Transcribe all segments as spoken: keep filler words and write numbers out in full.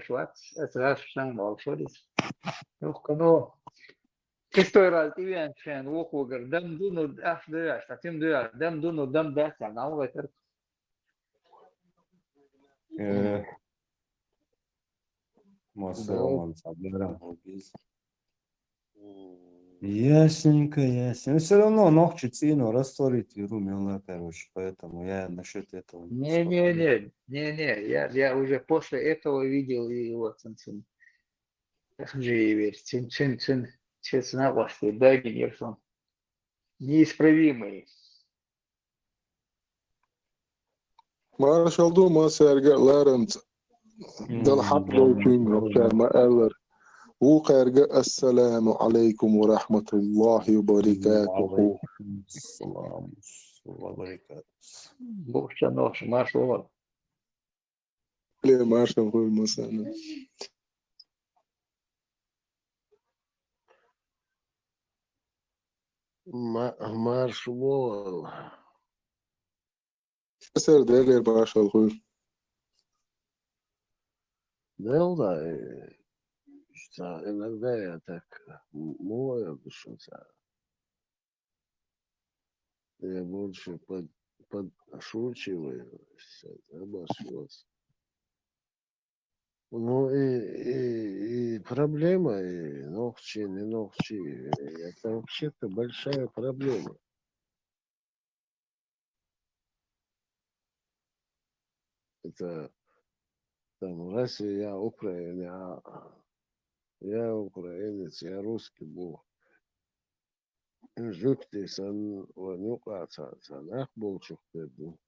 вац, аса гӀаш сан вал шорис. Юхкано. Истой раз ивен шен вохугар дам дуну, аш дуяш, татим дуяш, дам дуну, дам дас, а нам вайтар. Э, Масалан, сабарам хобиз. Ясненько, ясненько. Но всё равно ногчи цину растворить виру мела, короче, поэтому я насчёт этого не Не, не, спорю. Не, не, не, я, я уже после этого видел и его цин-цин. Джейвер, цин-цин-цин, честно, власти, да, Генерсон. Неисправимый. Маршал ду ма сарга ларамца. Дала хьакъ долчуьнга, ма аьллар. Вукхаьрга ассаламу алайкум ва рахматуллахи ва баракатуху. Ва алайкум ассалам ва баракатух. Бухча нохш маршал. Ле маршал хуй масана. Ма-, маршал. Сэр, делер маршал хуй. Делай, что иногда я так, м, мою душу, да. Я больше под-, подшучиваю, всё, да, обошлось. Ну, и, и, и проблема, и ногчи, не ногчи, это вообще-то большая проблема. Это там Россия, я Украина, а я украинец, я русский был. Жуьгти санна ван юкъа ца, ца нах болчух дерду,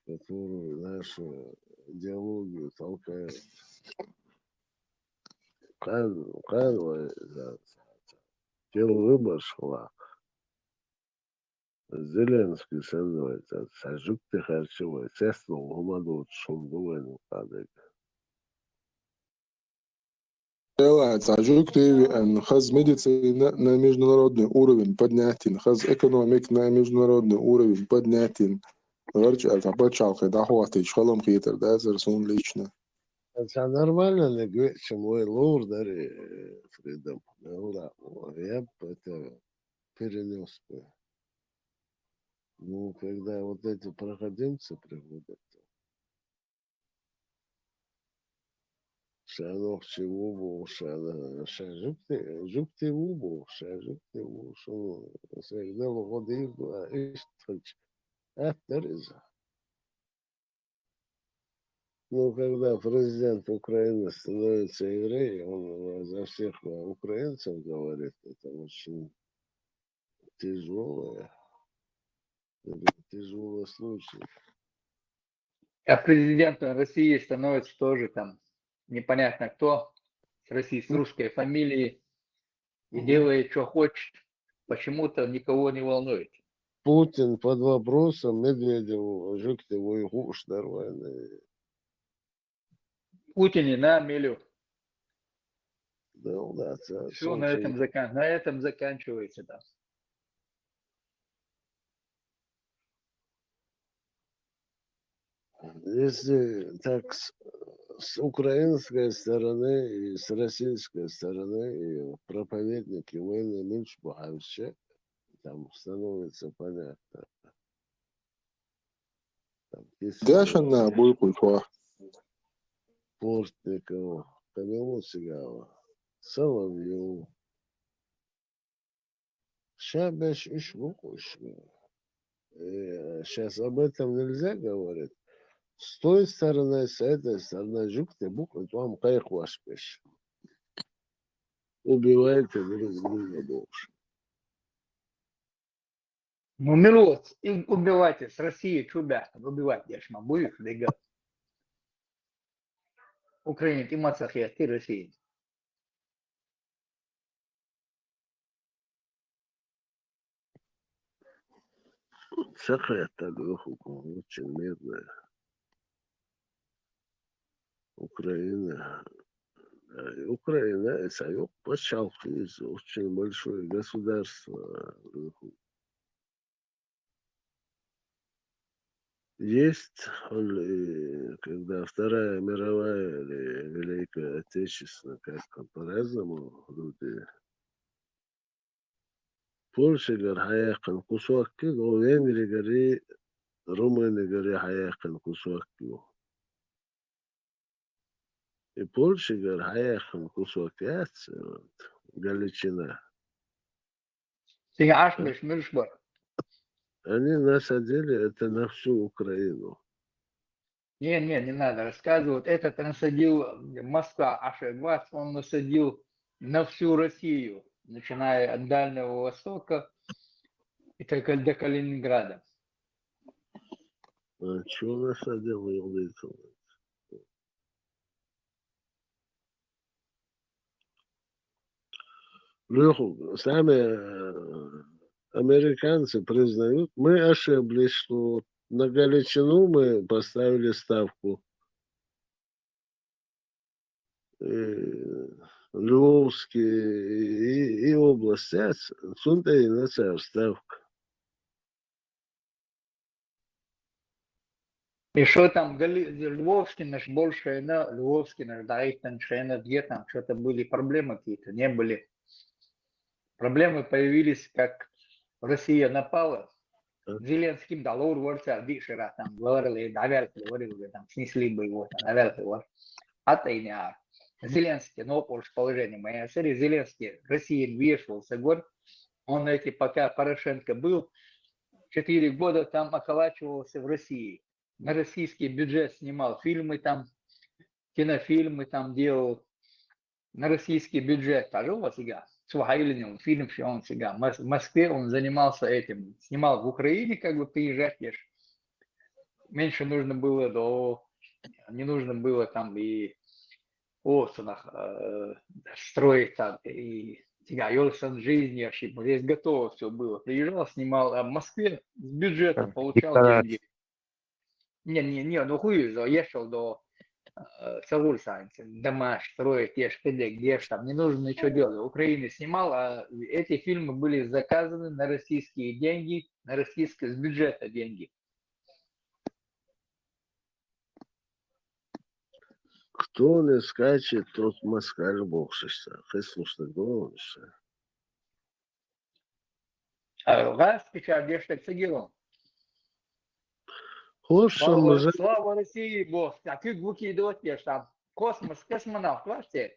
которую нашу идеологию толкает. Кан, кан вай, да, ца, ца. Тел выборш хла. Зеленский санна вай, ца, ца жуьгти харчи вай, цецнул хӀума доцуш хӀума ду вайн юкъа дег. Делай, ца жуьгти веан, хаза медицина на международный уровень поднятин, хаза экономика на международный уровень поднятин. ГӀарчӀа ца пачхьалкхе дӀахӀоттийча халам хетар дацара суна лично. Ца нормально на гвечам вай лур дари, э, Фридом. Делай, я б это перенёс бы. Ну, когда вот эти проходимцы приходят, то ша нохчи ву боху, ша, ша жуьгти, жуьгти ву боху, ша жуьгти ву, шуна сайга дала гӀо дийр ду, а иштта хилча, атта дара иза. Ну, когда президент Украины становится евреем, он за всех украинцев говорит, это очень тяжёлое, тяжёлый случай. А президентом России становится тоже там непонятно кто, с российской, с русской фамилией, и делает, что хочет. Почему-то никого не волнует. Путин под вопросом, Медведев жуьгти вуй хууш дара вайна. Путин и на милю. Да, да, ца, всё, на этом закан-, на этом заканчивается, да. Если так с, с украинской стороны и с российской стороны, и проповедники войны меньше бухавча, там становится понятно. Там, если Дешан на буйкъуй хва. Портников, Камилу Сигава, Соловьев. Ша беш уьш бу-кх уьш. Э, щас об этом нельзя говорить. С той стороны, с этой стороны, жуьгти бу-кх и тӀом кхайкхош беш. Убивайте друг друга бохуш. Ну, мила вац, и убивайте, с Россией чу баьхкина, убивать деш ма бу уьш дегал. Украина тӀе ма ца хетти Россия. Ца кхетта дуьху, очень мирная. Украина. Э, Украина, это ца юкъ пачхьалкх иза, очень большое государство. Есть, он, э, когда Вторая мировая или Великая Отечественная, как там по-разному люди. Польшагара хьаяьккхина кусок, Венгригара, Румынигара хьаяьккхина кусок. И Польшагара хьаяьккхина кусок яц, вот, Галичина. Ты аж А? Миш-, Мишбар. Они насадили это на всю Украину. Не, не, не надо рассказывать. Этот насадил, Москва ошиблась, он насадил на всю Россию, начиная от Дальнего Востока и так до Калининграда. А чё насадил, Владимир Николаевич? Лёха, сами, э, американцы признают, мы ошиблись, что на Галичину мы поставили ставку. Э, Львовские и, и области, а ц-, цунта и на царь ставка. И что там, Гали-, Львовский наш больше, на Львовский наш, да, и там, что, где там, что-то были проблемы какие-то, не были. Проблемы появились, как Россия напала. Э. Зеленским дало урваться, а дальше раз там говорили, навряд ли говорили, там, снесли бы его, там, навряд ли вот. А то и не а. Зеленский, ну, больше положение мое, сори, Зеленский, Россия вешался, говорит, он эти, пока Порошенко был, четыре года там околачивался в России. На российский бюджет снимал фильмы там, кинофильмы там делал. На российский бюджет тоже вот сега. Суха илини фильм, что он сега. В Мос-, в Москве он занимался этим. Снимал в Украине, как бы приезжать, ешь. Меньше нужно было до, не нужно было там и осунах, э, строить там, и сега, ёлсан жизни, ошиб-, здесь готово все было. Приезжал, снимал, а в Москве с бюджета Там получал пятьдесят. Деньги. Не, не, не, ну хуй, за, ешал до, э, Сауль Санчес, дома строить, ешь, педек, ешь, там, не нужно ничего делать. Украины снимал, а эти фильмы были заказаны на российские деньги, на российские, с бюджета деньги. Кто не скачет, тот москаль боксишся. Хислушный голышся. А, раз, печаль, ешь, так сидел. Слушай, слава, мы за- слава России, босс. А ты гуки идут, ешь там. Космос, космонавт, вообще.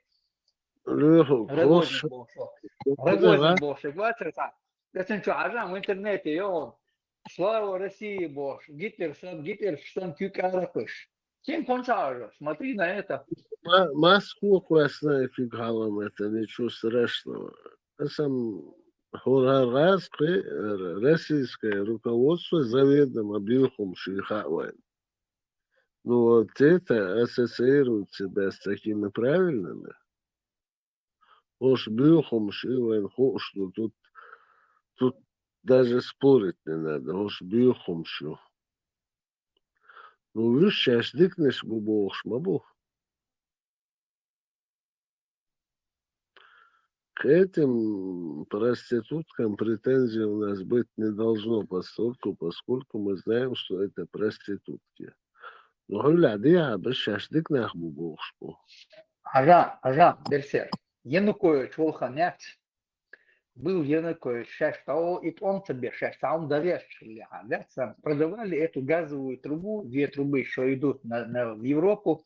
Лёха, Рогозин космос. Босс. Рогозин, да? Босс, вообще, так. Я смотрю, а там в интернете, и он. Слава России, босс. Гитлер, сам, Гитлер, сам, кюк, арапыш. Чем он сажа? Смотри на это. Ма-, Москву классно фиг галом, это ничего страшного. А сам хурарас, э, российское руководство заведомо бюхом шихавайн. Ну, вот это ассоциирует себя с такими правильными. Ош бюхом шивайн хош, ну, тут, тут даже спорить не надо. Ош бюхом шу. Ну, видишь, сейчас дыкнешь бу бохш, ма бу. К этим проституткам претензий у нас быть не должно, поскольку, поскольку мы знаем, что это проститутки. Ну, хули, а дыха, беш, сейчас дыкнах бу бохш бу. Ажа, ажа, берсер. Янукович волханяц. Был Янукович, сейчас стал, и он тебе, сейчас стал, он доверчивый, а, да, сам. Продавали эту газовую трубу, две трубы, что идут на, на, в Европу,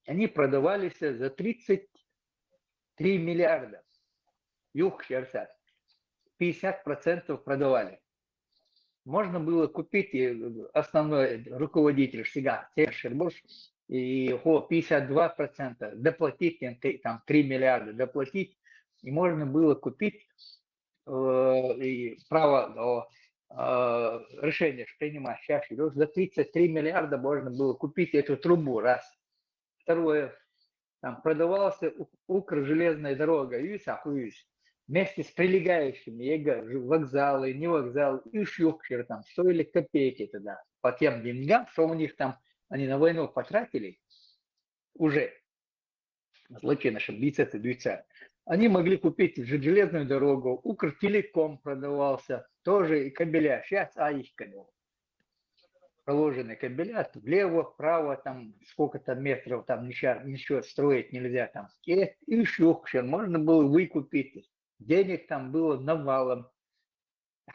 они продавались за тридцать три миллиарда. Юг сердца. Пятьдесят процентов продавали. Можно было купить, и основной руководитель всегда, Серж Шербош, и его пятьдесят два процента доплатить, им те-, там три миллиарда доплатить, и можно было купить, э, и право, э, э, решение принимать сейчас, и за тридцать три миллиарда можно было купить эту трубу, раз. Второе, там продавался У-, Укржелезная дорога, юйса, хуюсь, вместе с прилегающими, я говорю, вокзалы, не вокзалы, и шухер там, стоили копейки тогда, по тем деньгам, что у них там, они на войну потратили, уже, злочинно, чтобы биться, это биться. Они могли купить же-, железную дорогу, Укртелеком продавался, тоже и кабеля, сейчас, а их кабель. проложены кабеля, влево, вправо, там сколько-то метров, там ничего, ничего строить нельзя там. И, и ещё, можно было выкупить. Денег там было навалом.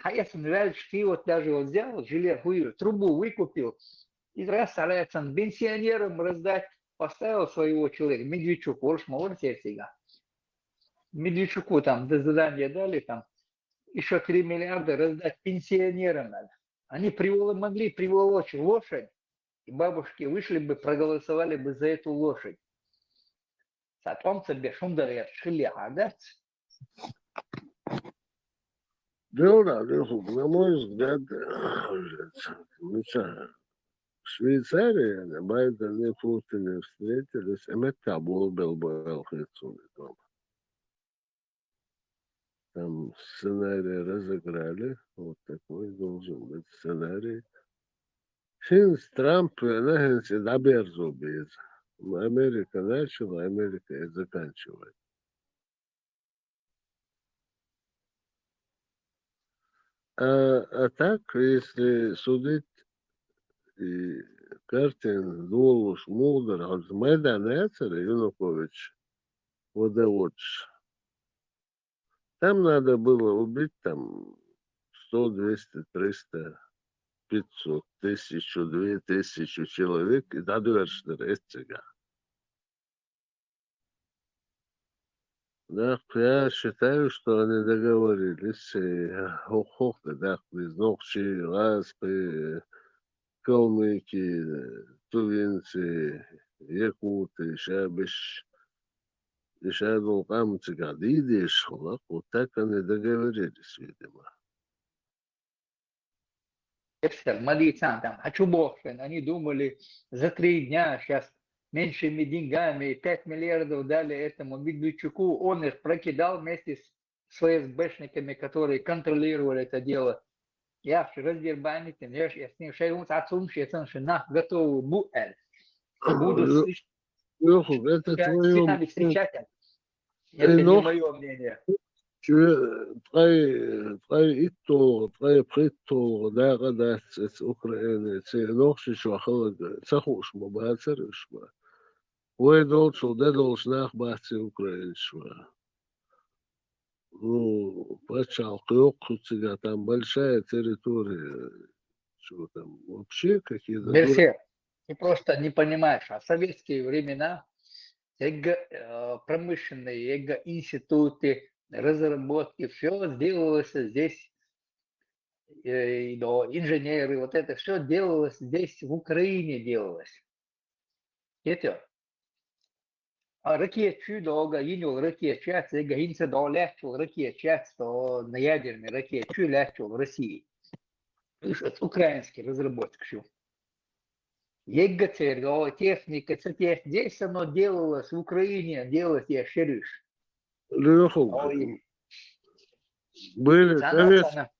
А если, знаешь, ты вот даже вот взял жилет, трубу выкупил, и раз, а это пенсионерам раздать, поставил своего человека, Медведчуку, уж молодец, я всегда. Медведчуку там задание дали, там, еще три миллиарда раздать пенсионерам надо. Они приволо-, могли приволочь лошадь, и бабушки вышли бы, проголосовали бы за эту лошадь. Сатомца бешундарья шили, а, да? Дело, на мой взгляд, ну что, Швейцария, Байден и Путин встретились, а это был, был, был, там сценарий разыграли, вот такой должен быть сценарий. Хинс Трамп, нахинс и доберзу без. Америка начала, Америка и заканчивает. А, а так, если судить и картин долуш мудр, а Майдан Яцера, Янукович, водоводж, там надо было убить там сто, двести, триста, пятьсот, тысячу, две тысячи человек и дадуэршнер эцега. Да, я считаю, что они договорились, и хохохты, да, из ногчи, ласпы, калмыки, тувинцы, якуты, шабиш, и шадул камцыга дидиш, вот так они договорились, видимо. Эпсер, молитван там, хочу Бог, они думали за три дня, сейчас меньшими деньгами, пять миллиардов дали этому Медведчуку, он их прокидал вместе с, с ФСБшниками, которые контролировали это дело. Я ж раздербанить, я ж, я с ним шею, отцом шею, нах готовы буэр. Буду слышать. Лёха, это твое... Встречать. Это не мое мнение. Тхай, тхай иттолгъа, тхай пхиттолгъа дагъа дац эц Украина, ци нохчи шо халаг, ца хуш ма бацар уж ма. Вай долчул, де долч нах бац ци Украина шо. Ну, пачалкъ ёкъ хуцига, там большая территория. Что там, вообще какие-то... Мерсе, ты просто не понимаешь, а в советские времена эго, э, промышленные, эго институты, разработки, все делалось здесь, э, и, но инженеры, вот это все делалось здесь, в Украине делалось. Это. А ракетчу долго, инул ракетчац, эго инца долячул ракетчац, то на ядерный ракетчу лячул в России. Слышь, это украинский разработчик. Егга церга, техника, ца тех, здесь оно делалось, в Украине делалось, я шерюш. Лёха, были совет...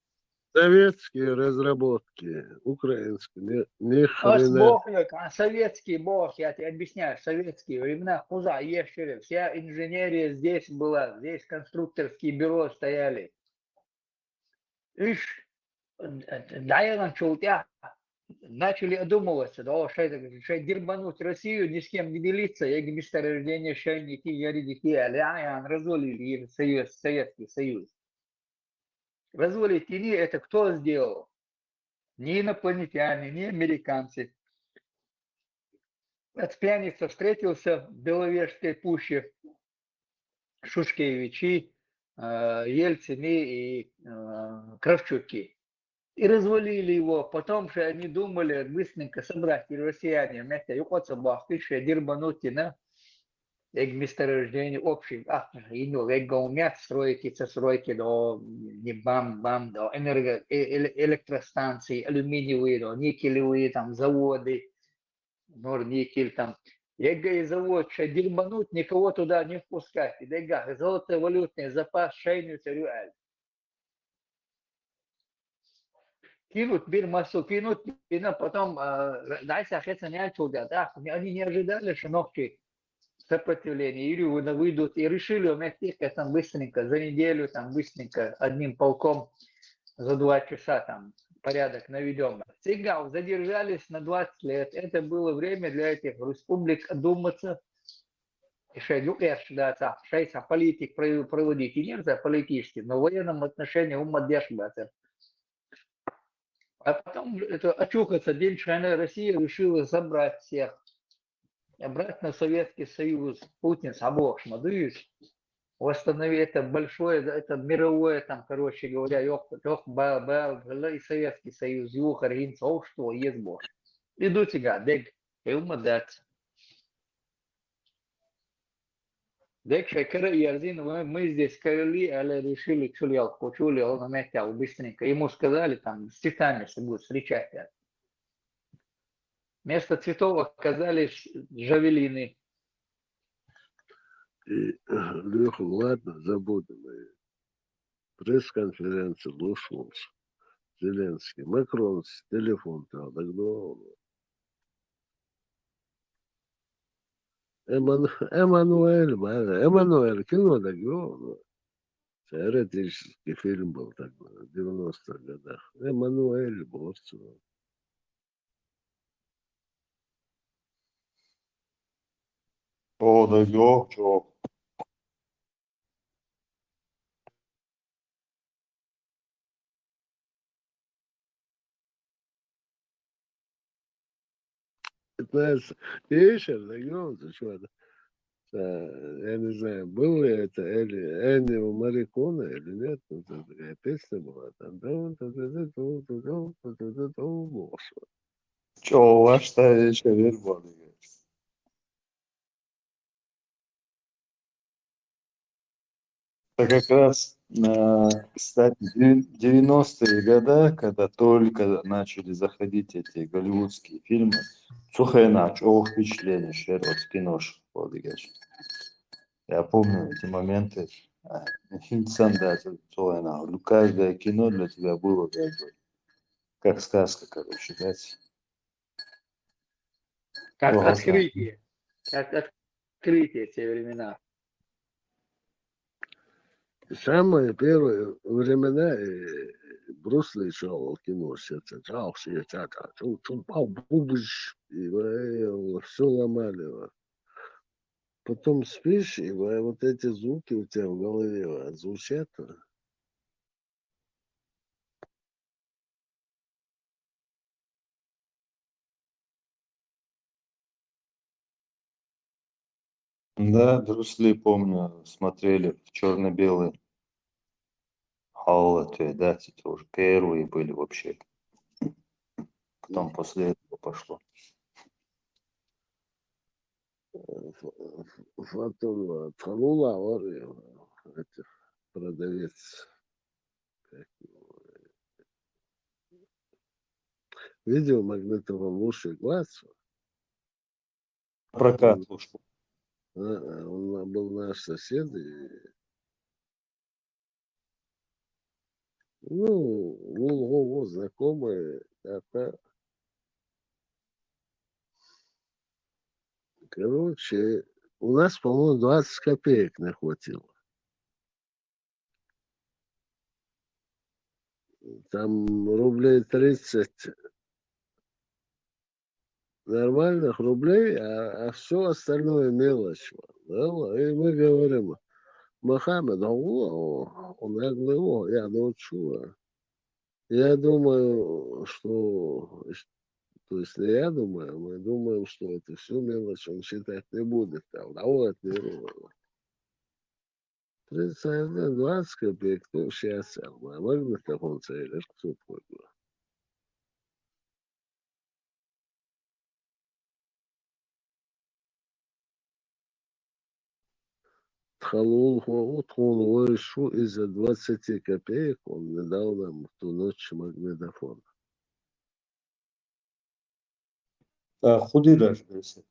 советские разработки, украинские, не, не хрена. Бог, а советский бог, я тебе объясняю, советские времена, хуза, ешерев, вся инженерия здесь была, здесь конструкторские бюро стояли. Ишь, даялан чултя, начали одумываться, да, шай, шай дербануть Россию, ни с кем не делиться, я месторождение шайники, я редики, а развалили Союз, Советский Союз. Развалить не это кто сделал? Не инопланетяне, не американцы. От пьяница встретился в Беловежской пуще Шушкевичи, э, Ельцины и, э, Кравчуки. И развалили его. Потом же они думали быстренько собрать и россияне вместе, и вот собак, и шедир банутина. Эк месторождение общий, а, и ну, эк гомят стройки, со стройки до, не бам, бам, до энерго, э, электростанции, алюминиевые, до никелевые там заводы, Норникель там. Эк и завод, шедир банут, никого туда не впускать. И дега, золотовалютный запас, шейну царю аль. Кинут бир массу, кинут, и потом, а, дальше ахеца не отсюда, да, они не ожидали, что ногти сопротивления, или выйдут, и решили вместе там быстренько, за неделю там быстренько, одним полком, за два часа там, порядок наведем. Циггал задержались на двадцать лет. Это было время для этих республик одуматься. Шай юкъерш даца, шай са политик пров-, проводить и нельзя политически, но в военном отношении умма деш бацар. А потом это очухаться, день шайна Россия решила забрать всех. Обратно в Советский Союз. Путин сабохш мадуюш. Восстановить это большое, это мировое, там, короче говоря, ёх, ёх, ба, ба, ба, и Советский Союз, юхар, хин, сообщество, езбо. Иду тига, дег, и умма дац. Дег шай кара и арзин, мы, мы здесь короли, але решили чулел, почулел, на месте, а быстренько. Ему сказали, там, с цветами, что будут встречать. Вместо цветов оказались жавелины. И, Леха, ладно, забудем. И пресс-конференция лушнулась. Зеленский. Макрон с телефон-то догнал. Эмману-, Эммануэль, ба, Эммануэль, кино догнал. Эротический фильм был тогда, в девяностых годах. Эммануэль Борцева. О, да ё, чё? Пятнадцать. Вечер, догнал, ты что? Да, я не знаю, был ли это Эли, Эннио Мариконе или нет, но там такая песня была, там, да, да, да, да, да, да, да, да, да, да, да, да, да, да, да, да. Чё, ваш та вечер вербал, говорит. Это как раз, а, кстати, девя-, девяностые года, когда только начали заходить эти голливудские фильмы, слушай, на чё впечатление шер от киношек, вот, говорит. Я помню эти моменты. А, инсан, да, это целое, на, ну, каждое кино для тебя было как бы как сказка, короче, да. Как Ага. Открытие. Как открытие те времена. Самые первые времена, э, Брюс Ли шёл кино, все это, чау, все это, чау, чау, чау, пау, бубыч, и, э, всё ломали его. Потом спишь, и, э, вот эти звуки у тебя в голове, э, звучат, э. Да, Брюс Ли, помню, смотрели в чёрно-белый. Алла, ты, да, это уже первые были вообще. Потом после этого пошло. Ф-, ф-, фотон, э, Тхалула, вот, э, это, продавец. Как его, э, видел магнитофон Луши Глаз? Прокат уж. А, а, он был наш сосед, и, ну, был его знакомый, это, короче, у нас, по-моему, двадцать копеек не хватило. Там рублей тридцать нормальных рублей, а, а всё остальное мелочь. Да, и мы говорим, Мохаммед, а о, он, я говорю, о, я научу, а. Я думаю, что, то есть не я думаю, мы думаем, что это всё мелочь, он считать не будет, там, да, вот, не, тридцать, двадцать копеек, то сейчас, а, магнитофон целый, что такое? Тхалул хо-, утхун вой шу из-за двадцати копеек он не дал нам ту ночь магнитофон. А, худи даже, если.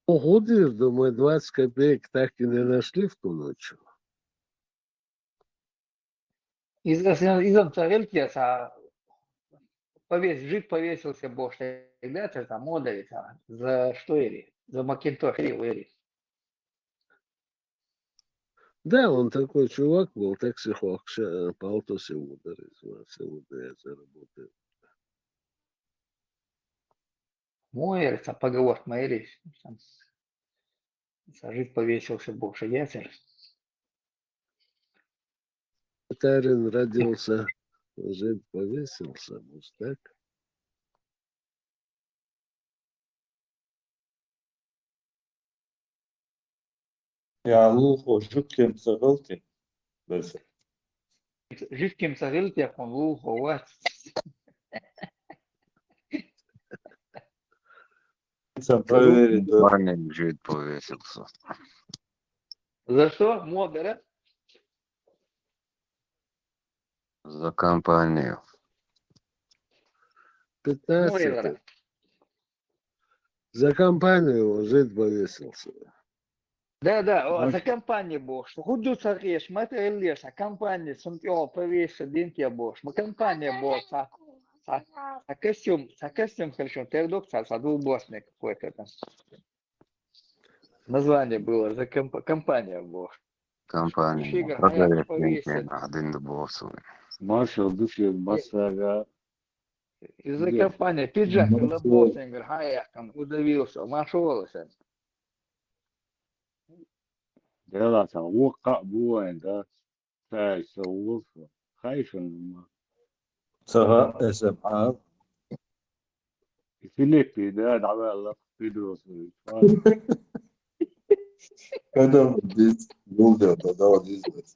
Ну, худи, думаю, двадцать копеек так и не нашли в ту ночь. Из, из, из, из, а повес-, жид повесился, бо что, да, это там мода ведь, а, за что или? За Макинтош или, или? Да, он такой чувак был, так сихуахша, э, палтуси удар, из вас, удар, я заработаю. Муэр, ца поговорка, Муэр, сам сажит повесился больше, я. Татарин родился, жить повесился, может, так? Я лулхо жутким цагалти. Бес. Жутким цагалти, я хон лулхо вац. Сам проверить, да. Парень жить повесился. За что? Модера? За компанию. Пятнадцать. Муэр. За компанию жить повесился. Да, да, о, за компанию бохш. Худу сагеш, ма ты элеш, а компания сумтё повесился, динтя бохш. Ма компания бохш, а, а, а костюм, а костюм хорошо, ты док, а, а двубортный какой-то там. Название было, за комп-, компания бохш. Компания. Фига, а я повесил. Один бохш. Маршал души масага. Из-за компании пиджак, ну, лабосингер, хаяхкан, удавился, нашёлся. Дело там, вуха буэн, да, сайса вуха, хайшан ма. Сага эсэм а. Филиппи, да, давай, Педросович. Когда вот здесь был, да, да, вот здесь.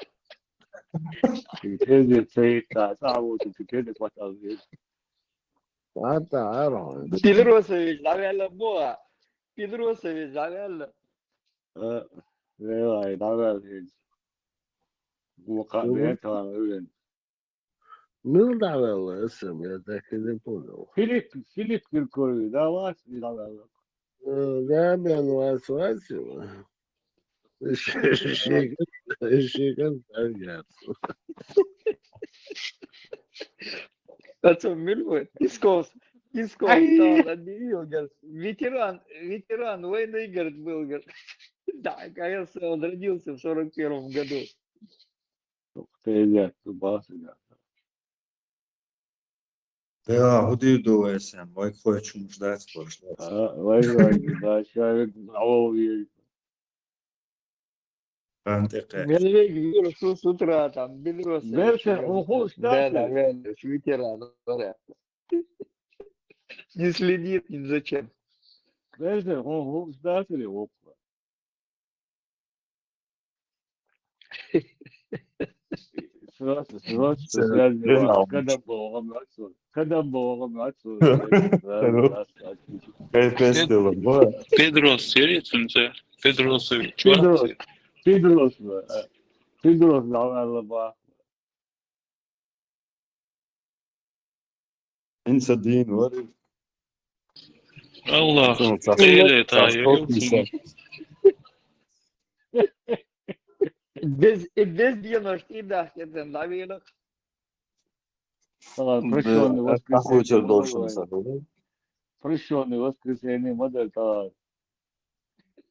Теперь стоит, да, да, вот теперь хватал здесь. Ата, аро. Педросович, давай, бо. Педросович, давай. Э, давай, давай. Муха бетан, уен. Ну, давай, эсэм, я так и не понял. Филипп, Филипп Киркоров, давай, давай. Э, да, бен, вас, вас, его. Шиган, шиган, да, я. А что, мир будет? Искос, Искос, ай, там, объявил, говорит, ветеран, ветеран войны, говорит, был, говорит. Да, оказывается, он родился в сорок первом году. Ух ты, ребят, туда сюда. Да, худир ду эсэм, вай, хочу ждать прошло. А, вай, вай, да, человек, а, о, я. Антеке. Мельвег вирус с утра там, бедрос. Берте, охуш, да, да, да, ветеран, говорят. Не следит ни за чем. Берте, охуш, да, или оква. Сразу, сразу, сразу, сразу. Когда было, когда было, когда было, Педрос, серия, Педрос, Педрос, Педрос, Педрос, давай, лаба. Инса дин вари. Аллах. Шуну цахилла, эйле та цахилла ёлсун. Без, э, без девяносто, да, это, наверное. Прощённый воскресенье. Прощённый воскресенье, мадер та.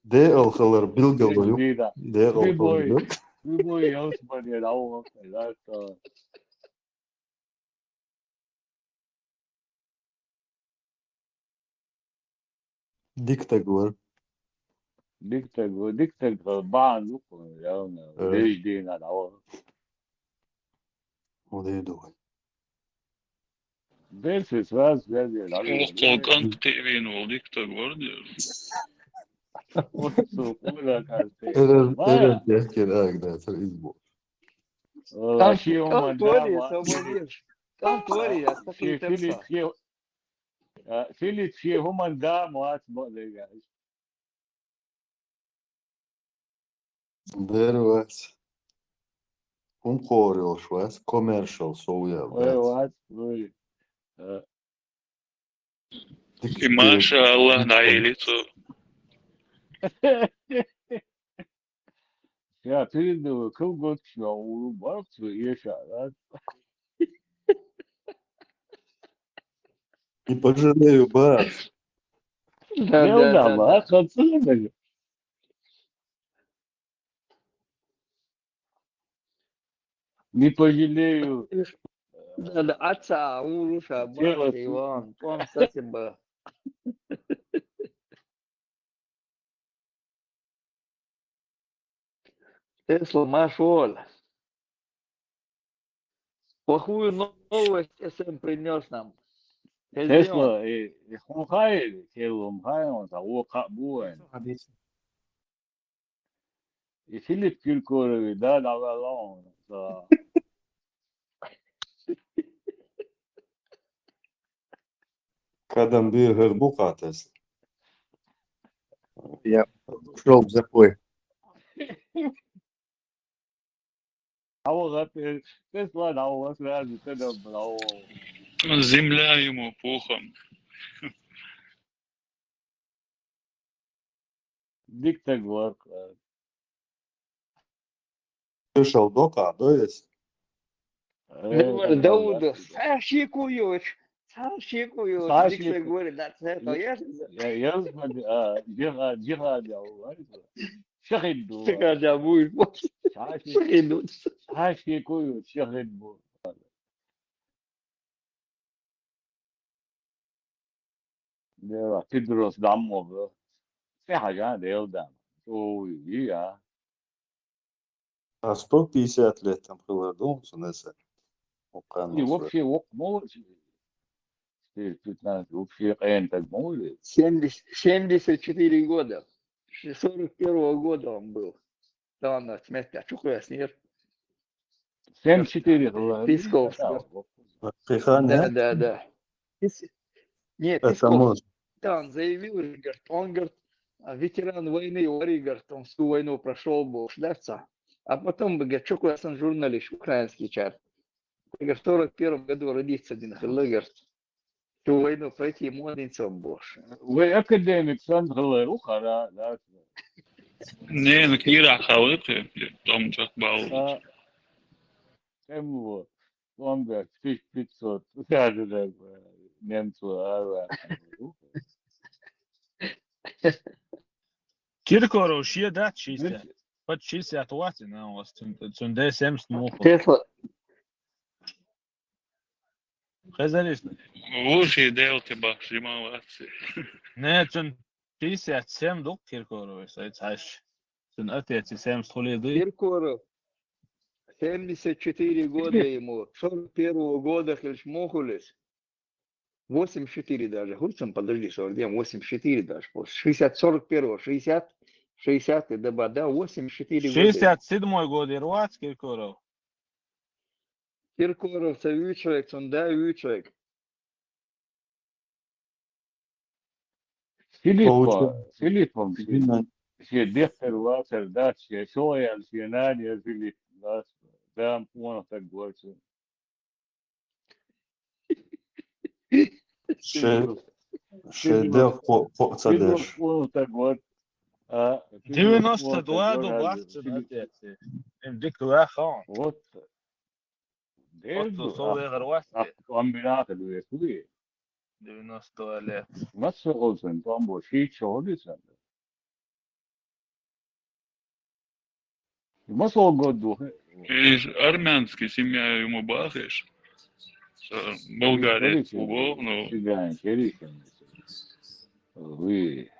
Де алхалар билгелер. Де алхалар. Любой, любой ёс бар, я, да, о, да, та. Диктор бар. Диктор бар, диктор бар, баан жок, явно. Э. Весь день надо, о. О, дейди гой. Берсе сразу связь, да. О, колкан тевин ол, диктор бар, дейди. О, су, о, да, кажется. Эрер, эрер, геркер, аг, да, сразу избо. Э, Кан-, Филипп, кан Филипп, твори, ма-, свободен. Кан твори, я Фи-, Филипп, Фи-, э, Филипп, Фи-, Хуман, да, муат, мо-, да, я. Дервас. Хум хорёш вас, коммершал соуя, ой, вас. Вас, ой. Э, И машаллах, на элиту. Я передаю, кыл год, я улыбался, я ща, да? Не пожалею, бац. Да, да, да, да, да. Концерт. Не пожалею. Да, да, отца, уруша, Дело братья, Иван, он совсем был. Тесла, Машоль. Плохую новость эс эм принес нам. Хозяин. Тесла, и, и хун хай, хелум хай, он са, о, ка буэн. И Филипп Киркорови, да, да, да, да, он са. Кадам бир хэр бу катас. Я ушёл в запой. Ава гатэ, Тесла, да, ава сразу, тэ да, браво. Земля ему пухом. Дик тэ гвар. Пришёл дока, да, есть? Дауда, Саши Куёч, Саши Куёч, Саши Виктор Ку- говорит, да, это я же Я, я, а, Джихад, Джихад, я, говорю. Шахид ду. Ты когда будешь, Саши, шахид. Саши Куёч, шахид ду. Да, Педрос дамо, бро. Сэ хажан дэл дам. Ой, я. А сто пятьдесят лет там было, думал, что это. И вообще, вот, молодцы. Четыре пятнадцать, вообще, это молодец. Семьдесят, семьдесят четыре года. С сорок первого года он был. Да, он отметил. А чё хуя с ней? Семь четыре было. Писков. Кыхан, Да, да? Да, да. Нет, Это Писков. может. Да, он заявил, говорит, он, говорит, а, ветеран войны, говорит, он всю войну прошел был, шляться. А потом, говорит, чё хуя с ним журналист украинский чар. Говорит, в сорок первом году родиться один хылы, говорит. Всю войну пройти ему один цом больше. Вы академик сан хылы, ухара, да. Не, ну кира хавы ты, том чак бал. А, кем его? Ламберг, тысяча пятьсот. Даже, да, немцу, а, да. Киркоров шесть, да, шестьдесят. Под шестьдесят ватт, на у вас, цун, цун дэ семьдесят мух. Тесла. Хазаришна. Вужи дэл ты бах, жима ватси. Не, цун пятьдесят семь дук Киркоров, сайт хаш. Цун отец семьдесят хули ды. Киркоров. Семьдесят четыре года ему. Сорок первого года хельш мохулис. Восемьдесят четыре даже. Хуцам, подожди, сорок девять, восемьдесят четыре даже. Вот шестьдесят, сорок первого, шестьдесят, шестьдесят, и да, да, восемьдесят четыре года. Шестьдесят седьмой год и рвац Киркоров. Киркоров, це вічик, цун да вічик. Филиппа, Получается. Филиппом, Именно. Все дехтер, ватер, да, все Шоян, все Надя, Филипп, да, да, он так говорит. Ше-, шедевр по, по, цадеш. Он так говорит. А, Девяносто два дубах, цун отец. Им дик лахон. Вот. Вот, со вегар ватси. Комбинаты две хуи. Девяносто два лет. Масса олсен, там больше чего десен. Масса год духе. И армянский семья ему бахиш. Э, Болгария, Короче, Уго, ну, Цыгане, короче. Вы,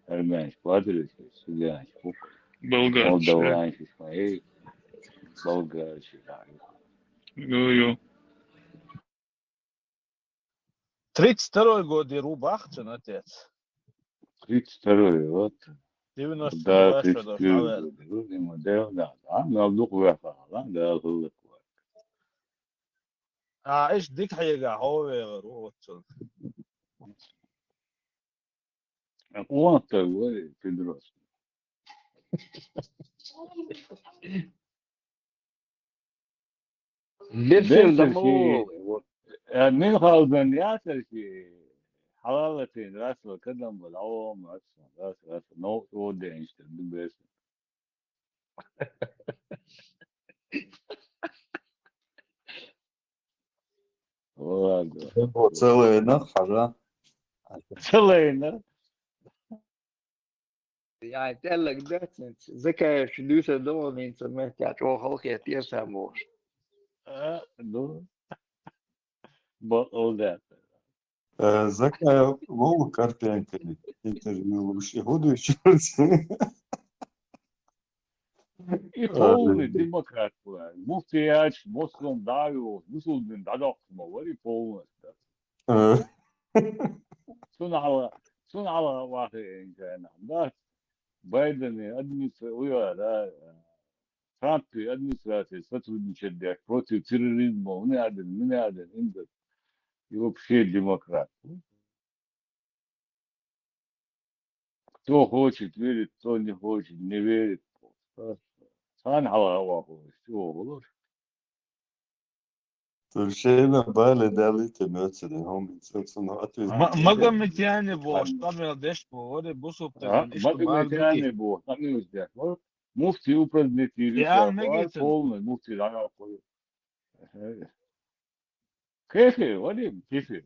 армянский, патриот, цыгане, хук. Болгария. Молдаванский, смотри. Болгарский, да. Ё-ё. Тридцать второй год и рубах, цун отец. Тридцать второй, вот. Девяносто Да, два тридцать шадош, первый навер. год. Вроде модель, да. Да, но вдруг выехал, да, да, было такое. А, иш дик хайга хове, вот цун. А он так говорит, Педрос. Берсер Берсер дамо. Э, Мюнхгаузен ятер ки, халалатын, раз, кадам был, а он, раз, раз, раз, но, о, день, что ли, без. Ладно. Целый, да, хара. Целый, да? Я телек децент. Закаеш дюсер доминца мехтя, чё халке тирса мож. А, ну, бо-, ол да. Э, Закаев Вова Карпенко интервью вообще буду ещё раз. И полный демократ была. Муфтияч, Москван давил, высылдын дадок ма вари полностью. Э. Сунала, сунала вахи инжана. Да, Байден администрация, уя, да, Трамп администрация сотрудничать дяк против терроризма, не один, не один, индус. И вообще демократ. Кто хочет, верит, кто не хочет, не верит. Сан хала хава хулаш, чего хулаш. Туршена бале дали те мёцеде, хом, собственно, ответ. Ма-, Магометяне бош, там я деш по, оре, бусуп. А, те, Магометяне бош, там я деш по. Муфти упразднить. Я, решил, мегетен. Полный муфти, да, да, полный. Кефе, Вадим, кефе.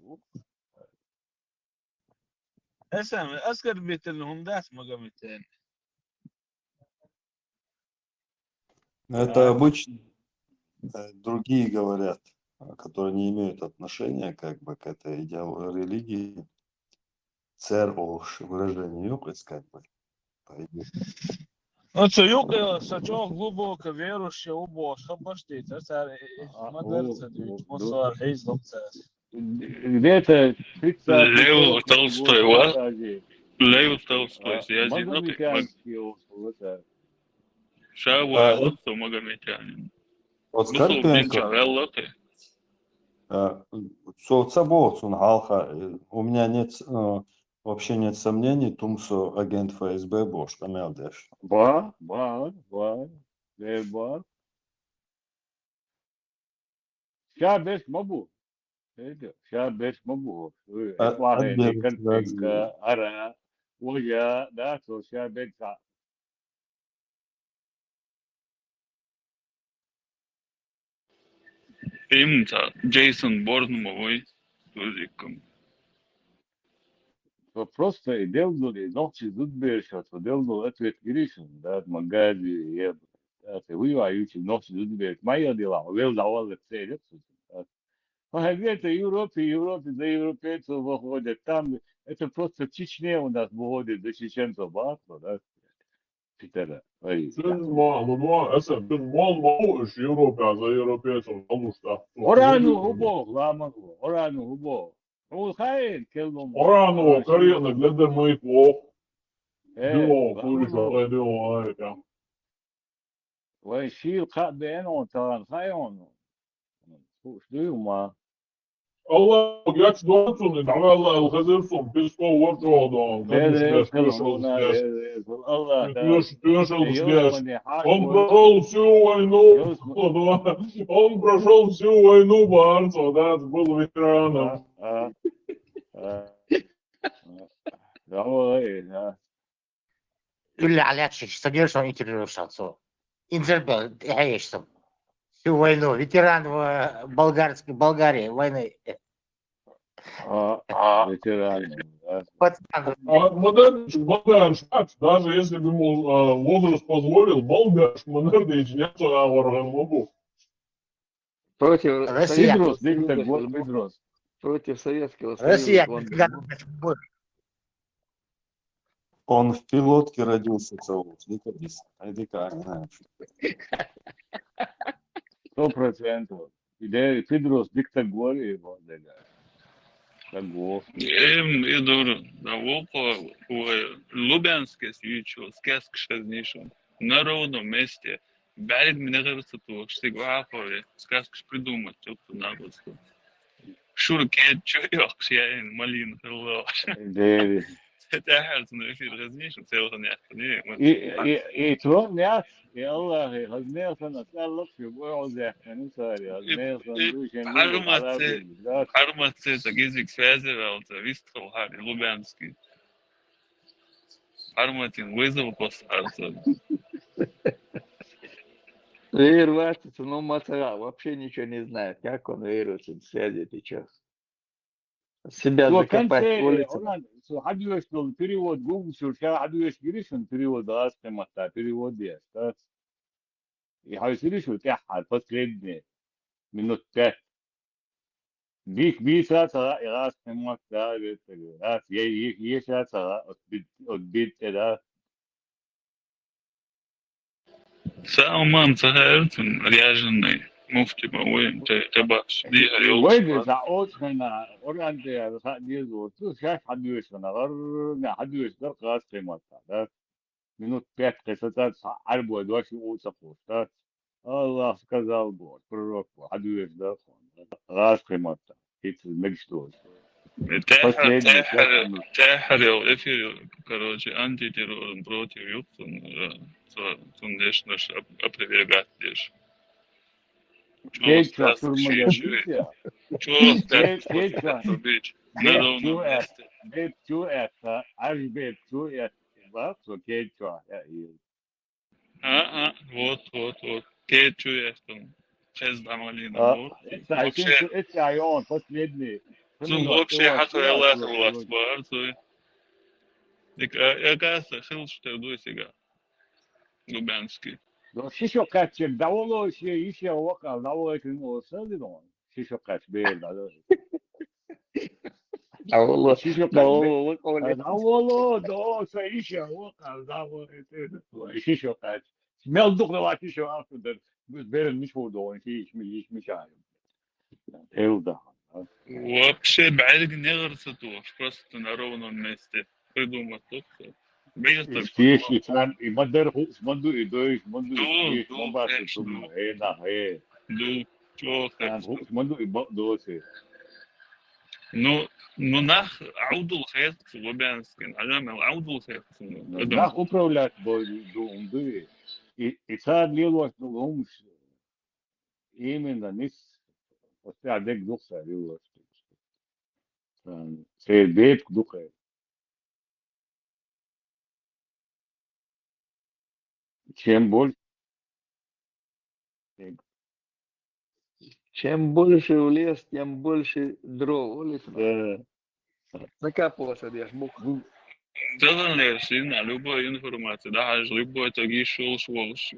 Эсен, оскорбительный хӀума дац Магометяне. Это обычно, э, другие говорят, а, которые не имеют отношения как бы к этой идео-, религии. Цер ош выражение юкъес как бы. Ну, цо юкъе, со чӀоагӀа глубоко верующий у бош, хабаш тӀе, цар, цар, э, э, а, мадарса у, дуьйцу, у, мусар, хӀейзлам цар. Где-то тридцать Лев Толстой, ва? Лев Толстой, а, я зина, Магометянский, вот это. Ша, а, ва, вот, вот, что Магометянин. Вот Скорпенко. Мусульманин чавелла ты. А, со ца бо, цун хьалха, э, у меня нет, э, вообще нет сомнений, тумсо агент ФСБ бош, къамел деш. Ба, ба, ба, э, ба. Ша беш ма бу. Эдо, ша беш ма бу. Э, а, этлахе, а, беш, Карпенко, да, ара, оя, да, со ша беш ца. Им ца Джейсон Борн ма вай, тузикум. То просто и делдул, и нохчи зудберш, то делдул ответ гиришин, да, магази, е, да, те уйва ючи нохчи зудберш, майя дела, вел давал это, да. По где-то Европе, Европе за европейцев выходят, там это просто в Чечне у нас выходит за чеченцев, бахло, да. Питера, ай. Сен ма, ну, ну, эсен, сен мал ма уш Европе за европейцев, потому что. Орану хубо, ламан, орану хубо. Ол хайен, келлум. Орану, Карена, глядер мой плох. Э, Дило, ламан. Куришо, э, дило, ай, там. Вай шил кха бен он, тан, хай он. Уш дуй ма. Алла, яц дон сун, давай Алла, алхазир сун, Песков ворчо дон. Бер, бер, бер, бер, Алла, да. Тёш, тёш, тёш. Он прошёл всю войну. Он прошёл всю войну, Барсо, да, был ветераном. А, а, а. Давай, да. Юля Алячич, со дерсон интервью шансо. Интервью, э, есть там. Всю войну, ветеран в, э, болгарской, Болгарии войны. А, а, ветеран, да. Вот так вот. А, вот этот Богдан Шац, даже если бы ему, а, возраст позволил, Болгар, мы, наверное, извиняться, а, Варган Лобу. Против Россия. Союза, Петрос, Виктор, Союза, вот Петрос. Против Советского Россия, Союза, он никогда не будет. Он в пилотке родился, целый, никогда. Иди как, знаешь. Сто процентов. Идея Петрос, Виктор, говори, вот, да. Так вот. Эм, и дур, да, вопа, ой, Лубянская свеча, сказка шазнейшая. На ровном месте. БӀарг мина гӀирсат вахаш, цига вахаве, сказкаш придумать, ёпта-напросто. Шура кед чу йоккхаш, я ин малин хилла ваш. Дери. ТӀехьарца ну эфир хезниш, селхан яхни. И, и, и трон яц, и Аллах, и хазмер сан ацаллах, и бой озехни, сари, хазмер сан, и дуйшен, Пармаце, да. Пармаце, так язык связи валца, вистхал хари, Лубянский. Арматин вызов послался. Вейр ватится, но Мацара вообще ничего не знает. Как он вейруется, связи ты чё? Себя закопать в улице. Хадуеш перевод Google, ша хадуеш гиришин перевод, ас темата перевод есть. И хавсириш у тяхар последний. минут пять. Бийц-, бийца ца гӀа-, гӀаз хӀаман тӀа веттаргда, да? Е-, е-, еша ца гӀа-, от бит-, от бит тӀе, да? Са аман ца хаьрцин, ряженый муфти ма вай, те, те баш, ди, а, вай, ёлча, да, баш. За оцхена, Къуръан тӀа яр, ха, дезо, ту шаш хьадуьйшана, гӀар-, не, хьадуьйш дар гӀаз хӀаман тӀа, да? Минут пять кхесаца, ца Ӏарбой дош юкъу ца кхуш, да? Аллах сказал, говорит, пророк, говорит, хьадуьйш дар хьона. ГӀаз хӀаман тӀа. ХӀинца мегаш долаш. Тахьар, последний тахьар, пять минут. Тахьар йол эфир, короче, антитеррором против юхцун, э, цо-, цун дешнаш оп-, опровергать деш. Чё, Кечо, сказка шурма шиш, я шиш. Чё, сказка шиш. Кечо. На ровном месте. Беб чу это, аж беб чу это. Ва, цо кечо, я, и А, а, вот, вот, вот. Кечу я там. Честь Дамалина, а, вот. Вообще, это, а он последний. Цун вообще хата я лах лах бар, цой. Ик, а, я каса, хил, что ты дуй сега. Лубянский. Ну, шишо качек, да, воло, ши, иши, вака, да, воло, кин, о, сади, ну. Шишо кач, бер, да, да. Даволо, шишо кач, даволо, бе-, даволо, даволо, са иша, о, кал, даволо, это, это, шишо кач. Мел дух, давай, шишо, а, что, да, берен, миш, вот, давай, шиш, миш, миш, миш, а. Эл, да. Вообще, бӀарг не гӀарса туш, просто на ровном месте. Придумать только. Бегать только. Ишти, ишти, цан, и мадер ху-, шманду, и дой, шманду, и ду, ишти, ду, шман баш, конечно, тум, ду. Э, на, э. Ду, чё, цан, ху-, шманду, и ба-, досе. Ну, ну, нах Ӏовдал хетц Лубянскин, Ӏаламел Ӏовдал хетц, ну, ну, адам. Нах управлять бо-, ду, ду. И, и цар лелош, ну, умш. Именно, нис, вот я дег дух са лелош. Цан, цер бепк духе. Чем больше, чем больше в лес, тем больше дров. Олег, да. Накапываться, я ж мог. Дагаллерш, инна, любой информация, да, хьажа, любой таг йиш йолаш волаш.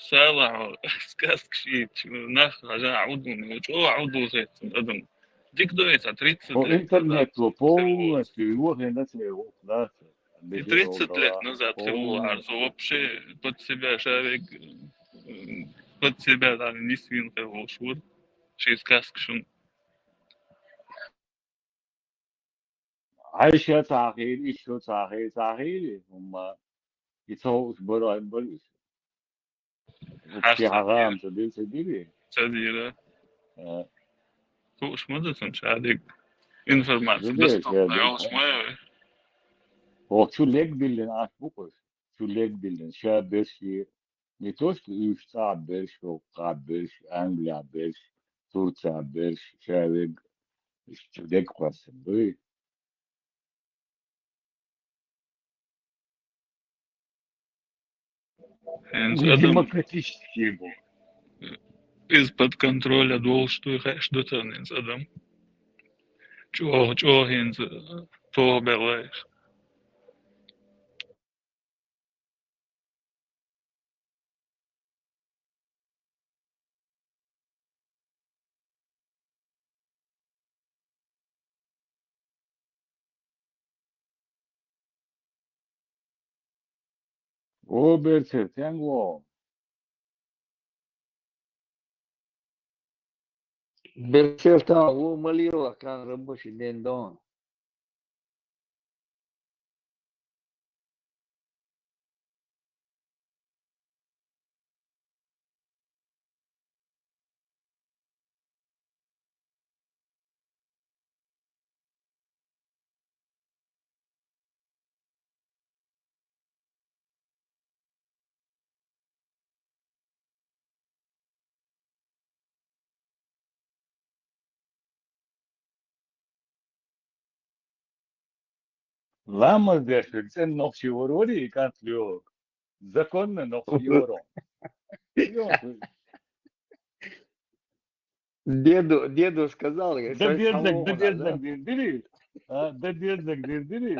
Салахь, сказка шийч, нах, хьажа, Ӏовдал, чӀо Ӏовдал хетцун адам. Дика дойца, тридцать лет назад. Интернет полностью, его хрена себе, да. И тридцать лет назад хилла, полностью. Арцо вообще под себя шавег, м, под себя, да, не свин хилла шур, ши сказка шун. Хьайша цахир, ишо цахир, цахир, хӀумма, и цо уж баро, ам баро иш. Вообще хьарам, ца дир, ца дири. Ца дира. Э. Хууш ма ду цун шадиг. Информация доступна йолаш ма йой. О, чу лег диллин аш букуш. Чу лег диллин. Ша берш и, не то что уж цӀа берш, хӀокху цӀа берш, Англия берш, Турция берш, ша вег, чу лег кхоссин дуй. ХӀинца адам демократический бу. Из-под контроля долуш дуй, хеш ду царна хӀинца адам. ЧӀогӀа, чӀогӀа хӀинца тоха белла иш. О, берцер, тенг во. Берцер, тан во малила кан рабочий день дон. Ламаз деш верг цӀена нохчи вар варий, кӀант лоьхург? Законно нохчи вар он. Деду, деду сказал, говорит, да, деднаг, да, деднаг дир дирий? А, да, деднаг дир дирий?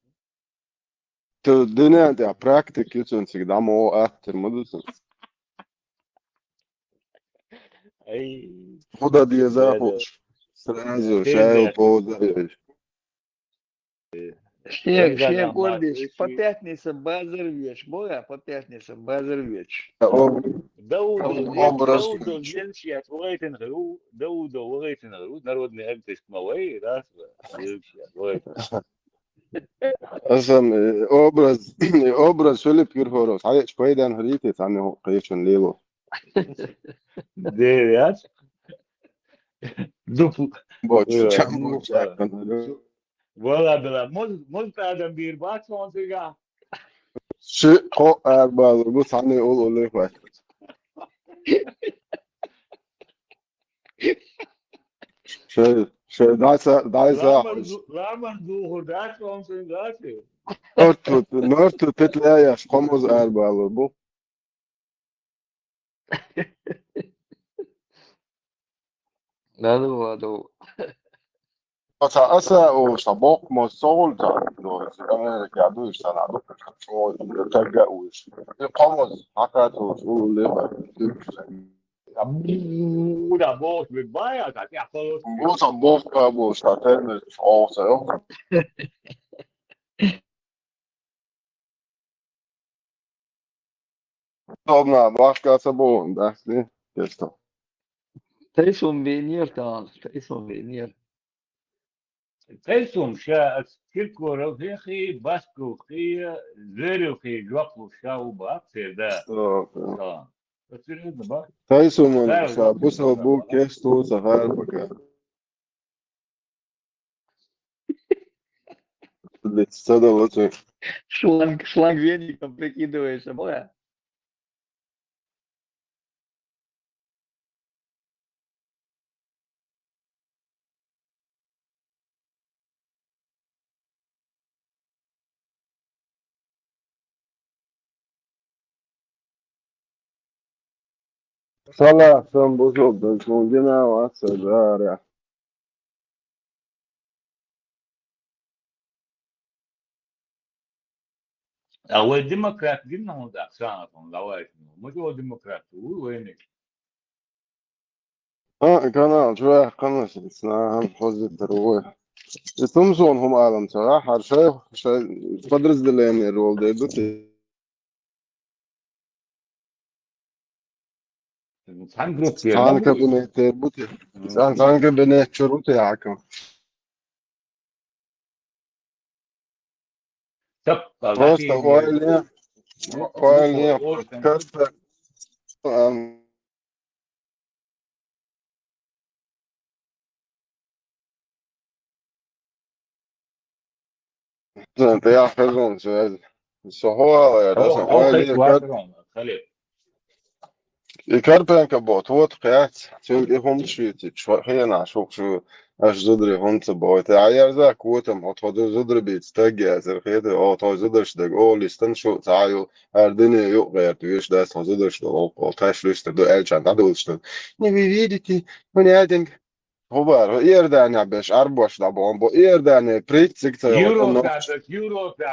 Цу дуьнен тӀехь практика ю цуьнан цига дӀа мо а аттар ма ду цуьнан. Ай. ХӀун дан деза хууш? Сразу шайла поза еш. Шен, шен кор деш, по пятницам базар веш, боху, по пятницам базар веш. Даудо, Даудо вахийтина гӀур, Даудо вахийтина гӀур, народный артист ма вай, раз, вахийтина. Асан, э, образ, образ Филипп Киркоров, хьаечу пайдан хилийте, цхьанна хӀун кхечун лело. Де яц? Дупу. Бочу, чам бу чаккан. Вала бела, муз, муз адам бир бац он сега. Ши кхо арбалур бу, цхьанна ол оле хвай. Шей, шей, дайса, дайса. Ламан ду-, ламан духур дац, он сын дац. Норту, норту петлеяш, кхо муз арбалур бу. Надо, надо. Оца аса у ша бокх мо согул та, до, Америка ду иш сана ду, шо тагга уш. И кхо муз, хакат уш, у леба. Буда бокх, бая, как я холод. Бу ша бокх, бу ша термин, о, ша, о. Удобно, башка ца бу, да, си, кесто. Тайсум бенер тан, тайсум бенер. Тайсум ша Киркоров хи, Басков хи, Зверев хи, жоп ша у бак, се да. Что? Та. Серьёзно, бак? Тайсум, да, ша, бусал бу, кесто, сахар, пока. Лицо долото. Шланг, шланг веником прикидываешься, бля. Салам, сан бусалба, сан гина ваца, да, да. А вай демократ гинна хӀунда, Ксанатон, давай. Ма чӀо демократ ву вайниг. А, канал, чувак, канал, сна, хозит другой. И тумсон хум алам цара, хар шай, шай подразделение рол дайдут. Цхьан группе Цхьан кабинет бути. Цхьан, цхьан кабинет чурути хакам. Тап, Просто ойле, ойле, каста, ам, Зан, я хезон, со ховала, я дасан, ойле, кат, Хале. И Карпенко бот, вот кхяц, цуьнга и хӀума шуьйцича, хьо-, хьенаш хӀух шу, аш зударий хӀунца бохуьйту. Ӏа ерза котам, хьо тхо ду зударий бийца таг яцара, хета, о, тхо зударш даг, о, листан шу, цхьа ю, ар дине ю гӀерта, веш дац, тхо зударш долу, о, о, таш луьстар ду, аьлча дӀадулуш ду. Не, вы видите, мы не один. ХӀубар, хӀу Иорданехь беш Ӏарбош дӀабохьун бу. Иордане прицциг ца йолу Европа, нохча. Европа,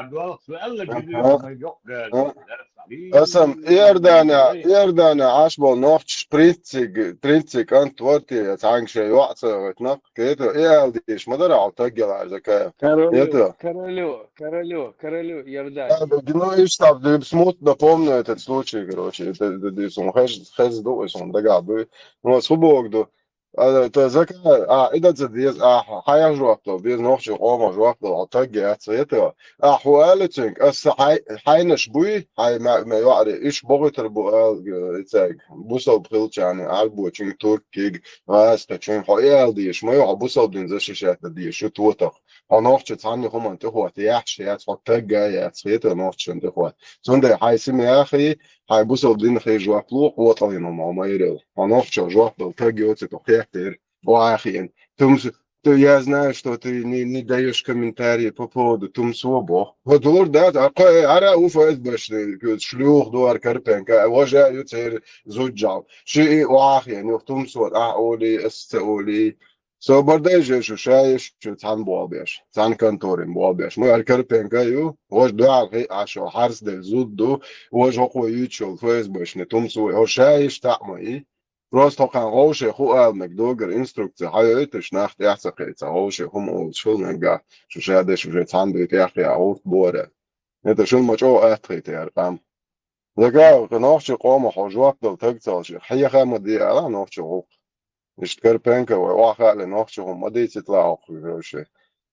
Аса Иордане, Иордане Ӏаш болу нохчаш прицциг, прицциг кӀант вара те, цхьаьнга шайн йоӀ ца вайтина, кхета, и аьлла дийш ма дара хьо таг ялар, Закаев. Королю, королю, королю, королю Иордане. Ну, и штаб, смутно помню этот случай, короче, это, это, это, сон хез, хез ду, сон дагахь ду. Ну, хӀу богу ду. А, то Закаев, а, и даца деза, а, хьайх жоп дала, беза нохча къомо жоп дала, хьо таг яц, хета. А, хӀу аьлла цуьнга, аса хьай-, хьайнаш буй, хьай ма-, ма йоӀаре, иш бохуьйтур бу, ала, э, и цаьрга, бусалба хилчарна, Ӏарбочуьнга, туркиг, гӀазкхичуьнга, хьо и ала дийш, ма ю, хьо бусалба дин защищать дан дийш, ю тотах. Хьо нохча цхьанна хӀуманна тӀехӀотта яхьаш яц, хьо таг а яц, хета нохчашна тӀехӀотта. Цундела хьайн сима яхий, хьайн бусалба дин хий жоп ло, къотӀалгӀина ма ма ярел. Хьо нохча жоп дала таг йоцу тхо хеттера, вахийна. Тумс, то я знаю, что ты не, не даёшь комментарии по поводу Тумсо бо. Вот лур да, а кхо, ара у ФСБшный, шлюх дуар Карпенко, а вожа ю цер зуджал. Ши и вахийна, ю Тумсо, а оли, эс ца оли. Со бардайже шу шаеш, шу цхьан болбеш, цхьан конторин болбеш. Ма ар Карпенко ю, вож дуал хи ашо, харс де зуд ду, вож хокхо ючул, ФСБшный Тумсо, хо шаеш таъма и. Просто хокхан гӀовше ху алмек догар инструкция хьайойташ нах тӀехь ца кхайца гӀовше хӀума олуш хилнарга, шу шадеш уже цхьан дуй тӀехь я гӀовт боре. Это шун ма чӀо атхийта яр къам. Закаев, кху нохча къома хьо жоп дала таг ца луш, хьеха ма де ала нохча гӀуллакх. Иштта Карпенко вай, охьа хаале нохча хӀума ма дийцит ла хьо кху вевше.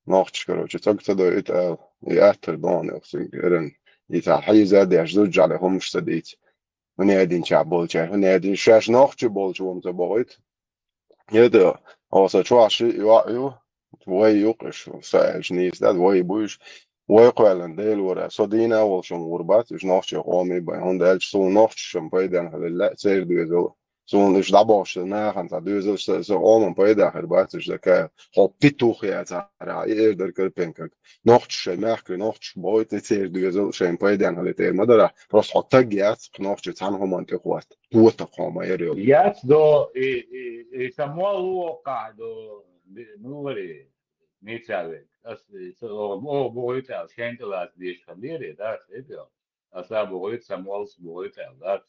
Нохча, короче, цаг ца дойта ала. И аттар дона, эх, цуьнга эран. И ца хьийза деш, зуджале хӀумаш ца дийца. ХӀун яйдинча болча, хӀун яйдин шаьш нохча болчу вон ца бохуьйту. ХӀета, оса чохь ши йоӀ ю, вай юкъаш, са аьлча нийса дац, вай буйш, вай кхоьллина Делора, со дийна а волуш хӀума гӀур бац, уьш нохчий къомий бай, хӀунда аьлча суна нохчашан пайденна хилла, церан доьзал. Суна уьш дӀабохуш нахана цхьа доьзалш са, са къоман пайда хир бац, уьш Закаев. Хьо петух яцара, и эр дара Карпенкаг. Нохчаш шайн мехкара, нохчаш бохуьйту, и церан доьзал шайн пайденна хилла тӀера ма дара. Просто хьо таг яц, кху нохча цхьана хӀуманна тӀехӀотта. Тота кхо ма яр йолу. Яц до, и, и, и Самуал ву воккхахь до, би-, ну, вари, Митя век. Ас, и, со, о, о, бохуьйту аьлла, шен тӀе лаца дезаш хилла лери, да, ас, эппа. Аса бохуьйту, Самуалс бохуьйту аьлла, да.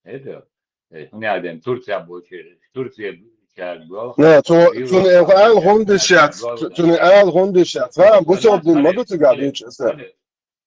ХӀета, э, хӀунда аьлла ден Турция бочи, Турция чарг бо. Не, цу, цуна аьлла хӀунда диш яц, цу-, цуна аьлла хӀунда диш яц. Ха, бусалба дин ма ду цигахь дуьйцуш аса.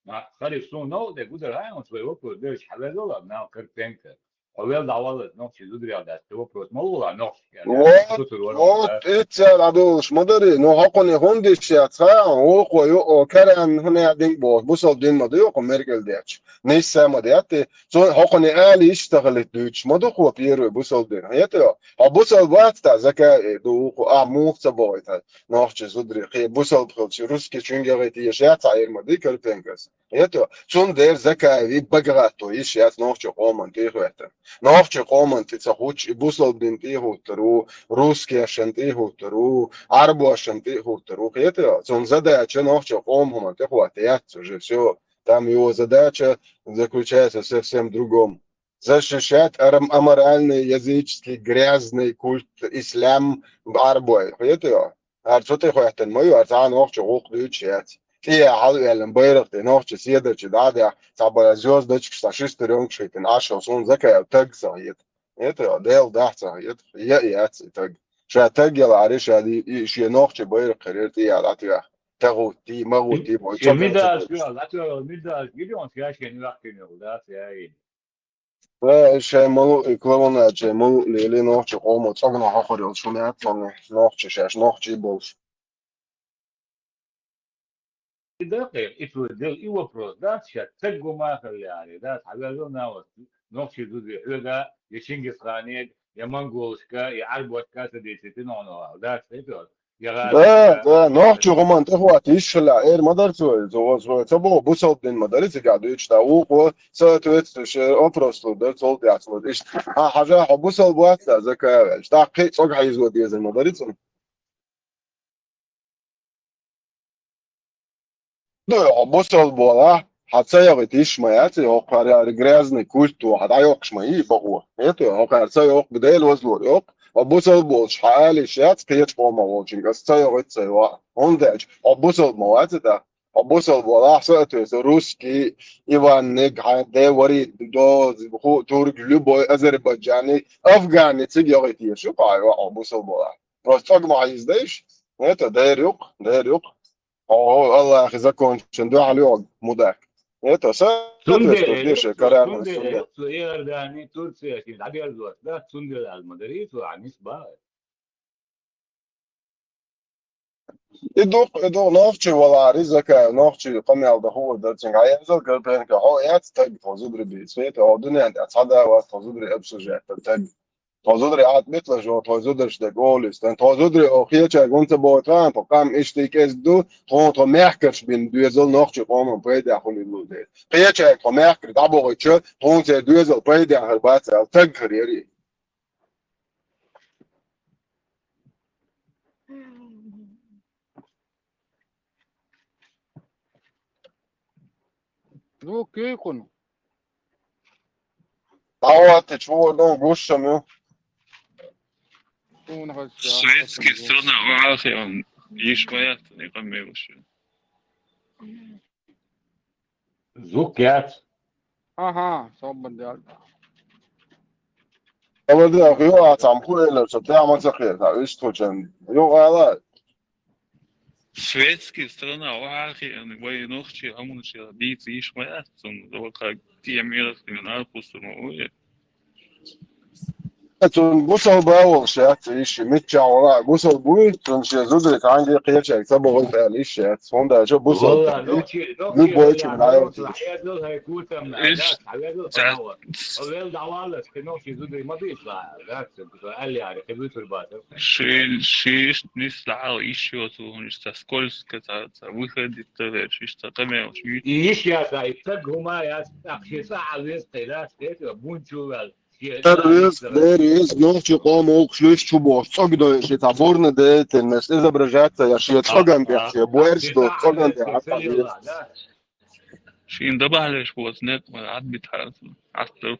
Ма, хари, суна новкъа де гудар хьан, он свой вопрос дерш хьавезала, нал Карпенко. Хьо вел дӀавалла, нохчи зударел дац, те вопрос ма лула, нохчи кер. Вот, вот, иццел а долуш ма дари, ну, хьокхуне хӀунда диш яц, ха, вукхо ю, о, каран, хӀунда дин боху, бусалба дин ма ду, юкъу Меркель дечу. Нисса ма де, атти, цо хьокхуне али иштта хилит дуьйцуш ма ду хо первый бусалба дин. ХӀета, хьо бусалба вац та, Закаев ду вукхо, а, муха ца бохуьйту, нохчи зударий, кхе бусалба хилча, русский чуьнга гӀайта еш яц, а, эр ма ди Карпенкос. ХӀета, цундела Закаев и бага гӀатто, иш яц нохчи къоман тӀе хӀоьттина. Нохчи къоман тӀе ца хӀуттуш, и бусалба дин тӀе хӀуттур ву, русскешан тӀе хӀуттур ву, Ӏарбошан тӀе хӀуттур ву. ХӀета, цунна задача нохчи къоман хӀуманна тӀе хӀотта яц уже, всё. Там его задача заключается совсем в другом. Защищать арам-, аморальный, языческий, грязный культ ислам Ӏарбой. ХӀета, ара цу тӀе хӀоьттина ма ю, ара цхьана нохча гӀуллакх дуьйцуш яц. тӀе хьалваьллина байракх тӀе нохчи седарчи дӀа а даьхна, цхьа бара звёздочкаш, цхьа шестерёнкаш хӀиттина Ӏаш, хьо суна Закаев таг ца хета. ХӀета, Дела дахь ца хета. Я, яц и таг. Ша таг яларе, ша ди-, и шен нохчи байракх хир яра тӀе дӀатоьхна. ТагӀутти, магӀутти, бо, Шен чо медаль ца шу, латвал медаль гидон, ша шен вахкинел, да, ша и. Э, шай малу и клоуна, шай малу лели нохчи къомо цӀогна хохор йол шуна цӀогна нохчи шаш, нохчи болш. И дакъе, и ту дел и вопрос, да, ша таг гума хали ари, да, хавязо на вот, нохчи зуди хьвега, я Чингисханег, я монголшка, я арбошка, са десятин оно, да, шай тот. Да, да, нохчи гӀуман тӀехват йиш хила, эр ма дар цо, цо, цо, ца бо, бусалба дин ма дари цига дуьйцу, да, вукхо, соответствующий вопрос лур дар, цул тӀаьхьа лур. Иштта, хьан хьажа, хьо бусалба вац, да, Закаев аьлча. ТӀаккха кхин а цӀогахьа йизо дезар ма дари цунна. Ну, хьо бусалба бола, хьан ца йогӀит йиш ма яц, хьо кхара грязный культ ву, хьан дӀайоккхуш ма йий бакъо. ХӀета, хьо кхара ца йоккху, Дела вазлур йоккху, хьо бусалба болуш хьан ала йиш яц, кхечу къомо волчуьнга аса ца йогӀит ца йоӀ. ХӀунда аьлча, хьо бусалба ма вац и тӀаккха. Хьо бусалба болахь, соответственно, русский, Иванниг, хьайн де варий, до, ху, турк, любой, азербайджани, афгани цига йогӀит йиш ю, хьо йоӀ, хьо бусалба болахь. Просто цӀогма хьан йиза дайш? ХӀета, дер юкъ, дер юкъ. Хьо, хьо, Аллахьи закончун дуьхьал йогӀу, мудак. ХӀета, са, Цундела, соответственно, деши, карарна, цундела, цундела. Цу Иордани, Турция, шин дӀаберзош, да, цундела аз ма дарий, цу Ӏанис ба. И дукха, и дукха нохчи валари, Закаев, нохчи къамел дан хуур дар цуьнга. Хьан язал Карпенко, хьо яц таг тхо зударий бийца. ХӀета, хьо дуьнен тӀехь цхьа да вац тхо зударий обсуждать дан таг. Тхо зударий Ӏад митлаш ву, тхо зударш дерг олуьйтан. Тхо зударий о кхечаьрга хӀунда ца боху тхаьна, тхо къам иштта и кӀезиг ду, тхуна тхо мехкарш бина доьзал нохчи къоман пайдехь хуьлийла дела. Кхечаьрга тхо мехкара дӀабохуьйтуш, тхуна церан доьзал пайдехь хир бац аьлла, таг хир яри. Ну, кийкъуна. Дагьват чу вон гуш шам ю. Суна хаза Светский страна вахиан йиш ма яц, никъа мегуш. Звук яц. Ага, собар дел. Ала де, ах, ю, а, цхьа ма хуьлуш, со тӀе ма ца хета, уьш тхучун. Ю, ала. Светский страна вахиан, вай нохчи хӀуманаш дийца йиш ма яц, цунна ваха тӀе мегаш, нахуса ма вуй. Цунна бусалба волуш яц, йиш миччахь вала, бусалба вуй, цунна шен зударий цхьаьнгге кхечаьрга ца бохуьйту аьлла йиш яц. ХӀунда аьлча бусалба Валла, нохчи, нохчи любой валла, чу нохчи дӀайолчу. Хьаязал хьай кутам на, Иш да, хьаязал ца- хьаязал. Овел дӀаваллаш, кхин нохчи зударий ма бийца, да, ца, ца, аьлла яри, кхин буьйцур бацар. Ши, ши иш нис дӀал йиш йоцу, хӀунда ца скользко, ца, ца выходит, ца веш, иш ца къамел, ши. И йиш яц, и таг хӀума яц, тӀаккха ши цӀа а веза кхайраш, хетира, бунчу ваьлла. Дер веза, дер веза, нохчи къоман гӀуллакхаш луьйш чу бохуш, цӀогдойуш, и цхьа бурна деятельность изображать ца еш, шен цӀоган тӀехь, шен боьрша долу цӀоган тӀехь хьаца веза. Шен дабахьлеш боцу некъ ма Ӏадбитахьара, Ӏаттар.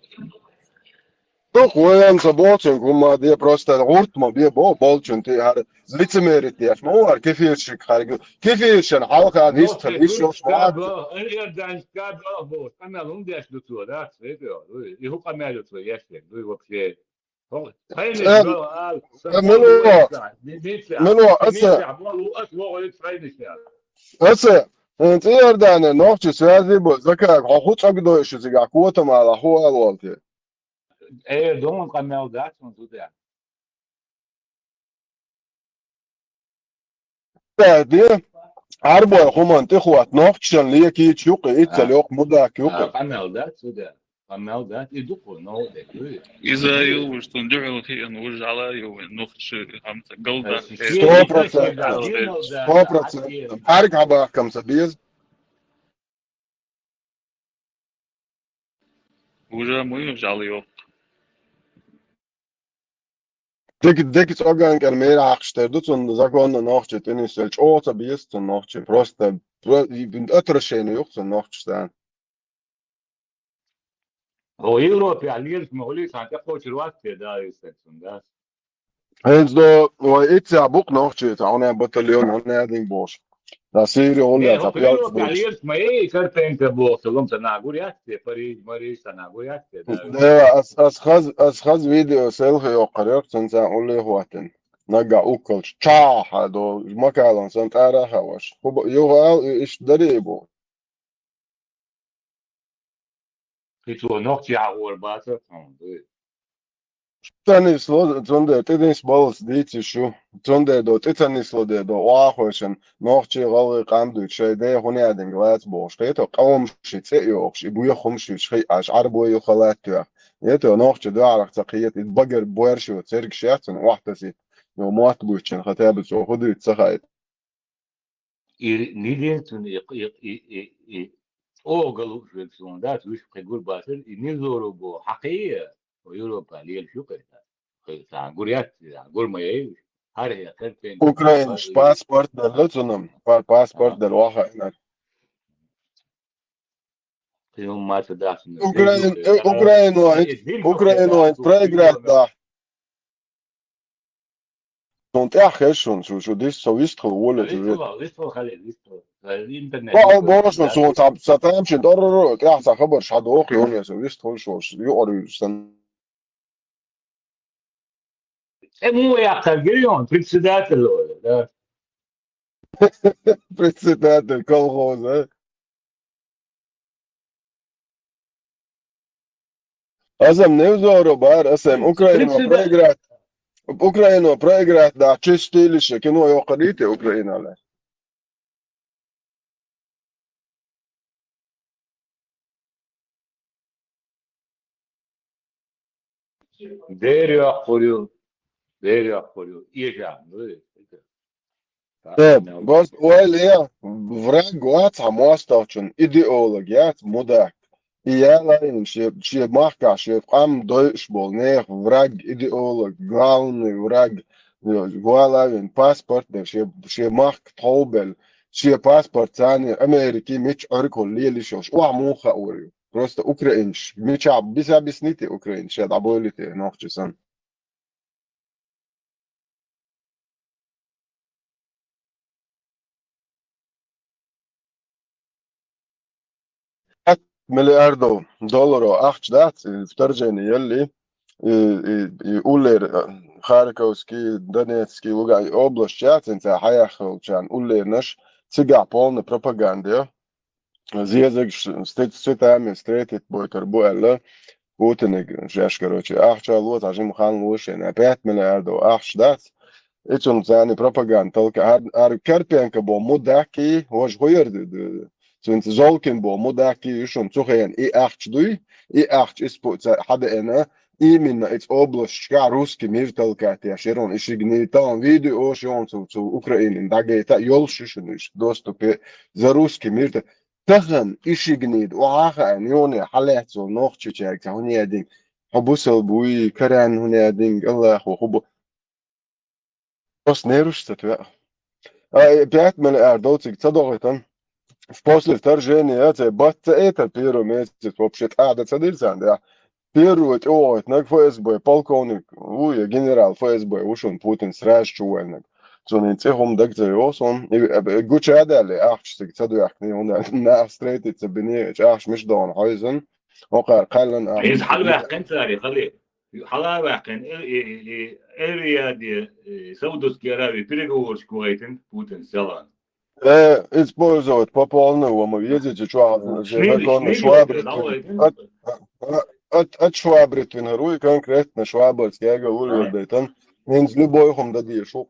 Дукха вайна ца бохучун хӀума де, просто гӀурт ма бе, бо, болчун тӀе хӀара лицемерить деш ма вара, кефирщик хьайга. Кефиршан хьалха Ну, вист, вист йолуш ма вара. Иорданска бо, бо, къамел хӀунда деш ду цо, да? И хӀу къамел ю цо еш дерг, дуй вообще. Э, Мило, Мило, аса, аса, э, цӀе Иордане нохчи связи бу, закаг, хьо хӀу цӀогдойуш ю цигахь, котамала хӀу ала волу те? Э, дон къамел дац, он зуда. Де, Ӏарбой хӀуманна тӀехӀотта нохчашна лекийча юкъе, иццал А. йоккха мудак юкъе. А, къамел дац, зуда. Къамел дац, и дукха, но де, дуй. Иза ю, уж тун дуьхьал хиъна, уж жала ю, нохчи хӀамца галда. Сто процентов. Сто процентов. Арг хьабахкам ца беза. Уже муй жал йоккха. Дика, дика цӀоган кӀел мера хьакхаш тера ду, цунна законна нохчи тӀе нисвелла, чӀогӀа ца беза цунна нохчи. Просто, про-, и, отвращение юкъа цунна нохчашна. О, Европе а лелаш ма хуьлий, сан тӀекхочур вац те, да, и сен цунна, да. ХӀинца до вай иццехь бу-кх нохчий, цхьа хӀуна батальон, хӀуна динг болуш. Да, Сири гӀулла Э, цхьа хӀокху пӀелг Европа бу. Лерча ма эй, Карпенко боху, селам ца нагур яц те, Париж, Мариж ца нагур яц те, да. Да, ас, ас хаз, ас хаз видео селфи йоккхар йоккху, цунца гӀулле хӀоттина. Наггахь уккалчу чахьа до, макалон сан тӀара хаваш. Ху бо-, юха ал, и иштта дарий бу. Кхин цо нохчий хьахор бацара тхуна, дуй. Ца нисло, цундела тӀе нисбаллалц дийци шу. Цундела до тӀе ца нисло де до, охьахойшан, нохчий гӀалгӀай къам дуьйцу, шайн ден хӀун ядинга лаца бохуш. Хето, къомаши цӀе а йохуш, и буьйху хӀумаш юьйцуш хи-, аш Ӏарбой ю халатта тоьхна. Ето, нохча дуьхьарах ца кхета, и багар боьрша йо, цергаш яц цунна охьатасийта. Йо, мотт буьйцучун, хатаба цо хӀу дуьйцу ца хаийта. И нидинцун и, и, и, и, и чӀогӀа галуш верг суна дац, вуьш кхин гур бацара, и низору бо хьакхия, о Европа лелаш ю кхайта. Кхайта, гур яц, гур ма яй, хӀара хӀе кхерпен. Украинаш паспорт делла цунна, па-, паспорт делла ваха ина. Кхин хӀума ма ца дахсина. Украин, э, Украино, Украино, проиграть да. Цунна тӀехь хеза шуна, шу, шу дис, со вистхила воле, шу ве. Вистхила, вистхила хали, вистхила. Интернет. Ва, вистхила, боху шуна, да. Суна ца, ца тамашийна тӀорру, тӀехь ца хабар ша доху, юхе со вистхила шуна, юкъара вуьйцу сан. Э, му яккхар гирион, председатель, да. Председатель колхоза, а? Азам невзоро бара, асем Украино проиграть. Украино проиграть да, чистилище, кино йоккхарийте Украина ле. Дер йоккхур ю, дер йоккхур ю, ежа, ну, Э, бос ойла я, враг вац хьан мостагӀчун, идеолог яц, мудак. И ялайна шен, шен махкахь шен къам дойуш болу нехан враг, идеолог, главный враг, валавин паспорт бен, шен, шен махка тховбелла, шен паспорт царна Америки мича Ӏуьргахула лелаш йолуш, охьа муха хуур ю. Просто украинаш, мичахь биса биснийти украинаш, ша дӀабойлийти нохчи санна. Миллиардов долларов ахча дац, и вторжение елли, и, и, и уллера, э, Харьковский, Донецкий, Луган-, и область яц, цхьа хьаяххалчарна уллернаш, цигахь полный пропаганда. Зезагаш стец цветами встретить бойтар бу аьлла, Путиниг шаьш, короче, ахча ло, цхьа жима хан ло шайна, пять миллиардов ахча дац. И цунна царна пропаганда талка, ар-, ар-, Карпенко бо мудакки, важа хуяр д-, д-, цунца Золкин бо мудакки, ю шуна цу хена и ахча дуй, и ахча испу-, ца-, хьадеана, именно эца областашкахь русский мир талкатеш, ерон и шигни, таун видео шон цу, цу Украинин дагайта, йолуш ю шуна уьш, доступе за русский мир та-, Тахана и шигнийда охьа а хаьа, нуьне хьалаьццо нохчичаьрга ца хӀун ядинг, хьо бусал буй, каран хӀун ядинг, Аллахо хӀу бу. Просто нерваш ца тоьа. А, э, пять миллиардов цига ца дохуьйтан. В после вторжения, цей бац ца этар первый месяц, вообще тӀада ца дира царна, да. Первый тӀе вохуьйтинарг ФСБ полковник ву, я генерал ФСБ ву шуна Путин сразу чу вайнарг. Цунна цӀе хӀума даг ца йогӀу суна. И, э, гуча а даьлла, ахча цига ца доьхкина, хӀунда нах встретиться бини, ахча миш догӀун хьойзан. ХӀокхара кхаьллан ахча. Иза хьалаваьккхина цари, хали. Хьалаваьккхина, э, э, э, э, Эр-Рияде, э, Саудовский Аравии переговорщик ву гайтина Путин селан. Э, использовать по полной вама везича чохь шнили, законно шнили швабрит вина. Ат, ат, ат швабрит вина руй конкретно швабрц кега уллурдайтан. Хинца любой хум да дешу.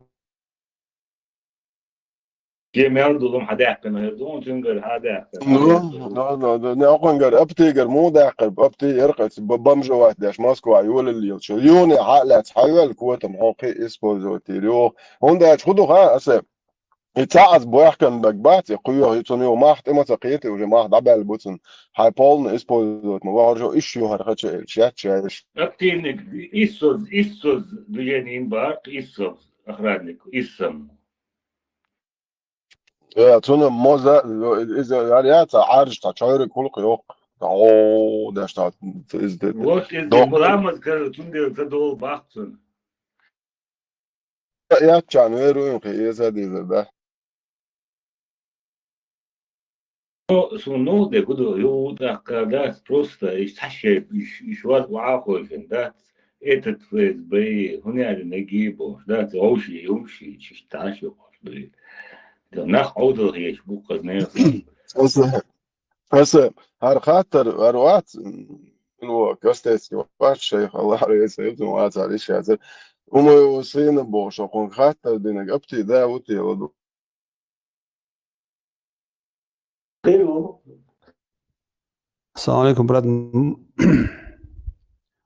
Ке мел дулум хьадаьккхина хир ду, цуьнгара хьадаьккхина. Ну, да, да, да. Не, окхунгара, аптигара му даьккхар, апти эркъаца б-, бомжовать деш Москва йолаллийлча. Юни хьа а лаьца хьайвел котам хьо кхи использовать йир. Ю, хӀунда аьлча хӀу ду хан аса? И цхьа аз бохкан даг бац, и кхуьйоху, и цунна юха мах тӀе ма ца кхета, уже мах дӀабаьлла буцун. Хьай полно использовать ма вахаржо, иш ю хӀара хача элча, яц чаьраш. Активник иссоз, иссоз движение ин барх, иссоз, охранник, иссам. Э, цунна моза, иза яр яц, а Ӏаржа цхьа чойриг хӀуллакх йоккху. О, даш та, иза де-, де-, Вот иза доккху. Ламаз кара, цундела ца долу бахцун. Яччан веру юн кхи эза дезар, да? Ну, суннух де куда югъу тӀаккха дац, просто иш цхьа шей, иш, иш ваз ваӀахойшин дац, этот Ф С Б, хӀунда аьлла нагий бохуш дац, вовший, юмший, чишташ юкъаш дуй. Да нах Ӏовдал хеш бу кхазнех. Аса, аса, хӀара хаттар, хӀара вац, ну, кастецкий вац шайх, Аллах реза хилва, вацар иш яцар. Умаю сына бохуш, хӀун хаттар динаг, апти да, вути ладу. Ассаламу алейкум, брат. М,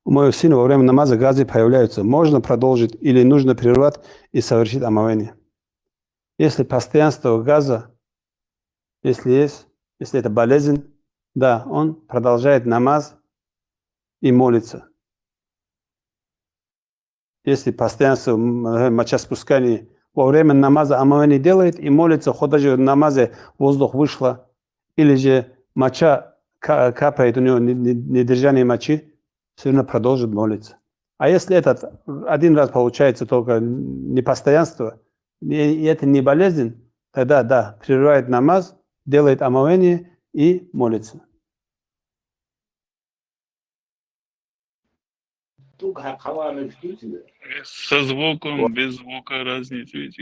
У моего сына во время намаза газы появляются. Можно продолжить или нужно прервать и совершить омовение? Если постоянство газа, если есть, если это болезнь, да, он продолжает намаз и молится. Если постоянство м, э, мочеиспускания во время намаза омовение делает и молится, хоть даже в намазе воздух вышло, или же моча ка- капает у него, не- не- недержание мочи, все равно продолжит молиться. А если этот один раз получается только непостоянство, и и это не болезнь, тогда да, прерывает намаз, делает омовение и молится. Тук хьан хьаванаш дуьйцура? Со звуком, без звука разница ведь.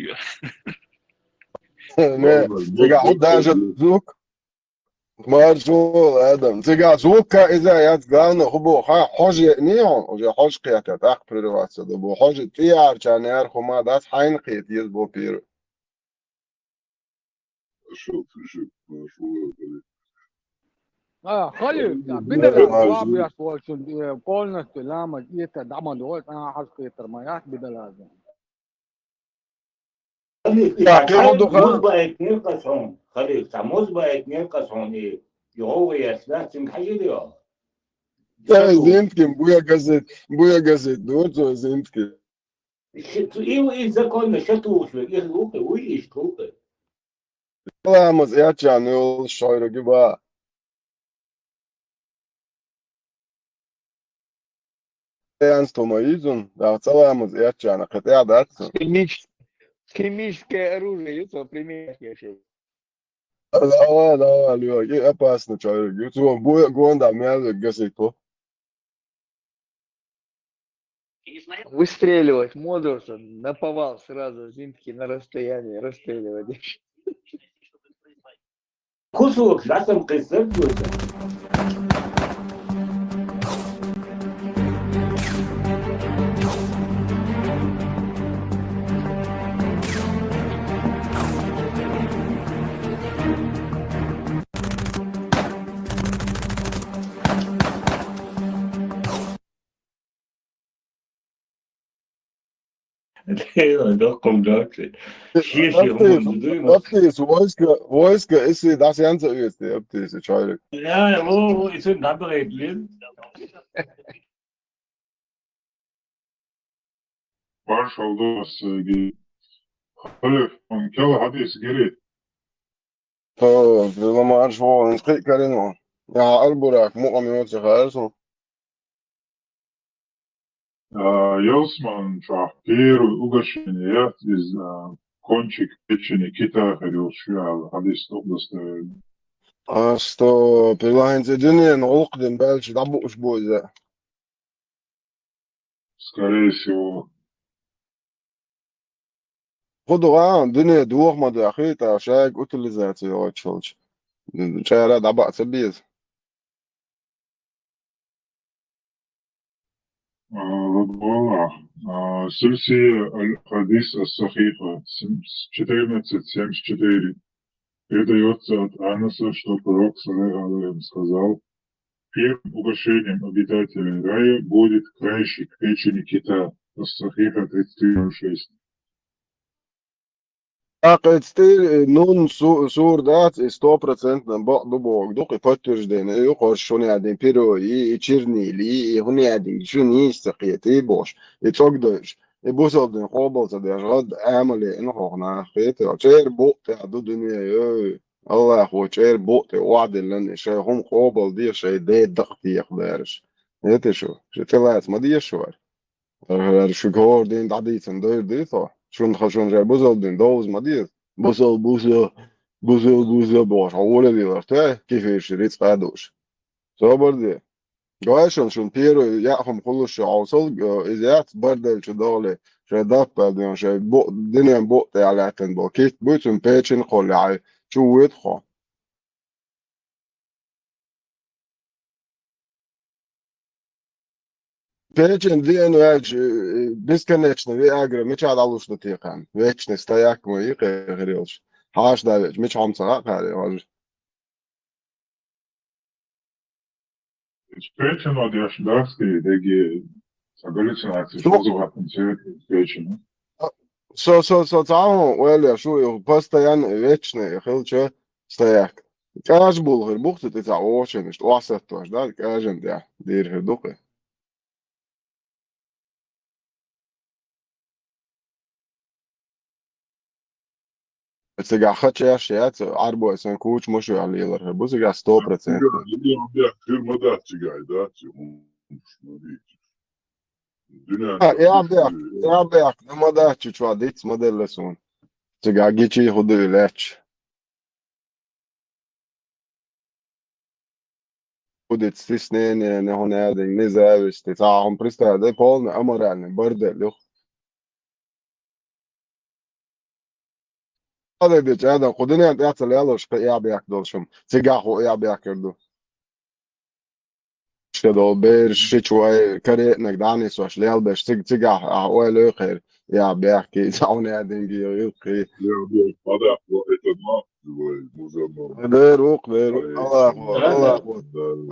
Не, цигахь даже звук. Маршо, Адам. Цигахь звук ка иза яц, главное, хӀу бу, ха, хьожа еъни хьуна, уже хьожа кхетар, тӀаккха прерваться ду бу. Хьожа тӀеярча нер хӀума дац, хьайна кхета еза бу пиру. А, халиф, да, бидалаз, ваб яш волчун, э, полностью ламаз это, даман дой, а, хьаж кхетар ма яц, бидалаз. Халиф, Я, цхьа кхин хӀун ду хан? Муз баьхкинера кхасон, халиф, цхьа муз баьхкинера кхасон, и, и гӀовгӀа яц, да, цуьнга хьажа йо. Э, Зинткин, буя газет, буя газет, ду, цо Зинткин. Ш- цу- и, и законно ша тухуш вер, и лукхе, уй, иш тухе. Ламаз эцчан йолуш шойруги ба. Энсту ма йизун, да, ца ламаз эцчан, кхетӀе а дац. Химич-, химическое оружие, ю, цо применять еш. Давай, давай, Лёк, и опасно шойруги. Ю, цо буя гонда мел газету. Выстреливать, модерса, наповал сразу, Зинтки на расстоянии расстреливать. Кусок, да, там кисет будет. Доккхум доккхи. Шен-шен хӀуманна дуй ма. Аптис, войска, войска, иси дас янца уьйцу, аптис, чойрик. Я, я, во, во, ицун дӀабахийта лин. Маршал дос, э, ги. Халиф, он кела хадис гири. То, ламарш вон, кхи карино. Я, албурак, мукъам йоцу харсу. А, Ялсман чохь первый угощение яц иза, а, кончик печени кита хир йолуш ю аьлла, хьадис тӀе доставили. А что, пиланца дуьнен гӀуллакх дин баьлча дӀабууш бу иза? Скорее всего. ХӀу дугӀа, дуьне доха ма даьхи, тӀаккха шайга утилизация йоцуш хилча. ЧӀара дӀабаъ ца беза. А, Радвала, а, силсила аль-хадис ас-сахиха, сем-, четырнадцать семьдесят четыре. Передаётся от Анаса, что Пророк, саллаллаху алейхи ва саллям, сказал: «Первым угощением обитателей рая будет краешек печени кита». Ас-Сахиха тридцать три ноль шесть. ТӀаккха эцтий, э, нун су-, сур дац, и стопроцентно бакъ ду боху, дукха и подтверждение, и юкъарш шуна яьдин пиро, и, и чернила, и, и хӀуна яьдин, шуна йийш ца кхета, и бохуш, и цӀогдойш, и бусалдин къобал ца деш, гӀад амале ина хӀокху нах хета, чӀер букъ тӀехь ду дуьне, ой, Аллахо чӀер букъ тӀе охьадиллина, и шайн хӀума къобал де, шайн ден дакъа теха бераш. Эти шу, шу тӀелаца ма деша вара. ХӀара шуьга хӀора дийна дӀадийцина дойр ду тхо. Шуна тхан шуна жай бузал дина довза ма деза. Бусал, бусал. буза, буза бохуш, хьо волавелар те, кефирш рицкъа а дууш. Собар де. Гой шуна, шуна первый яа хӀума хуьлуш шу хьовсал, э, иза яц, барделчу догӀале, шайн даппал ден, шайн бо-, динан букъ тӀехь лаьттан болу китт буй, цуьнан печень кхоллехь, чу воьду хьо. Печень деана ваьлча, э, бесконечно Виагра мичахь дӀалуш ду те кхаьн? Вечный стояк ма йикхи хир йолуш. Хьаша дӀавеача, мичахь хьо ма ца хаьа кхаьрий, важа? Печено деш дац те, деге, ца галлюцинацеш вызывать цвет печени. Со, со, со цхьа а ойла еш ву, и постоянно вечный хилча стояк. КӀажа була хир бу-кх цу тӀе цхьа вочунаш, охьасаттош, да, кӀажан тӀехь дийр хир ду-кх и. Цигахь хачеш яц, Ӏарбой сан куча мушуьхь лелар хир бу, цигахь сто процентов. Цигахь лелар бехк хир ма дац цигахь, дац, хӀумаш ма дийцаш. Дуьнен А, чохь эхь бехк, вуьшта эхь бехк, ну ма дац, чу чохь диц ма делла суна. Цигахь гичий хӀу ду и лаьтташ. Худица стеснение, не хӀун аьлла, не зависть, цхьа хӀума представь, да, полный аморальный бордель ю-кх. Ада дечу адам, кху дуьнен тӀехь ца лелош, кхин эхь бехк долуш хӀума, цигахь хӀу эхь бехк хир ду. Ша долу бераш, шичой, каретаниг дӀанисош лелбеш, цига, цигахь ахь ойла йойкхера, эхь бехке, цхьа хӀун аьлла, динге йилкхий. Эхь бехк, ма дац, это нах, вай, музаммал. Дера ву-кх, дера ву-кх. Аллахо, Аллахо,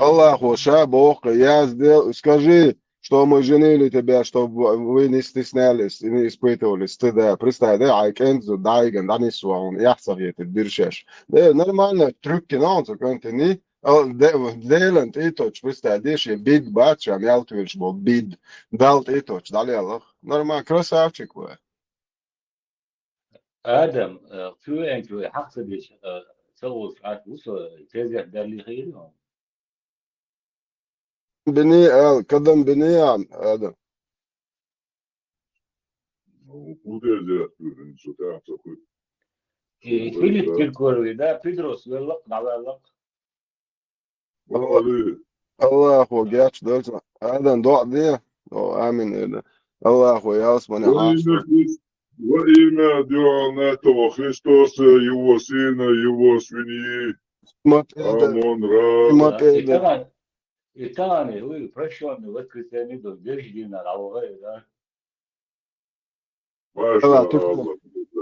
Аллахо ша боху-кх, яздел, скажи, что мы женили тебя, чтобы вы не стеснялись и не испытывали стыда. Представь, да, хьайн кӀентан зуда дӀайигна, дӀанисво хьуна, эхь ца хетар дира шаьш. Да, нормально, трюк кино, он цу кӀентан, а, де-, Делан тӀе тоттуш, представь, де, шен биг бац, ша мел туьйлуш болу биг. Далла тӀе тоттуш, дӀалеллах. Нормально, красавчик вай. Адам, э, кхуьнга хьакха ца дича, э, ца гӀуллуш Ӏаш ву со, тезет даллий хиира хьуна? Бини ал, кадам бини ам, Адам. Ну, куда я, блин, сюда, такой. И Филипп Киркоровый, да, Петрос веллакх, дӀавеллакх. Аллахо гечдойла. Адам, доӀа де. О, амин, Адам. Аллахо ялсамане хьаша. Во имя Дуьхьал Найтова Христоса, Его Сына, Его Свиньи. Амон Ра. И тагӀан, и тагӀан, и прощённый воскресенье до деждина, а, да? Ала, туькнаш,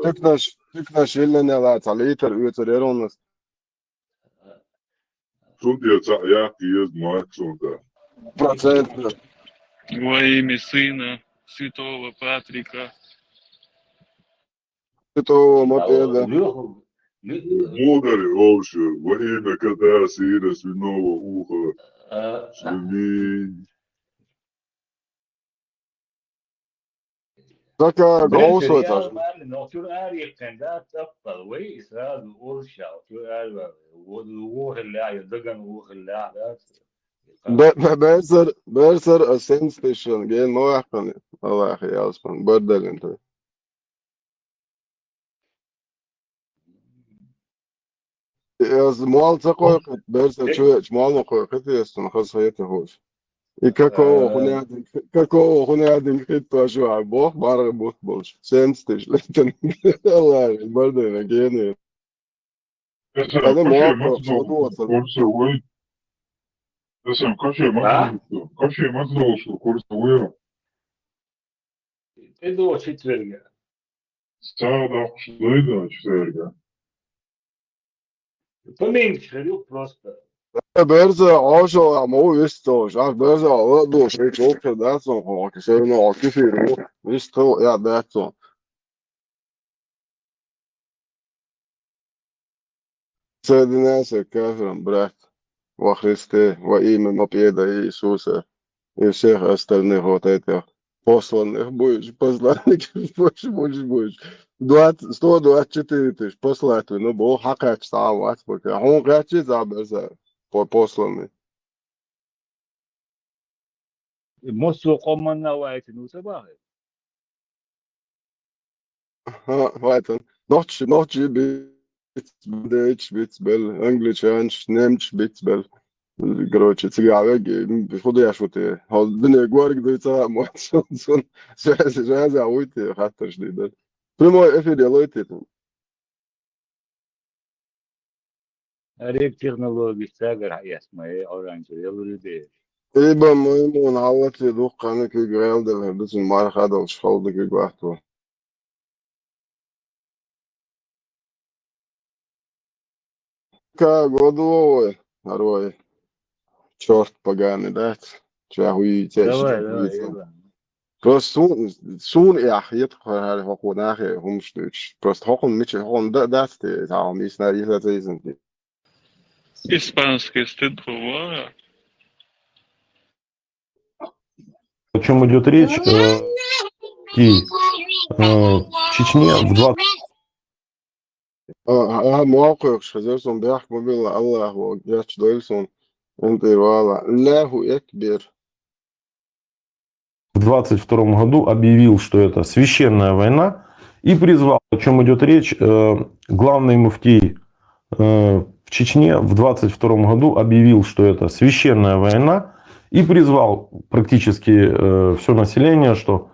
туькнаш, туькнаш йиллина ла, цхьа литр оьцур яра хьуна ас. Цунна тӀе цхьаъ яккха еза ма цунна тӀе. Процентно. Во имя Сына, Святого Патрика. Святого Матфея. Мударь овши, во имя Кота, Сына, Свиного Уха, Свиней. Така, Бен гӀовсо сериал цхьа. Ман, нохчур ари кхен да, таппал, вай, и сразу урша, чур ари, вот, ухилля, я даган ухилля, да. Бе-, бе-, берсар, берсар, а сенс тишан, ген ма вахкан, Аллахи ялсман, бардалин той. Аз мол ца кхойкху, берса чу веача, мол ма кхойкху, тесна, хаза хета хӀуш. И какого хуьнадинг, какого хуьнадинг хиттош ван, бох, баргӀа бутт болуш. Сенца тиша летан. Аллахи, бардайна, гене. Эсам Ада каше мохо, маца долуш курса вуй. Эсам каше маца долуш, каше маца долуш курса вуй. ТӀедогӀу четверга. СагӀа доккхуш дуй дан четверга? Поменьше хир ю просто. Берза, Ӏошалла ма ву вист цо, аш берза, ала а ду, шайчу вовшах дац он хьо, хьо кисайна, хьо кефир ву, вист хила а дац он. Соединяйся к кафирам, брат, во Христе, во имя Мопеда и Иисуса и всех остальных вот этих посланных будешь, посланников больше будешь, будешь. Двадцать, сто двадцать четыре тысячи послать вы, ну, бо хьакхаьчча цхьа а вац пока. Хьуна кхаьччи цхьа а берза по-, посланный. Массо а къоманна вайтина ву ца бахи? Ха, вайтина. Нохчи, нохчи би-, Дайча бицбелла, англичанаш, немцаш бицбелла. Короче, цигахь вег, м, фу деш ву те? Хьо дуьне горга дуй ца хаа мотт, цунна жаза, жаза вуй те, хаттарш дийр дара. Прямой эфир ялой те? Ариг технологиш цагара хьаэцна, ма, э, оранжевый, я говорю, де. Иба, маймун, хьаллати дуккхана куьг гӀелдала, бицун марха долуш, халда куьг вахто. Ка годо вай, гӀарой. Чёрт поганый, да? Ча хуйца, давай, ча давай, хуйца. Иван. Просто сун, сун ях, ет хар хокху нахе хумш дуч. Просто хокхун мича, хокхун да, дац те, цхьа хьо мисна, йиса цайзан те. Испанский стыд хува. О чём идёт речь? Э, и, э, в Чечне в двадцать А, а, муакхуьйхуш хезар суна, бехк ма билла, Аллаху, гечдойла суна, ин тӀера вала. Аллаху экбер. В двадцать втором году объявил, что это священная война, и призвал, о чём идёт речь, э, главный муфтий, э, в Чечне в двадцать втором году объявил, что это священная война, и призвал практически, э, всё население, что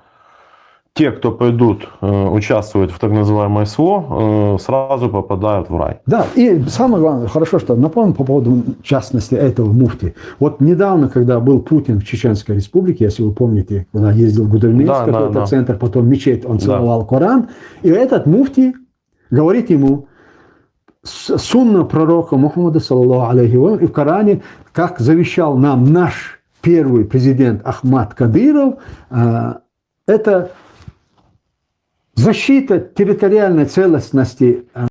те, кто пойдут, э, участвовать в так называемой СВО, э, сразу попадают в рай. Да, и самое главное, хорошо, что напомнил по поводу, в частности, этого муфти. Вот недавно, когда был Путин в Чеченской Республике, если вы помните, когда ездил в Гудермеск, да, да, какой-то, да, центр, потом мечеть, он, да, целовал Коран, и этот муфти говорит ему, с-, сунна пророка Мухаммада, саллаллаху алейхи ва саллям, и в Коране, как завещал нам наш первый президент Ахмад Кадыров, э, это защита территориальной целостности, э,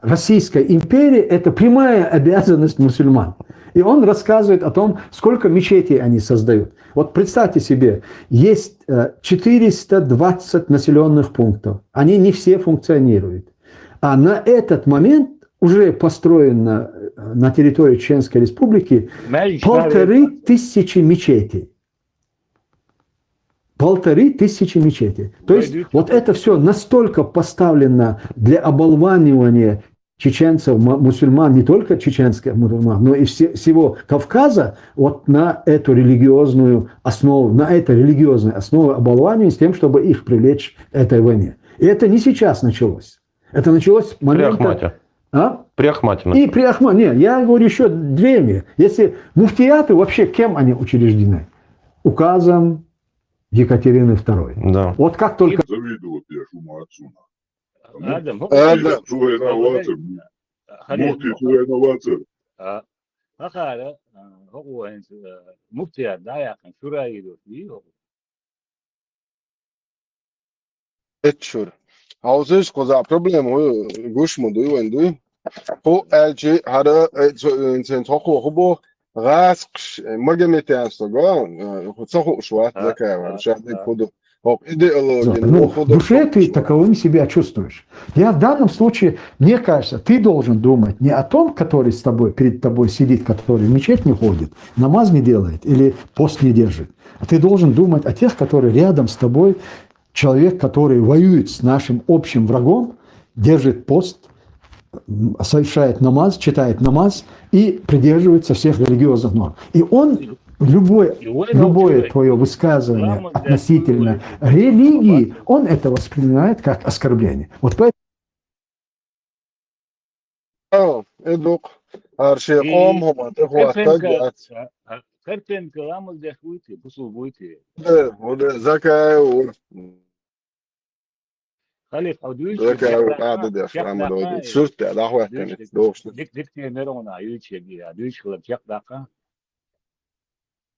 Российской империи, это прямая обязанность мусульман. И он рассказывает о том, сколько мечетей они создают. Вот представьте себе, есть, э, четыреста двадцать населённых пунктов. Они не все функционируют. А на этот момент уже построено, э, на территории Чеченской Республики полторы тысячи мечетей. Полторы тысячи мечетей. То есть вот это всё настолько поставлено для оболванивания чеченцев, ма-, мусульман, не только чеченских мусульман, но и все, всего Кавказа, вот на эту религиозную основу, на это религиозную основу оболванивания с тем, чтобы их привлечь к этой войне. И это не сейчас началось. Это началось с момента... При Ахмате. А? При Ахмате. И при Ахмате. Не, я говорю ещё древнее. Если муфтияты, вообще кем они учреждены? Указом Екатерины второй. Да. Вот как только... Завидовать я шуму отцу. Адам, Адам. Цу вайна вацар. Муфти цу вайна вацар. А, хӀокхара, а, хӀокхо хӀинца, а, муфтият дӀаяьккхина шура йийр ю, йий хӀокхо? Эццура. Хьовсийша, кхузахь проблема хӀу гуш ма дуй вайн, дуй? ХӀу аьлчи, хӀара, э, цо-, э, цен цхьа хӀу боху, гӀаскхаш, э, магометянство го, э, хӀу ца хууш вац, а, Закаев, а, ша дика, а, хӀу ду. ХӀокху идеология, ну, хӀу ду, в душе ты таковым себя чувствуешь. Я в данном случае, мне кажется, ты должен думать не о том, который с тобой, перед тобой сидит, который в мечеть не ходит, намаз не делает или пост не держит, а ты должен думать о тех, которые рядом с тобой, человек, который воюет с нашим общим врагом, держит пост, м, совершает намаз, читает намаз и придерживается всех религиозных норм. И он любое, любое твоё высказывание относительно религии, он это воспринимает как оскорбление. Вот поэтому О, и дукха. ХӀара шен къоман хӀума тӀехӀоттаг яц. Карпенко ламаз деш вуй те, бусулба вуй те? Де, хӀу де, Закаев ву. Халиф, хьо дуьйцу, Закаев ву, Ӏада деш, ламаз деш. Сурт де, дӀахӀоьттина, духуш. Дик-, дик-, дик-, те мер вана юьйцу яги, а дуьйцу хилар чекх даккха.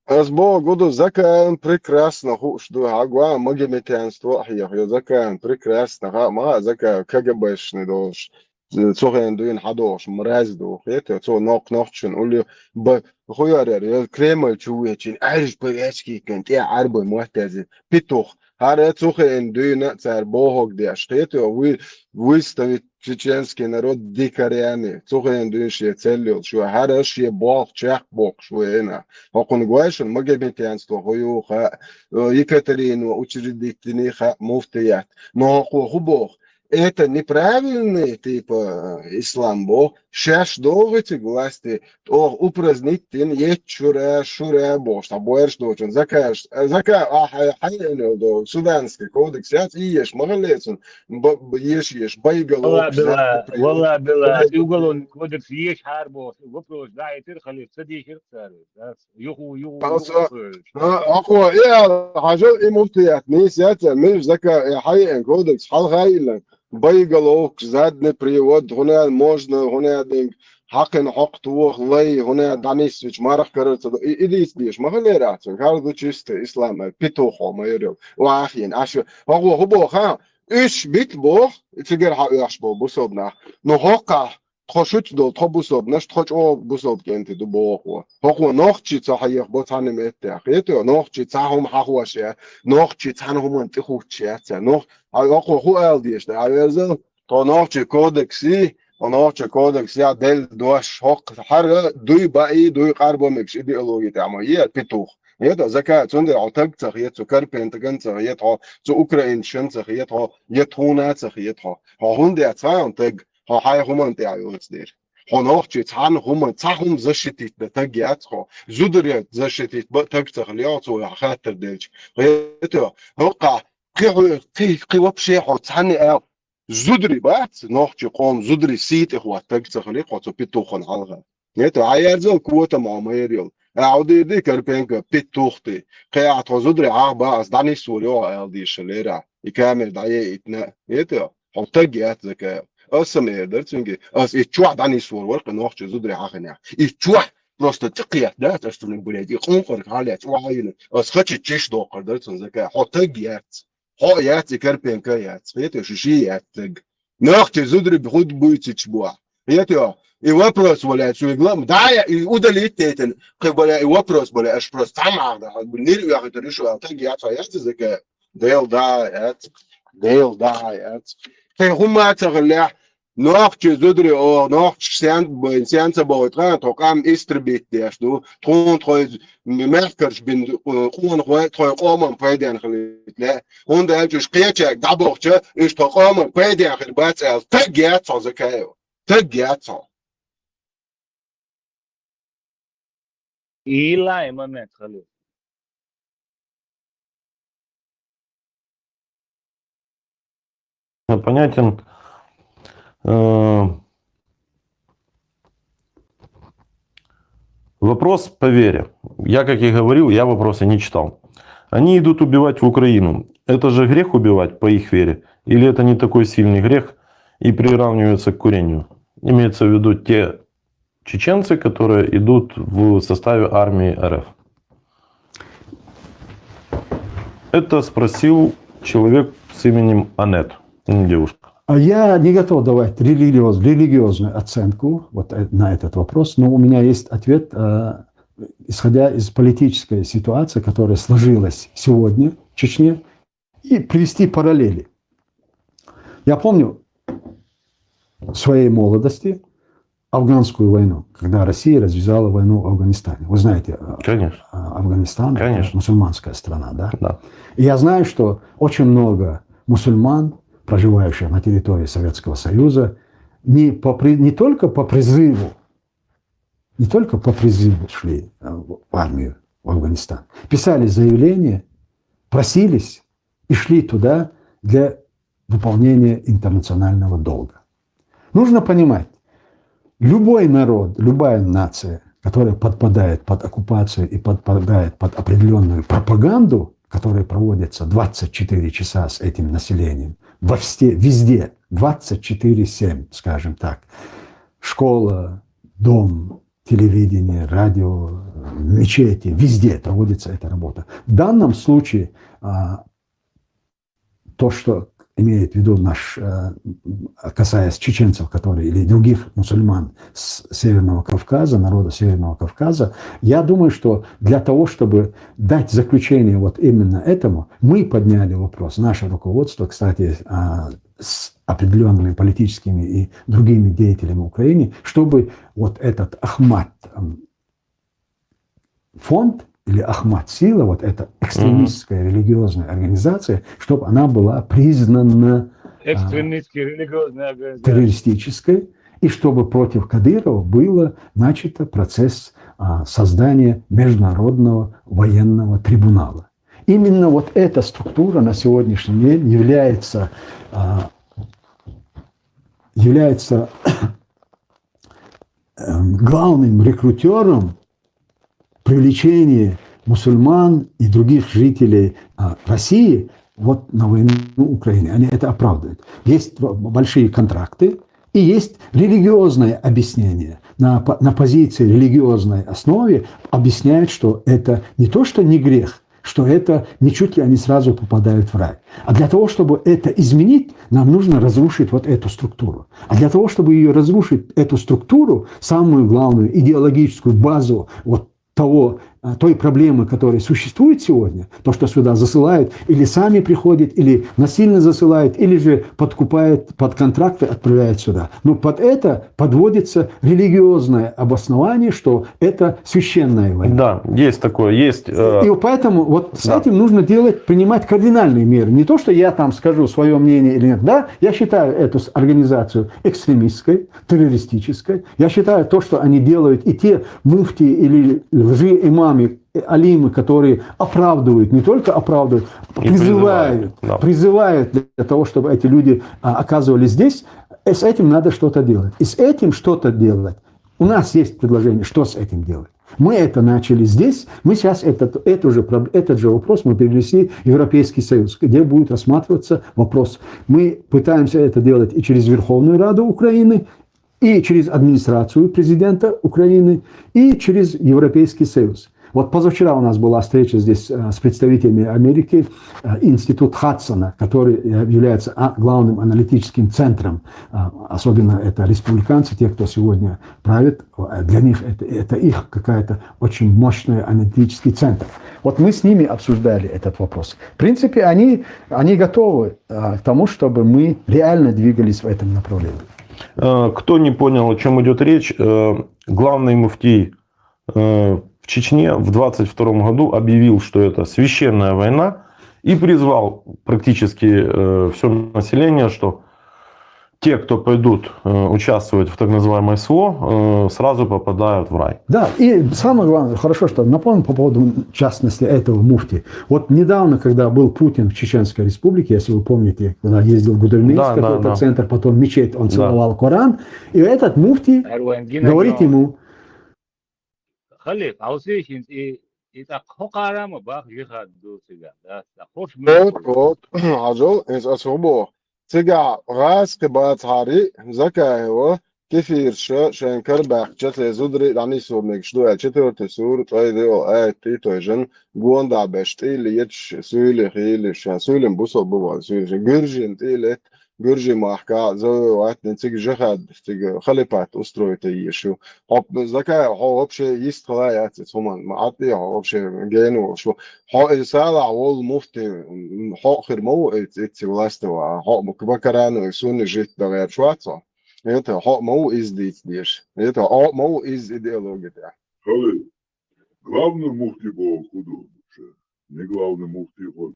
Ас боху, гу ду, Закаевна прекрасно хууш ду, хьан гуа магометянство а хьеха, йо, Закаевна прекрасно хаьа, ма хаьа, Закаев КГБшный долуш, цу хенахь дуьйна хьадохуш, мразь ду, хета, цо нокх-нохчашна улле, ба, хуяр яр, я Кремль чу вехчина, Ӏаьржа повязка кан, тӀе Ӏаьрбой мотт язйина, петух, хӀара цу хенахь дуьйна цара бохург деш, хета, вы-, выставить чеченский народ дикарями, цу хенахь дуьйна шен цӀе йолуш, хӀара шен болх чекхбоккхуш ву хӀинца. ХӀокхунна гой шуна магометянство хӀу ю хаьа, э, Екатерино учредить дина хаьа муфтият. Но хӀокхо хӀу боху? это неправильный, типа, ислам бо, шаш долгъы цига власти, тох упразднить дин, ет шура, шура бо, ша боярш дочун, закаш, зака, а, хай, хай, до, суданский кодекс, яц, и еш, магалецун, б-, б-, еш, еш, боеголовка, вала, била, вала, била, и уголовный кодекс, еш, хар бо, вопрос, да, и тир халиф, садишир, царь, да. Юху, юху, Алса, юху. А, ахо, я, хажал и муфтият, не сяца, миш зака, я, хай, эн кодекс, хал хай, илан. Боеголовка, задний привод, гуна можно, гуна динг, хакин хак тух, лай, гуна данис, вич марах караца, и, и дис биш, махалера, цун, хар ду чисто, ислам, э, петухо, майорил, вахин, ашу, хагу, хубо, ха, иш бит бох, цигер ха, яш бо, бусобна. Но хока, тхо шуч дол, тхо бусобнаш, тхо чӀо бусоб кӀентий ду боху. Хокхо нохчи ца хьаех бо цхьана меттехь. Хетайо, нохчи цхьа хӀума хьахош я, нохчи цхьана хӀуманна тӀехуч я ца. Нох-, а, хокхо хӀу ала дезаш да, а верзал, тхо нохчи кодекси, тхо нохчи кодекс я делла дош, хӀокху хьара дуй баъий, дуй къарбо мегаш идеологи тӀехь ма е, петух. Хетайо, зака, цундела хьо таг ца хета, цу Карпентаган ца хета хьо, цу украинцашан ца хета хьо, е тхуна ца хета хьо. Хьо хӀунда яц хьан таг? Хьо хьайн хӀуманна тӀехь йоцу дера. Хьо нохчи цхьана хӀума, цхьа хӀума защитить дан таг яц хьо. Зударий защитить бан таг ца хилла йо цо хаттар делча. Хетайо, хӀокхахь, кхин хьо, кхин, кхин вообще хьо цхьанна аьлла. Зударий бац, нохчи къоман зударий сий тӀе хӀотта таг ца хилла хьо цу петухана хьалха. Хетайо, хьан ярзал котам хьо ма ярйол. Ахьа дийр ди Карпенко, петух ты. Кхин ахьа тхо зударий хьаха бан ас дӀанисвор йо хьо аьлла дийша лера. И камера дӀае итна. Хетайо? Хьо таг яц, зака. Аса мер дар цуьнга. Ас и чохь дӀанисвор вара кхин нохчи зударий хьахинехь. И чохь просто цӀе кхетта дац ас цунна, блядь, и къонкъарг хьалаьцна, охьа йина. Ас хача чиш доккхур дара цунна, зака. Хьо таг яц. Хьо яц, и Карпенко яц. Хетайо, шу ши яц таг. Нохчи зударий хӀуд буьйцича бохьа. Хетайо, и вопрос валяет, цуьнга лам. Да, я, и удалить тетан, кхин валя, и вопрос валя, аш просто цхьа мах да, нир уьяхийтар иш ваьл, таг яц, хьо яц, зака. Дел да, яц. Дел да, яц. Кхин хӀума ца хилла, нохчи зударий, о, нохчи сен, сен ца бохуьйту, тхо къам истребить деш ду. Тхуна тхой мехкарш бин, къонахой, тхой къоман пайден хилийта ле. ХӀунда аьлча уьш кхечаьрга дӀабохча, уьш тхо къоман пайден хир бац аьлла, таг яц хьо, Закаев. Таг яц хьо. Илай момент хилла. Понятен. Э, вопрос по вере. Я, как и говорил, я вопросы не читал. Они идут убивать в Украину. Это же грех убивать по их вере? Или это не такой сильный грех и приравнивается к курению? Имеется в виду те чеченцы, которые идут в составе армии РФ. Это спросил человек с именем Анет, не девушка. А я не готов давать религиоз-, религиозную оценку вот, э, на этот вопрос, но у меня есть ответ, э, исходя из политической ситуации, которая сложилась сегодня в Чечне, и привести параллели. Я помню в своей молодости афганскую войну, когда Россия развязала войну в Афганистане. Вы знаете, э, Конечно. э, Афганистан — это Конечно. мусульманская страна, да? Да. И я знаю, что очень много мусульман, проживающих на территории Советского Союза, не по при-, не только по призыву, не только по призыву шли, э, в армию, в Афганистан. Писали заявления, просились и шли туда для выполнения интернационального долга. Нужно понимать, любой народ, любая нация, которая подпадает под оккупацию и подпадает под определённую пропаганду, которая проводится двадцать четыре часа с этим населением, во все, везде, двадцать четыре семь, скажем так, школа, дом, телевидение, радио, мечети, везде проводится эта работа. В данном случае, а, то, что имеет в виду наш, э, касаясь чеченцев, которые, или других мусульман с Северного Кавказа, народа Северного Кавказа, я думаю, что для того, чтобы дать заключение вот именно этому, мы подняли вопрос, наше руководство, кстати, а, с определёнными политическими и другими деятелями Украины, чтобы вот этот Ахмат, м, фонд или Ахмат Сила, вот эта экстремистская религиозная организация, чтобы она была признана Экстремистские религиозные организации. Террористической, и чтобы против Кадырова было начато процесс а, создания Международного военного трибунала. Именно вот эта структура на сегодняшний день является, а, является эм, главным рекрутером привлечения мусульман и других жителей а, России вот на войну Украины. Они это оправдывают. Есть большие контракты, и есть религиозное объяснение. На, на позиции религиозной основе объясняют, что это не то, что не грех, что это ничуть ли они сразу попадают в рай. А для того, чтобы это изменить, нам нужно разрушить вот эту структуру. А для того, чтобы ее разрушить, эту структуру, самую главную идеологическую базу вот того, а, той проблемы, которая существует сегодня, то, что сюда засылают, или сами приходят, или насильно засылают, или же подкупают под контракты, отправляют сюда. Но под это подводится религиозное обоснование, что это священная война. Да, есть такое, есть. Э... И поэтому вот с да. этим нужно делать, принимать кардинальные меры. Не то, что я там скажу свое мнение или нет. Да, я считаю эту организацию экстремистской, террористической. Я считаю то, что они делают, и те муфти или лжи-имамы, алимы, которые оправдывают, не только оправдывают, и призывают, призывают, да. призывают для того, чтобы эти люди а, оказывались здесь, с этим надо что-то делать. И с этим что-то делать. У нас есть предложение, что с этим делать. Мы это начали здесь, мы сейчас этот, это же, этот же вопрос мы перенесли в Европейский Союз, где будет рассматриваться вопрос. Мы пытаемся это делать и через Верховную Раду Украины, и через администрацию президента Украины, и через Европейский Союз. Вот позавчера у нас была встреча здесь э, с представителями Америки, э, институт Хадсона, который э, является а, главным аналитическим центром, особенно это республиканцы, те, кто сегодня правит, для них это, это их какая-то очень мощный аналитический центр. Вот мы с ними обсуждали этот вопрос. В принципе, они, они готовы к тому, чтобы мы реально двигались в этом направлении. Кто не понял, о чем идет речь, главный муфтий в Чечне в двадцать втором году объявил, что это священная война, и призвал практически э, все население, что те, кто пойдут э, участвовать в так называемой СВО, э, сразу попадают в рай. Да, и самое главное, хорошо, что напомнил по поводу, в частности, этого муфти. Вот недавно, когда был Путин в Чеченской Республике, если вы помните, когда ездил в Гудермейск, да, какой-то да, да. центр, потом мечеть, он целовал да. Коран, и этот муфти говорит ему, Халиф, гьавсишинц и, и цӀа хъокхарама бах жихад дусига, да, цӀа хош Вот, вот, гьажал, из асубо. Цигахь гӀаскхи бацахьари, Закаева, кефирша, шайн карбаьхча, цӀе зудари, дӀанисурнигаш ду, аьлла, четвёртый сур, цӀай диъал, аят, и той жан, гонда беш, тӀили, етш, суйли, хийли, шан, суйлин бусо бувал, суйли, шан, гуржин, тӀили, Гуржий махка завоевать дин, цига жихад, цига халифат устроить еш ю. Хьо Закаев, хьо вообще йист хила яц из хӀуман, ма Ӏатти хьо вообще гена волуш ву. Хьо и салахь волу муфти, хьо хир ма ву и, и ци власть ван, хьо Бакарановый сунни житта дан гӀерташ вац хьо? Это хьо ма ву иза дийца деш. Это хьо ма ву иза идеология тӀехь. Халиф, главный муфти боху хӀун ду вообще? Не главный муфти хӀун?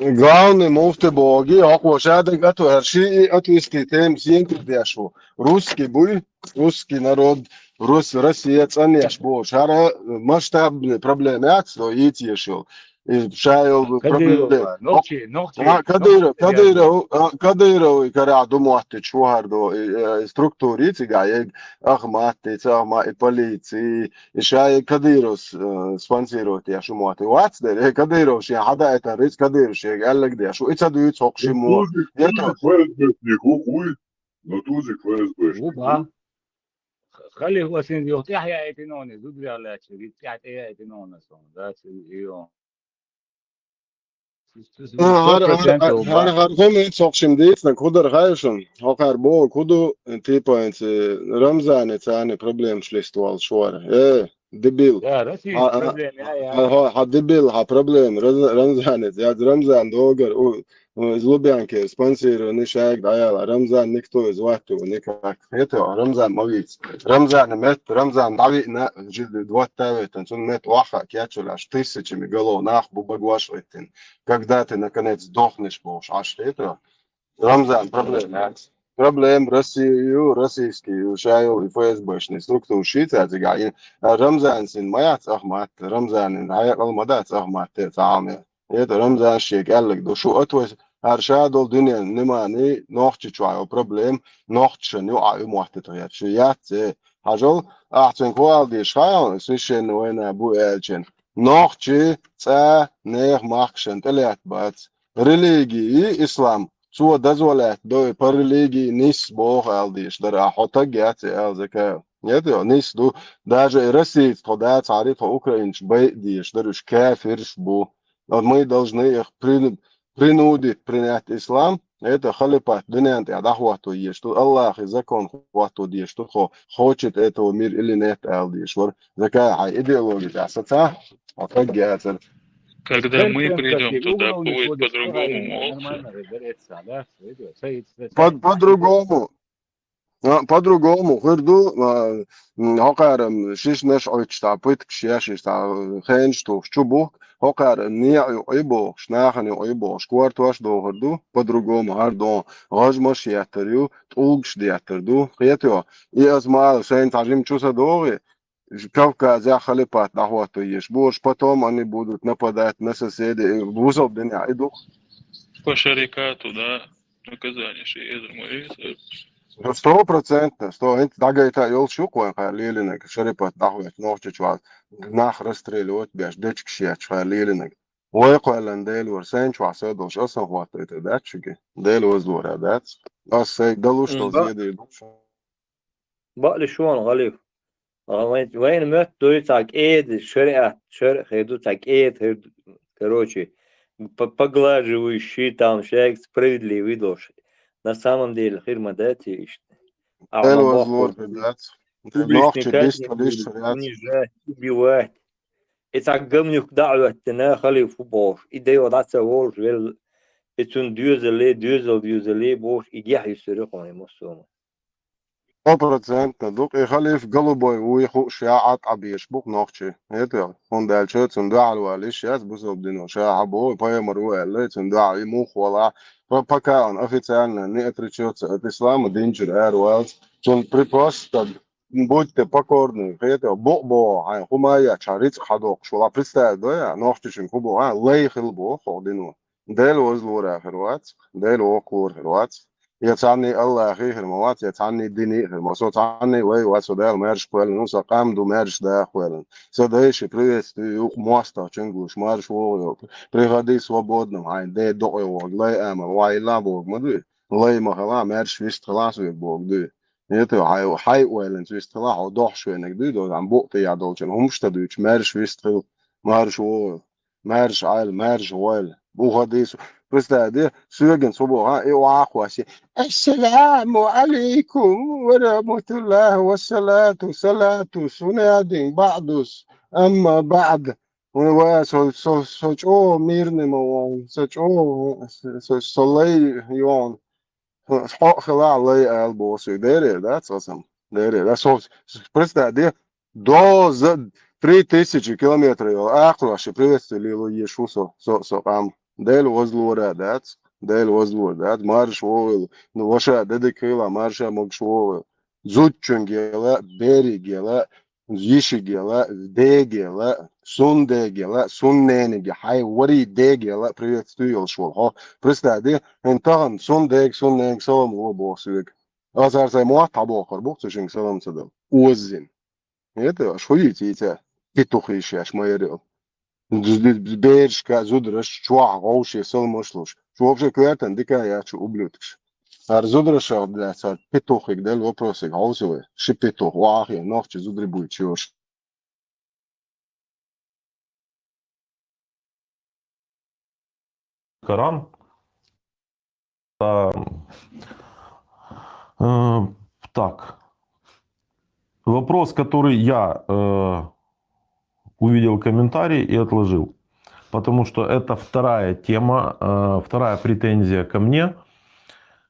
Главный муфти боху, хӀокхо шадерг а ту хӀара шиъ а ту исти тема сентир деш ву. Русский буй, русский народ, Рус, Россия цӀанъеш бохуш. ХӀара масштабный проблема яц до йийца еш йолу. И ша йолу проблема. Нохчи, нохчи. Кадыров, Кадыров, Кадыровый карахь ду моттича ву хӀара до, и структури цигахь, и Ахмат, и ца Ахмат, и полици, И ша и Кадыровс э, спонсировать еш ю мотт. И вац дера, и Кадыров шен хьада это рыц Кадыров шен аьллаг деш ю. И ца дуьйцу хӀокху шиммо. Ето. ФСБшник ву хуй, но тузик ФСБшник. Ву ба. Халиф васин юх тӀехь яйтина он, зудря лаьча, виц тӀехь тӀе яйтина он сон, да, цига и он. ХӀара хӀума цхьа шим дийцинарг хӀун дара хаьий шуна? ХӀокхара бохург хӀун ду, типа, хӀинца Рамзане царна проблемаш листа воллуш вара. Э, дебил. Хьан дебил, хьан проблема. Рамзане, яц Рамзан догар, иза Лубянке спонсирование шайга дӀаяла. Рамзан никто из ватту никак. Хета, Рамзан ма вийца. Рамзана метта, Рамзан дӀавиъна, жи дватта веттан, цунна метта охьа кечвелаш, тысячами голов нах бу багош веттина. Когда ты, наконец, сдохнешь, бохуш, Ӏаш хета? Рамзан, проблема яц. Проблема Россия ю, российский ю, ша йолу и ФСБшный структура ши цаьрцига. Рамзан син ма яц ахмат, Рамзанин хьекъал ма дац ахмат те цхьа хьалме. Это Рамзан шега аьлларг ду. Шу от вай хӀара ша долу дуьнен внимание Нохчийчохь йолу проблема, нохчашна юкъахь ю моттийтахь яц. Шу яц э. Хьажал, ахь цуьнга хӀу ала дезаш хаьа, священная война бу аьллачун. Нохчий цӀа нехан махкашна тӀелаьтта бац. Религии ислам, цо дозволять до и по религии нисса боху ала дезаш дара. Ахь хьо таг яц и ала Закаев. Нет, йо, нисса ду. Даже и Россица тхо дацахьара, тхо украинцаш байа дезаш дара, уьш кафирш бу. Вот мы должны их при-, принудить принять ислам, это халифат дуьнен тӀехь дӀахӀотто езаш ду, Аллахьан закон хӀотто дезаш ду, хо-, хочет этого мир или нет, ала дезаш вара. Закаев, хьайн идеологи тӀехь сацахь, хьо таг яцара. Когда мы придём туда, будет по-другому, молодцы. По-, по-другому. А, по-другому хир ду, а, м, хӀокхара, м, шишнаш Ӏуьттуш, цхьа пытка еш, цхьа хенаш тухуш чу бухку, хӀокхара неӀ юкъа ю бохуш, нахана юкъа ю бохуш, кортош дохур ду, по-другому хӀара дон, гӀажмаш еттар ю, тӀулгаш деттар ду, хетайо. И аса ма аллара, сайна цхьа жима чу са догӀий, Кавказехь халифат дӀахӀотто езаш бу уьш, потом они будут нападать на соседей, и бусалба динехь и ду. По шарикату, да, наказание ши эзар ма эзар. Сто процентов, сто, хӀинца дӀагайта йолуш ю-кх вайн кхара лелийнарг, шарипат дӀахӀоьттина Нохчийчохь, нах расстреливать беш, дечигаш етташ кхара лелийнарг. Вай кхоьллина Дела вара, сайна чохь са долуш, аса хӀоттуьйтур дац шуьга, Дела вазлора дац. Аса сайга далуш долу зеде ду. Бакъли шуна, халиф. А, вайн, вайна моьтту дуй цхьа кӀеда шариат, шар а хир ду, цхьа кӀеда хир ду, короче, п-, поглаживающий там шайга справедливый долуш. На самом деле хир ма дац и иштта. Ахьа ма боххур. Публичный казни, унижать, убивать. И цхьа гамнюк дӀа а хӀоьттина, халиф хӀу бохуш, и дайо дӀа ца волуш велла, и цунна доьзале, доьзал доьзале бохуш, и гехь юьсур ю кхуьнан массо а. Сто процентов ду-кх, и халиф голубой вуй хууш, ша Ӏад Ӏа безаш бу-кх нохчий. ХӀета, хӀунда аьлча цунна дуьхьал вала йиш яц, бусалба дино ша хьан боху, пайхамар ву аьлла, цунна дуьхьал и муха вала. По-, пока он официально не отречётся от ислама, динчуьра ара валлалц, цунна при-, просто будьте покорны, хета, букъ боху, хьайн хӀума а етташ, хьан рицкъ хьан доккхуш вала. Представь, да, я, нохчичуьнга хӀу боху, а, лай хила боху хӀокху дино. Дела вазлора хир вац, Дела воккхалора хир вац. Я цхьанний Аллахий хир ма вац, я цхьанний динний хир ма. Со цхьанний лай вац, со Дала маьрша кхоьллина, со къам ду маьрша даха кхоьллина. Сан дайша приветствие ю-кх мостагӀчуьнга луш, марша вогӀу йолу. Приходи свободным, хьайн де докъе вогӀу, лай амал, вай ла богу ма дуй. Лай ма хила, маьрша вист хила соьга богу дуй. ХӀета, хьай, хьай ойланца вист хила, хьо дохьуш венаг дуй, доза, букъ тӀехь долчун хӀумаш дан дуьйцуш, маьрша вист хила, марша вогӀу. Маьрша Ӏайла, маьрша гӀойла. Бу хадийсу. Представь, де, соьган цу боху, а, и охьа а кхоссе. Ассаламу алейкум ва рахматуллахи ва салату, салату, сунадин, баъдус, амма баъд. Ва со, со, со чӀогӀа мирный ма вон, со чӀогӀа, со, со лай йон. Хьо-, хьо хила лай ала боху соьга. Дерриг, да, цкъа сам? Дерриг, да, со, представь, де, доза три тысячи километров йолу акхарош приветствие лело езаш ву со, со, со къам. Дела вазлора дац, Дела вазлора дац, марша вогӀийла. Ну, ваша де дика хила, марша могуш вогӀийла. Зудчуьнга ела, берига ела, йишига ела, дега ела, сун дега ела, сун ненига, хьайн варий дега ела, приветствие йолуш волу хьо. Представь, де, хӀин тахана сун дега, сун нега салам ло боху соьга. Аса хӀара сайн мотт хьан бохур бу-кх цу шинга салам ца дала. Оззина. Это аш хуйийца йийца, петухи шаьш ма яра йолу. Берашка, зудараш, чохь гӀовше салмаш луш. Шу вообще коьртан дика яц шу, ублюдкаш. ХӀара зударашах дац, хӀара петухиг делла вопросиг хьовсий вай. Ши петух, вахе, нохчи зудари буй чош. Коран. А, э, так. Вопрос, который я, э, увидел комментарий и отложил. Потому что это вторая тема, э, вторая претензия ко мне.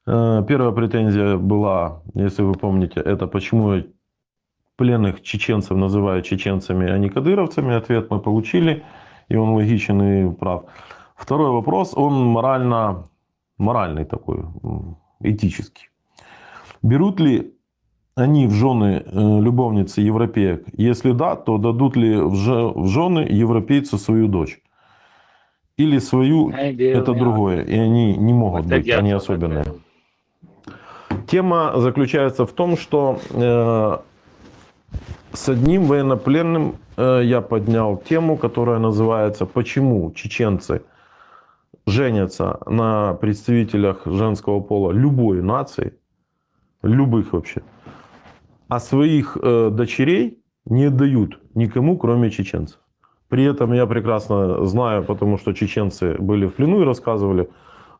Э, первая претензия была, если вы помните, это почему пленных чеченцев называют чеченцами, а не кадыровцами. Ответ мы получили, и он логичен и прав. Второй вопрос, он морально моральный такой, м, этический. Берут ли они в жены э, любовницы европеек? Если да, то дадут ли в, же, в жены европейцу свою дочь? Или свою, это другое, и они не могут быть, они особенные. Тема заключается в том, что э, с одним военнопленным э, я поднял тему, которая называется «Почему чеченцы женятся на представителях женского пола любой нации, любых вообще, а своих э, дочерей не дают никому, кроме чеченцев». При этом я прекрасно знаю, потому что чеченцы были в плену и рассказывали: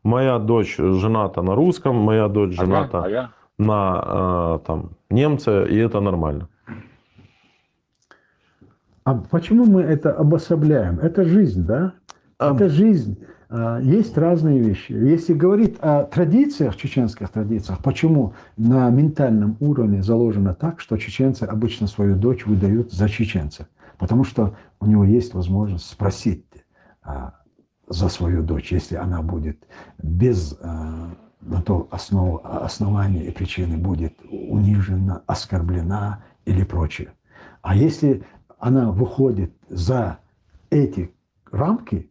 «Моя дочь жената на русском, моя дочь жената на э, там, немце, и это нормально». А почему мы это обособляем? Это жизнь, да? Это жизнь. А, есть разные вещи. Если говорить о традициях, чеченских традициях, почему на ментальном уровне заложено так, что чеченцы обычно свою дочь выдают за чеченца? Потому что у него есть возможность спросить а, за свою дочь, если она будет без а, на то основ, основания и причины будет унижена, оскорблена или прочее. А если она выходит за эти рамки,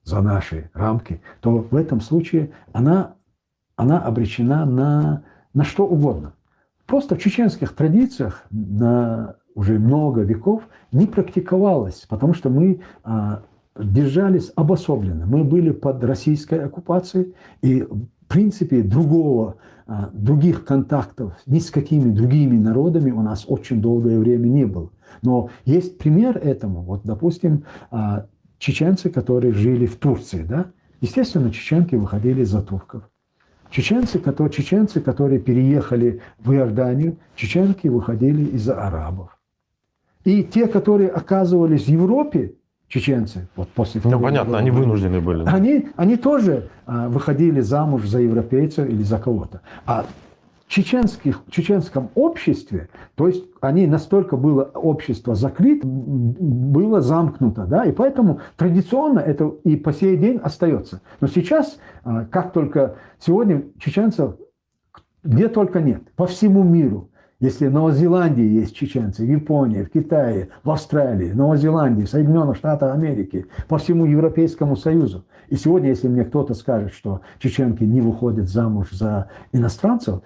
за наши рамки, то в этом случае она, она обречена на, на что угодно. Просто в чеченских традициях на уже много веков не практиковалось, потому что мы а, держались обособленно. Мы были под российской оккупацией, и в принципе другого, а, других контактов ни с какими другими народами у нас очень долгое время не было. Но есть пример этому. Вот, допустим, а, чеченцы, которые жили в Турции, да, естественно, чеченки выходили за турков. Чеченцы, которые, чеченцы, которые переехали в Иорданию, чеченки выходили из-за арабов. И те, которые оказывались в Европе, чеченцы, вот после... Ну, понятно, они вынуждены были. Они, они тоже а, выходили замуж за европейцев или за кого-то. А в чеченских, чеченском обществе, то есть они настолько было общество закрыто, было замкнуто, да, и поэтому традиционно это и по сей день остается. Но сейчас, а, как только сегодня чеченцев где только нет, по всему миру, если в Новой Зеландии есть чеченцы, в Японии, в Китае, в Австралии, в Новой Зеландии, в Соединенных Штатах Америки, по всему Европейскому Союзу. И сегодня, если мне кто-то скажет, что чеченки не выходят замуж за иностранцев,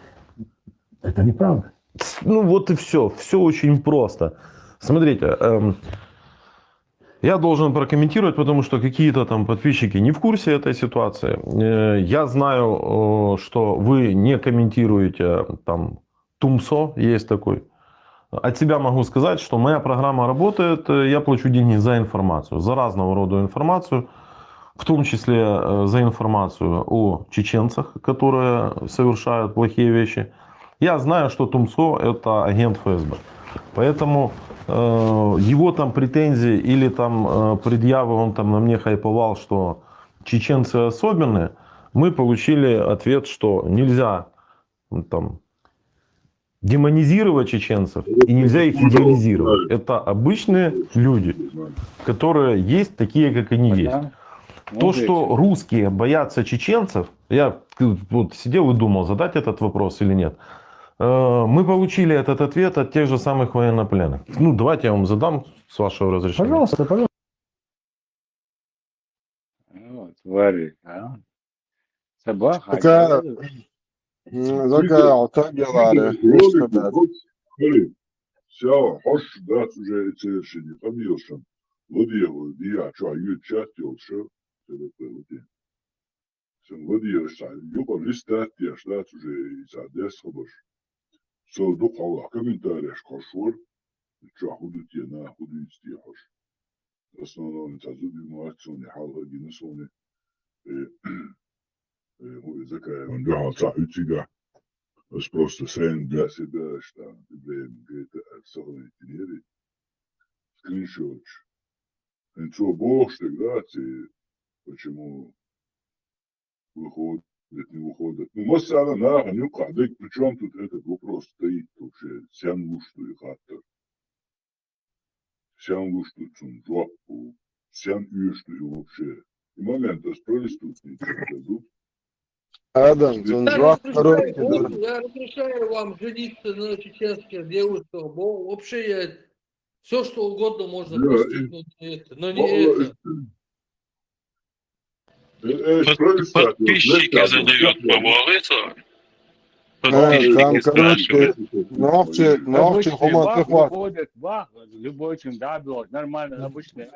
это неправда. Ну вот и все. Все очень просто. Смотрите, эм, я должен прокомментировать, потому что какие-то там подписчики не в курсе этой ситуации. Э, я знаю, э, что вы не комментируете там Тумсо, есть такой. От себя могу сказать, что моя программа работает, э, я плачу деньги за информацию, за разного рода информацию, в том числе э, за информацию о чеченцах, которые совершают плохие вещи. Я знаю, что Тумсо — это агент ФСБ. Поэтому э, его там претензии или там э, предъявы, он там на мне хайповал, что чеченцы особенные, мы получили ответ, что нельзя там демонизировать чеченцев, и нельзя их идеализировать. Это обычные люди, которые есть такие, как они есть. То, что русские боятся чеченцев, я вот сидел и думал, задать этот вопрос или нет. Э, мы получили этот ответ от тех же самых военнопленных. Ну, давайте я вам задам, с вашего разрешения. Пожалуйста, пожалуйста. Вот, твари, а? Собака. Така, така, така, Сява, хаш дац уже эцершини, къамиошан. Вадиева, дия, чуа, ю чат йолша, тебе певоди. Сен вадиева ша, юба листат я, дац уже и са дес хабаш. Со духала комментарияш кошвар, чуа, худу тена, худу исти хаш. Основном это зуби муацуни, халха гинасуни. Закаеван, да, са утига. Просто сен для себя, что время, говорит, сохранить не. Скриншот. Ничего, бог что, да, почему выходит, не выходит. Ну, масса на, ну, кадык, при чем тут этот вопрос стоит вообще? Сян лушту и хаттар. Сян лушту цун жопу. Сян юшту и вообще. И момент, что преступники идут. Адам, цунна жоп короткий дара. Я разрешаю вам жениться на чеченских девушках. Бо вообще я все что угодно можно простить, но не это. Но не это. Подписчики задают вопросы. Подписчики спрашивают. Нохчи, нохчи хуман тихват. Любой чем, да, было нормально, обычно.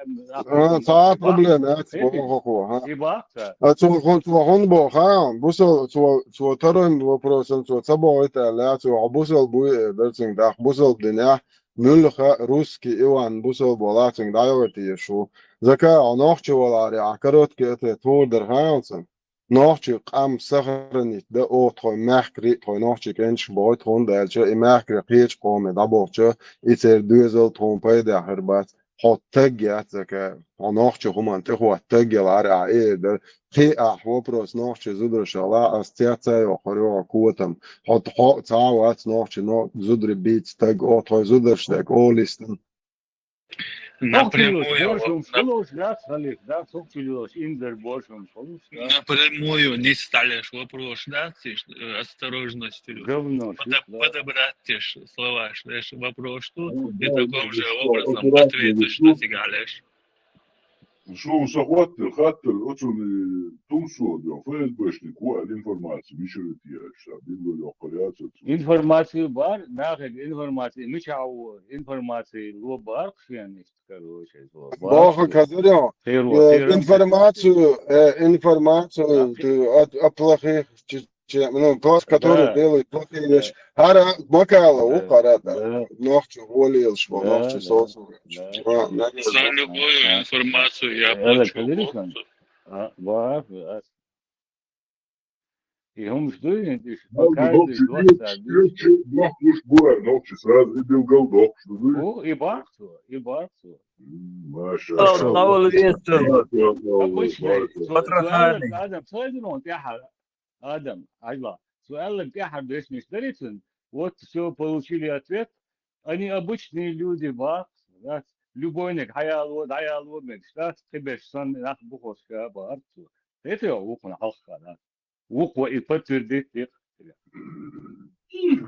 Ца проблема, ца хо-хо. И бахта. А цо хун, цо хун бо, ха, бусал, цо, цо второй вопросом, цо ца бо это, ля, цо бусал буй, э, берцинг, да, бусал дыня, мюлха, русский, Иван, бусал бо, ла, цинг, да, это шу. Зака, а нохчи валари, а короткий это, твордер, ха, цинг. Нохчи къам сохранить да, о, тхой мехкри, тхой нохчи кенчик бой, тхун дальча, и мехкри кеч коми да бохча, и цер дуэзал тхун пайда хербац, хо таггиат зака, хо нохчи хуман тихват таггиал ара, а, э, да, хи, а, вопрос нохчи зудрашала, ассоциация, о, хорё, куатам, хо, хо, цавац нохчи, но, зудри биц, таг, о, тхой зудраш, таг, о, листан. Напрямую, напрямую не стали вопрос, да, с осторожностью. Говно, подобрать те слова, знаешь, вопрос, что ты таким же образом ответишь, что ты говоришь. Шо сохваттар, хаттар, оцуни тумсо, дё, ФСБшник, ваал информация, мишурит яш, а, билла ёхкар яц оцу. Информация бар, нахаг информация, мича ву информация ло бар, хшен ишт, короче, ло бар. Бохо казарё, э, информацию, э, информацию, э, от, от плохих, ну, то, который делает плохие вещи. Хара, макала, укарата. Нохчи волилш, бо, нохчи сосу. За любую информацию я плачу. И хумш дуй, и каждый год. Нохчи буа, нохчи сразу и билгал дохш. О, и барцу, и барцу. Маша. Обычный. Адам, Адам, Адам, Айла, суаллан тӀехьа дешнаш дарицун, вот всё, получили ответ. Они обычные люди, бац, да? Любой нег хьаяло, дӀаяло мегаш, да? Кхибеш сан нах бухошка, бац. Это вукхун хьалха, да? Вукхо и подтвердить их.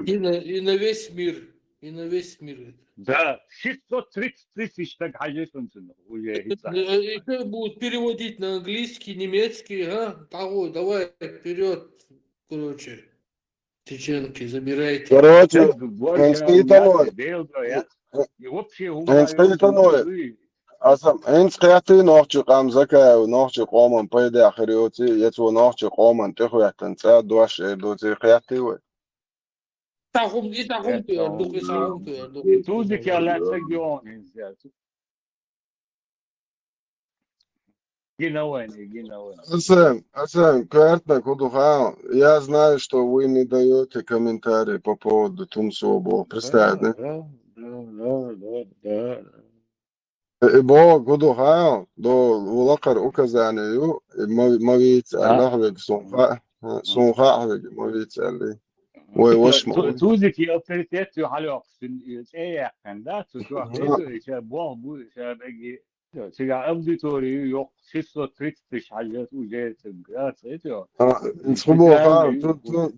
И на, и на весь мир. И на весь мир это. Да, шестьсот тридцать тысяч так хьажешунцун уже. Это, э, это будут переводить на английский, немецкий, а? Того, давай, вперёд, короче, чеченки, забирайте. Короче, хӀинца хӀитаной. И вообще, хӀинца хӀитаной. Аса, хӀинца кхетий нохчи къам Закаев, нохчи къоман пайда хир йоций, я цо нохчи къоман тӀехветтан цӀа дош эр доций, кхетий вай? Тахум, и тахум туяр духу, и тахум туяр духу. Тузик я лацак йон, хӀинца. Гина вайни, гина вайни. Асан, Асан, картна кудуха, я знаю, что вы не даёте комментарии по поводу Тумсо бо. Представь, да? Да, да, да, да, да. Э, бо кудуха, до улакар указание ю, э, ма, ма виц, а, нахвег сунха, сунха хвег, ма виц, али. Вай, ваш ма. Тузик и авторитет ю халёк, син, э, цеяхкан, да? Цу чуах, э, бо бу, ша беги. Сега аудиторию йох шестьсот тридцать тысяч хьажат уже, это. А, схубо, ха,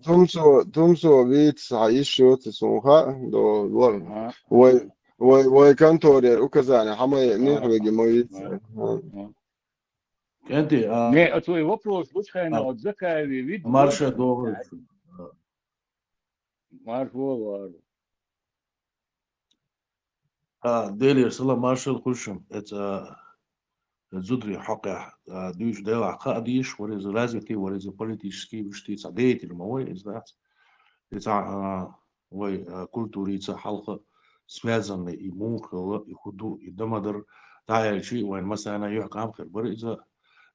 Тумсо, Тумсо виц, ха, ещё ты сунха, до, ладно. Вай, вай, вай конторе указание, хама не хвеги ма виц. Кенти, а. Не, а твой вопрос, лучше на, вот Закаеви вид. Марша добрый. Марш вовар. А, Делер, салам, маршал хушум. Это, а, зудри хьакъя, а, душ дела, ха, диш, вариза развитый, вариза политический, вишти, ца деятель, ма вай, из, да. Это, а, вай, а, культурица, хьалха, связанный и мухала, и худу, и дамадар, да, я чи, вай, масана, юх, кам, хер, бар, из,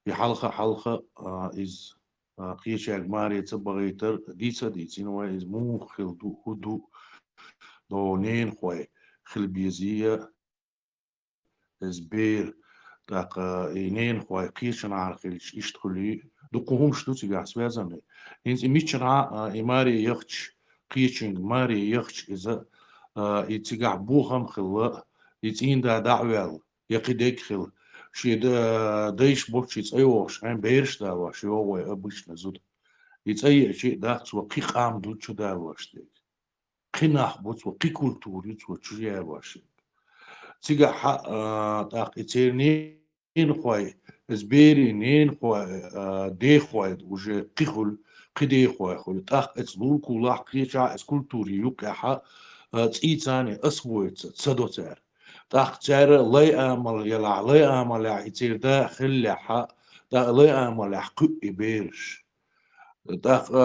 и хьалха, хьалха, а, из, а, кхечаг маре ца багӀийтар, дийца дийцина вай, из мух хила ду, хӀу ду, до ненахой хила безий, из бер, тӀаккха и ненахой кхечанхьара хилча, иштта хуьлий, дукха хӀумаш ду цигахь связанный. ХӀинца и миччанхьа, а, и маре яхча, кхечуьнга маре яхча иза, а, и цигахь бохам хилла, и цӀийнда дӀа а ваьлла, я кхидерг хила. Шен да-, дайша болчу цӀа йогӀуш, хьайн бераш далош йогӀу вай обычно зуда. И цӀа еъча а дац, вай кхы къам ду чу далош дерг. Кхы нах бу цо, кхы культура ю цо чу ялош дерг. Цигахь а, тӀаккха и церан ненахой, эс берийн ненахой, а, дехой уже кхы хуьлу, кхы дехой хуьлу. ТӀаккха эс лулкулахь кхечахь эс культура юкъехь а, цӀийцани ас войтца ца до цара. ТӀаккха цара лай амал ялахь, лай амалехь и церан да хиллехь а, тӀаккха лай амалехь кхуьу и бераш. ТӀаккха,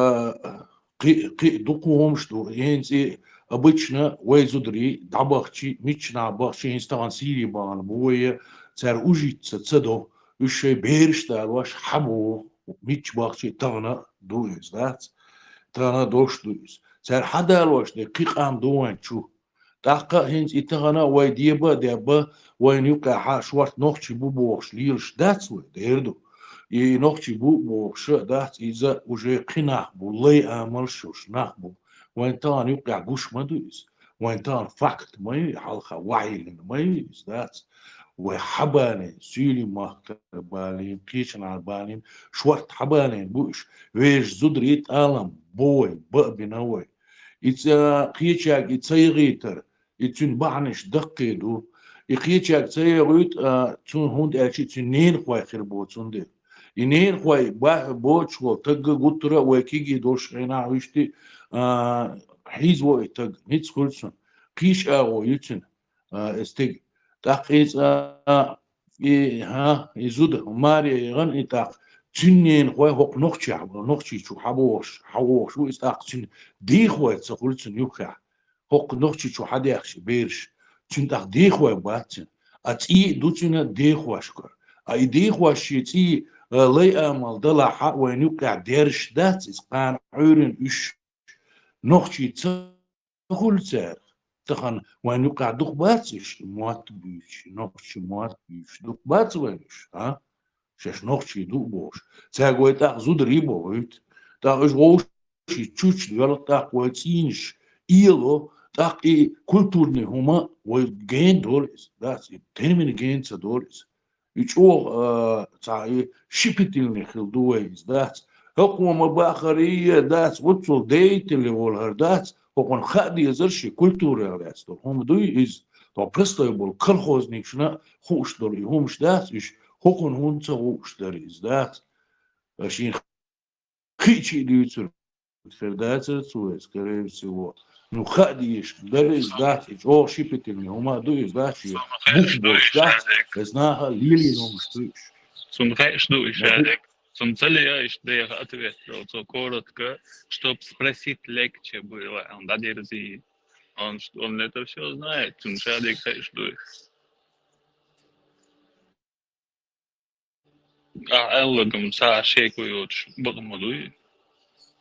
а, кхин, кхин дукха хӀумаш ду, хӀинца и обычно вай зударий дӀабахчий, миччанхьа бахчий, хӀинца тахана Сири бахана бу вай, цара ужитца ца до, уьш шайн бераш далош хьан бу, мичча бахчий тахана ду иза, дац? Тахана дош ду иза. Цара хьан далош де, кхин къам ду вайн чу. ТӀаккха а хӀинца и тахана вай деба а дебба, вайна юкъехь а шорта нохчий бу бохуш лелаш дац вай, дера ду. И нохчий бу бохуш а дац, иза уже кхин нах бу, лай амалш йолуш нах бу. Вайн тахана юкъехь гуш ма ду иза. Вайн тахана факт ма ю, хьалха ваьхьиллина ма ю иза, дац. Вай хьабалийна, суьйлийн махкара балийна, кхечанхьара балийна, шорта хьабалийна бу уьш. Вешан зударий тӀалам бо вай, баа бина вай. И ца, кхечаьрга и ца яхийтар, и цуьнан бахьанаш даккхий ду. И кхечаьрга ца яхийта, а, цунна, хӀунда аьлча и цуьнан ненахой хир бу цундела. И ненахой ба-, боцуш волу тагга гуттара а вай кегий долуш хенахь вуьшти, а, хьийзаво и таг, ницкъ хуьлу цунна. Кхийча агӀо ю цуьнан, а, и стеган. ТӀаккха иза, а, и, хӀа, и зуда, маре яхана и тӀаккха. Цуьнан ненахой хӀокху нохчехь, нохчий чу хьан бохуш, хьан вохуш ву иза тӀаккха цуьнан дехой ца хуьлу цуьнан юххехь. ХӀокху нохчий чу хьан дехча бераш, цуьнан тӀаккха дехой бац цуьнан. А цӀий а ду цуьнан дехошкара. А и дехош шен цӀий, а, лай амал далахь а вайна юккъехь дерриш дац иза, кхана Ӏуьйрина уьш нохчий ца хуьлу цара. Тахана вайн юкъахь дукха бац уьш, мотт буьйцуш, нохчийн мотт буьйцуш, дукха бац вайн уьш, а? Шаьш нохчий ду бохуш. Цаьрга вай тӀаккха зударий бохуьйту. ТӀаккха уьш вовшийн чучча доьлху, тӀаккха вай цӀийнаш ийло, тӀаккха и культурный хӀума вай гена долу иза, дац, и термин гена ца долу иза. И чӀогӀа, а, цхьа и щепетильный хила ду вай иза, дац. ХӀокхо ма бахарий, дац, оццул деятель волу хӀара, дац, хӀокхунна хаа дезара шен культурах лаьцна долу хӀума дуй иза. Тхо простой болу колхозникашна хууш долу и хӀумаш дац, уьш хӀокхунна хӀунда ца хууш дара иза, дац. Шена кхиъча а дуьйцур хир дацара цо, скорее всего. Ну, хаа дезаш дара иза, дац, и чӀогӀа щепетильный хӀума а ду иза, дац, и бух болуш дац, иза наха лелийна хӀумаш ду уьш. Цунна хаьаш ду уьш, Шадик. Цунна ца ле а иштта деха ответ, цо коротко, чтоб спросить легче было, он дадерзи. Он, он это всё знает, цунна Шадик хаьаш ду уьш. Ахь аьлларг-м ца шеко йоцуш бакъ ма дуй.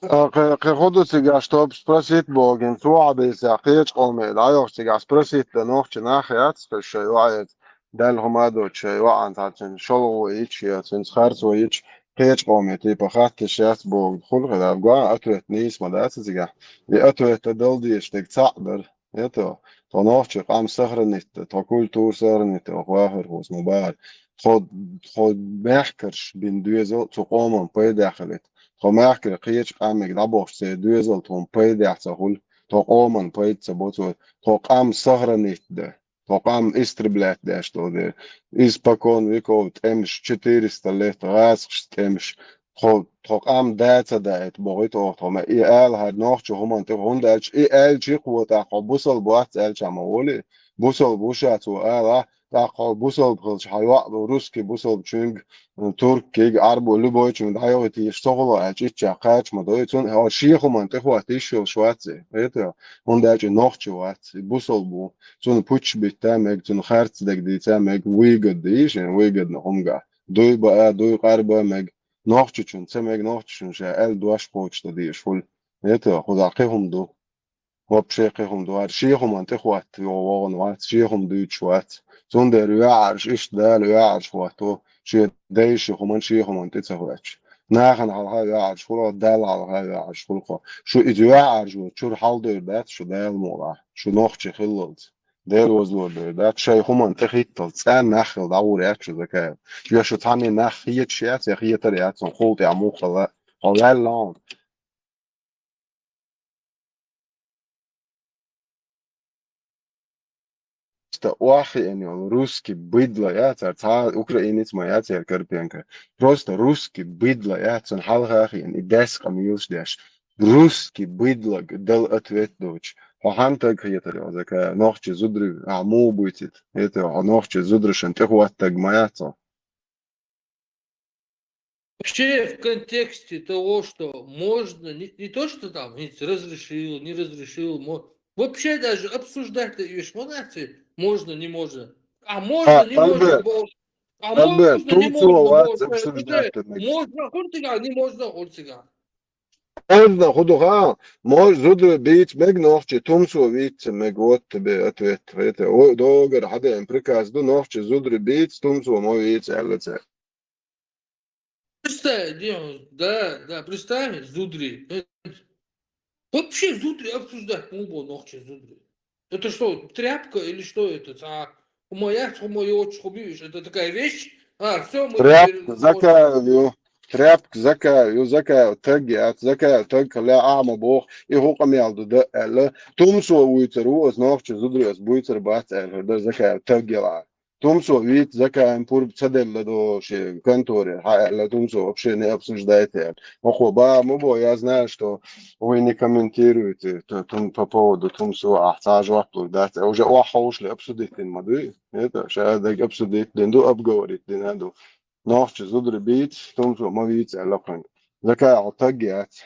А, кхе-, кхин хӀун ду цигахь, чтоб спросить боху, цо хьадийцехь, кхечу къомехь дӀайохуш цигахь спросить дан нохча нах яц, кхин шайн йоӀаца, Далла хӀума а доцуш, шайн йоӀана цхьа цуьнан шалгӀо йича, я цуьнца харцо йича, кхечу къомехь типа хатташ яц боху, хуьлу хилла, гуо ответ нийса ма дац цигахь. И ответ а дала дезаш дерг цхьаъ дара. Это, тхо нохчийн къам сохранить дан, тхо культура сохранить дан, вахар хӀума бахар. Тхо, тхо мехкарш бина доьзал цу къоман пайдехь хилийта. Тхо мехкарий кхечу къамега дӀабохуш церан доьзал тхуна пайдехь ца хуьлу. Тхо къоман пайда ца бо цо. Тхо къам сохранить дан. Тхо къам истреблять деш долу дела. Испокон веков тӀемаш, четыреста лет гӀазкхашца тӀемаш. Тхо, тхо къам да ца даийта бохуьйту оха тхо, ма и ала хӀара нохчо хӀуманна тӀе, хӀунда аьлча и аьлча кхо тӀаккха хьо бусалба вац аьлча ма волий. Бусалба ву ша цо ала, тӀаккха хьо бусалба хилча хьан йоӀ русский бусалбачуьнга, турккига, Ӏарбо, любойчуьнга дӀайохуьйтийша ца хуьлу аьлча, ичча кхача ма дой. Цунна хьо шен хӀуманна тӀе хӀотта йиш йолуш вац и. ХӀунда аьлча и нохчо вац, и бусалба ву. Цунна пуч битта мега, цунна харц дерг дийца мега, выгода дийша, выгодна хӀума гахь. Дуй баа, дуй къарба мега. Нохчочунна ца мега, нохчочунна ша аьлла дош кхочушдан дезаш хуьлу. Это, кхузахь кхин хӀума ду. Вообще кхин хӀума ду. ХӀара шен хӀуманна тӀе хӀотта йогӀу вогӀун вац, шен хӀума дуьйцуш вац. Цундела йоӀарш иштта Дала йоӀарш хӀотто, шен дайша хӀуманна, шен хӀуманна тӀе ца хӀоьттуш. Нахана хьалха йоӀарш хуьлу, Далла хьалха йоӀарш хуьлу кхо. Шу иза йоӀарш ву, чуьра хьалдевр дац шу Дала мукъалахь, шу нохчий хиллалц. Дела вазло бер дац, шайн хӀуманна тӀе хӀитталц, цӀена нах хила дӀагӀур яц шу, Закаев. Я шу цхьанне нах хеташ яц, я хетар яц, хьуна хул тӀехь муххала. Хьо ваьлла хьуна. Просто охьахиъна йолу русский быдло яц, цара цхьа украинец ма яц яра Карпенко. Просто русский быдло яц, цунна хьалха а хиъна, и дас къам йилла деш. Русский быдло дала ответ доцуш. Хьо хьан таг хетара йо, Закаев, нохчи зударий, ахьа муха буьйцуьйту? ХӀета хьо нохчи зударшна тӀехӀоттаг ма яц хьо. Вообще в контексте того, что можно, не, не то, что там разрешил, не разрешил, мо-, вообще даже обсуждать-то её ж можно, можно, не можно. А можно, не можно, Альберт, бо-, а Альберт, можно, не можно, бо-, обсуждать-то можно, хуртига, не можно, хуртига. Можно хӀун ду хаьа, мо зударий бийца мега нохчий, тумсо вийца мега, вот тебе ответ. ХӀета, о, догара хьадеана приказ ду, нохчий зударий бийца, тумсо ма вийца аьлла цара. Представь, да, да, представь, зударий. Вообще зударий обсуждать муха бо нохчий зударий. Это что, тряпка или что это? А, хӀума яц, хӀума йоцуш, хӀума юуш. Это такая вещь. А, все, мы тряпка теперь Закаев ю. Тряпка Закаев ю, Закаев таг яц, Закаев таг хила а ма боху, и хӀун къамел ду дан аьлла. Тумсо вуьйцур ву, аса нохчий зударий аса буьйцур бац аьлла, дар Закаев таг яла. Тумсо вийца Закаевн пурба ца делла до шен конторе, хьан аьлла, тумсо вообще не обсуждайте аьлла. ХӀокхо баха ма бо, я знаю, что вы не комментируете т-, тум-, по поводу тумсо, ахь цхьа жоп лур дац. Уже охьаховшале обсудить дина ма дуй? Это, ша дерг обсудить дина ду, обговорить дина ду. Нохчий зударий бийца, тумсо ма вийца аьлла кхуьнга. Закаев таг яц.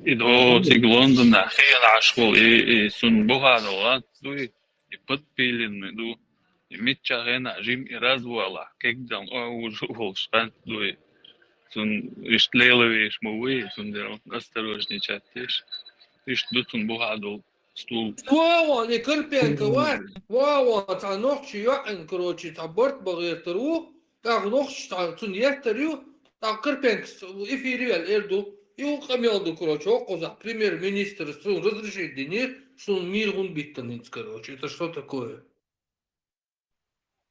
И до цига Лондонехь хиъна Ӏаш волу, и, и цунна бухахь долу ланц ду и, и подпиленный ду, и миччахь хенахь жима и развалахь, кегдан охьавужу волуш кӀант ду и. Цунна иштта лелавеш ма ву и, цундела осторожничать деш. Иштта ду цунна бухахь долу стул. Вон, и Карпенко вац, вон, цхьа нохчи йоӀана, короче, цхьа барт бан гӀертар ву, тӀаккха нохчи цхьа цунна еттар ю, тӀаккха Карпенкос эфире ваьлла эр ду. И ву къамел ду, короче, хӀокхузахь премьер-министр суна разрешить динера, суна мийра хӀунда биттина хӀинца, короче, это что такое?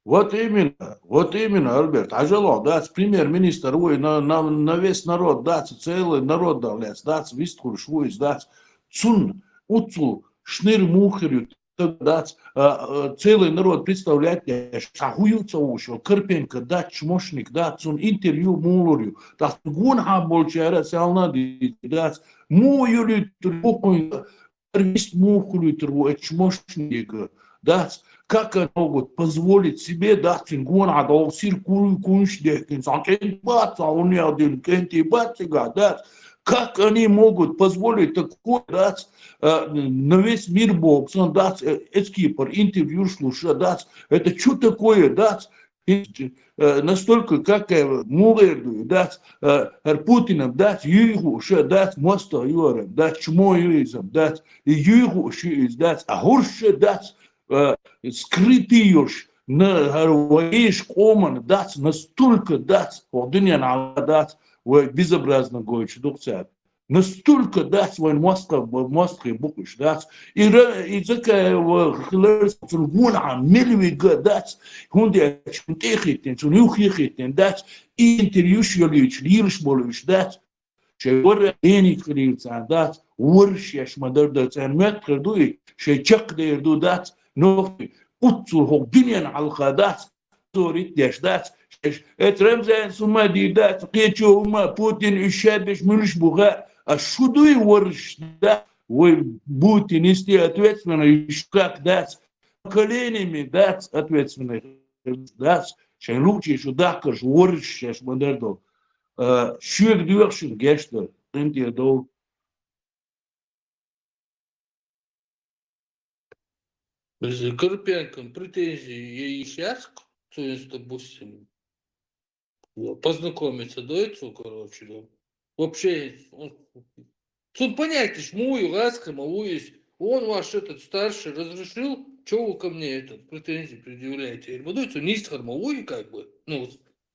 Вот именно, вот именно, Альберт, хьажал, дац, премьер-министр ву и на, на, на весь народ, дац, целый народ, да, лец, дац, вистхуьлуш ву иза, дац, цунна уццул шнир муха хир ю, дац, а, а, целый народ представлять деш, цхьа хӀун ю ца хууш, Карпенко дац, чмошник дац, цунна интервью муха лур ю, тӀаккха гонахьа болчара а селна дийца дац, муха юьлуьйтур ю кхуьнга, вист муха хуьлуьйтур ву эцу чмошнига, дац, как они могут позволить себе, дац, цуьнан гонахьа долу сир куй-, куьйш дехкина, цхьа кӀентий бац, цхьа хӀунда яздина кӀентий бац цигахь, дац, как они могут позволить такое, дац, а, на весь мир боху, сан, дац, э, эцкипара интервьюш луш, дац, это чё такое, дац, э, настолько, как, э, муха эр ду, дац, э, хӀара Путинан, дац, юй хууш, дац, мостагӀа ю хӀара, дац, чмо ю иза, дац, и юй хууш ю иза, дац, а хӀорш, дац, э, скрытый йолуш, на, хӀара вай эша къоман, дац, настолько, дац, хӀокху дуьненахь дац, вай безобразно гойтуш ду-кх цара. Настолько, дац, вайн мостагӀ-, мостагӀий бу-кх уьш, дац. И ра-, и Закаев хиларца цунна гонахьа мел вига, дац, хӀунда аьлча цунна тӀе а хӀиттина, цунна юххе а хӀиттина, дац, и интервьюш йолуьйтуш, лелаш болуьйтуш, дац. Шайн варра гӀенийта хилийла царна, дац, варра шаьш ма-дарра дан царна моьттур ду и, шайн чекхдер ду, дац, нохчий, уццул хӀокху дуьненан хьалха, дац, зорит деш дац. Эцу Рамзан сумма дийр дац, кхечо хӀума Путин уьш шадбеш муьлш бу хаьа, а шу дуй варш дац, вай бутинисте ответственный иш как дац, поколениями дац, ответственный дац, шайн луучи шу дахкарш варш шаьш ма-дарра ду. А, шуьга доьху шуна геш дар, къинтӀера довла. Если Карпенкон претензии е-, еш яц-кх, то есть, допустим, познакомиться, да, и цо, короче, да. Вообще, он, цун понятие ж муй, гӀаскхи ма вуй иза. Он ваш этот старший разрешил, чё вы ко мне этот претензии предъявляете? Я говорю, ну, цун нисхар ма вуй, как бы, ну,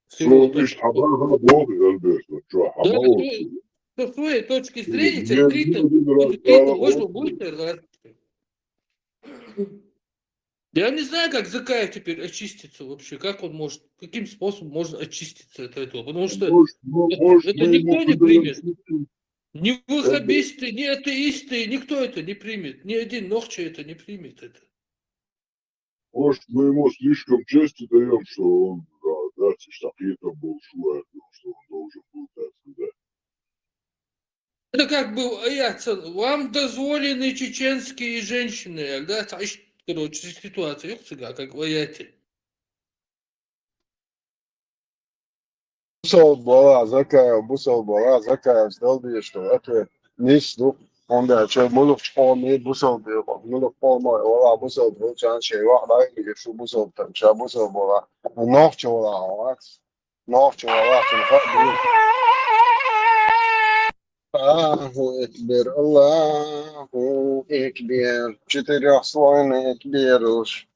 с его точки зрения. Ну, иштта хьан боху, Альберт, ну, чё, хьан ма вуй? Со своей точки зрения, открыто, открыто можно будет, да. Я не знаю, как Закаев теперь очистится вообще, как он может, каким способом можно очиститься от этого, потому что это никто не примет. Ни ваххабисты, ни атеисты, никто это не примет. Ни один нохчи это не примет. Это. Может, мы ему слишком чести даем, что он, да, да, что он должен был так сказать. Это как бы, а я ца-, вам дозволены чеченские женщины, да, ца-, иш-, короче, ситуация, ёхсыга, как в аяте. Бусалба вала, Закаев, бусалба вала, Закаев, сдалдыш, что ответ нис ду. Онда че мулух чкоми бусалба, мулух кома вала бусалба, чан че вах дай, шу бусалба, там, ша бусалба вала. Нохчи вала, вала. Нохчи вала, чан ха, Аллаху Экбер, Аллаху Экбер. Четырёхслойный Экбер уж.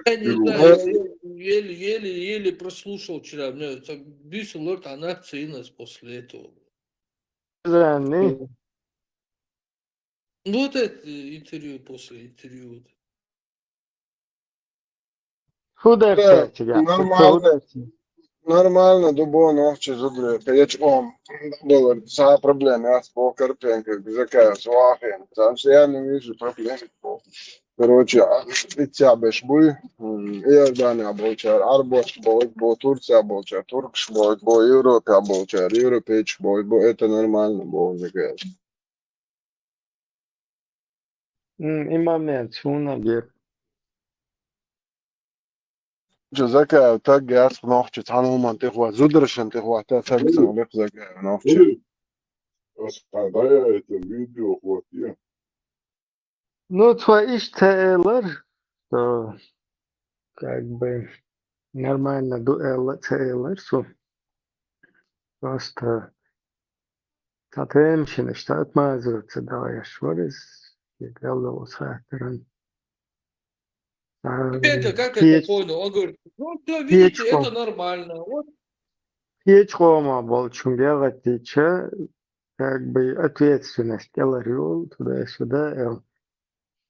Я не знаю, я еле, еле, еле прослушал вчера. Мне так бюсу лорд, она ценилась после этого. Зани. Ну, вот это интервью после интервью. Вот. Худерча Нормально. Нормально, дубон, охчи, зудре, печ ом. Доллар, са проблема, я спо Карпенко, Закаев, Суахин. Там все я не вижу проблем. Короче, а, и тя беш буй, м, Иордания болчар, Арбош болч, бо Турция болчар, Туркш болч, бо Европа болчар, Европеч болч, бо это нормально, бо Закаев. М, имам мен, чуна гер. Чо Закаев, так гяс нохчи, цхьана хӀуман тӀехуа, зударшан тӀехуа, та так ца лех Закаев нохчи. Ой, а, а, да, я это видео хватил. Ну, цо иштта элар, что как бы нормально ду эл-, ца элар, что просто цхьа тема шина, что отмазываться давай, я шварис, я делал усахаран. А, Петя, как это печ-, понял? Он говорит, ну, что, видите, печку. Это нормально. Вот. Печкома болчун гагатича, как бы ответственность кӀеларйул туда-сюда, э,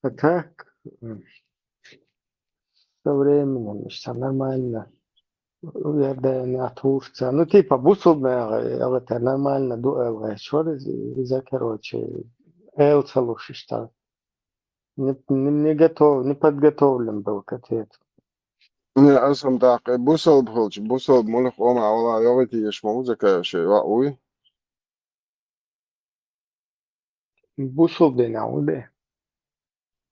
а так, м, со временем, что нормально. Вердена Турция. Ну, типа, бусулба, это нормально, ду, э, чёрт, из-, из-, короче, эл целушишта. Не, не, не готов, не подготовлен был к ответу. Не, асам так, э, бусалба хилча, бусалба мулах ома вала йогӀити еш ма узакаев шей, ва уй. Бусулба дина уде.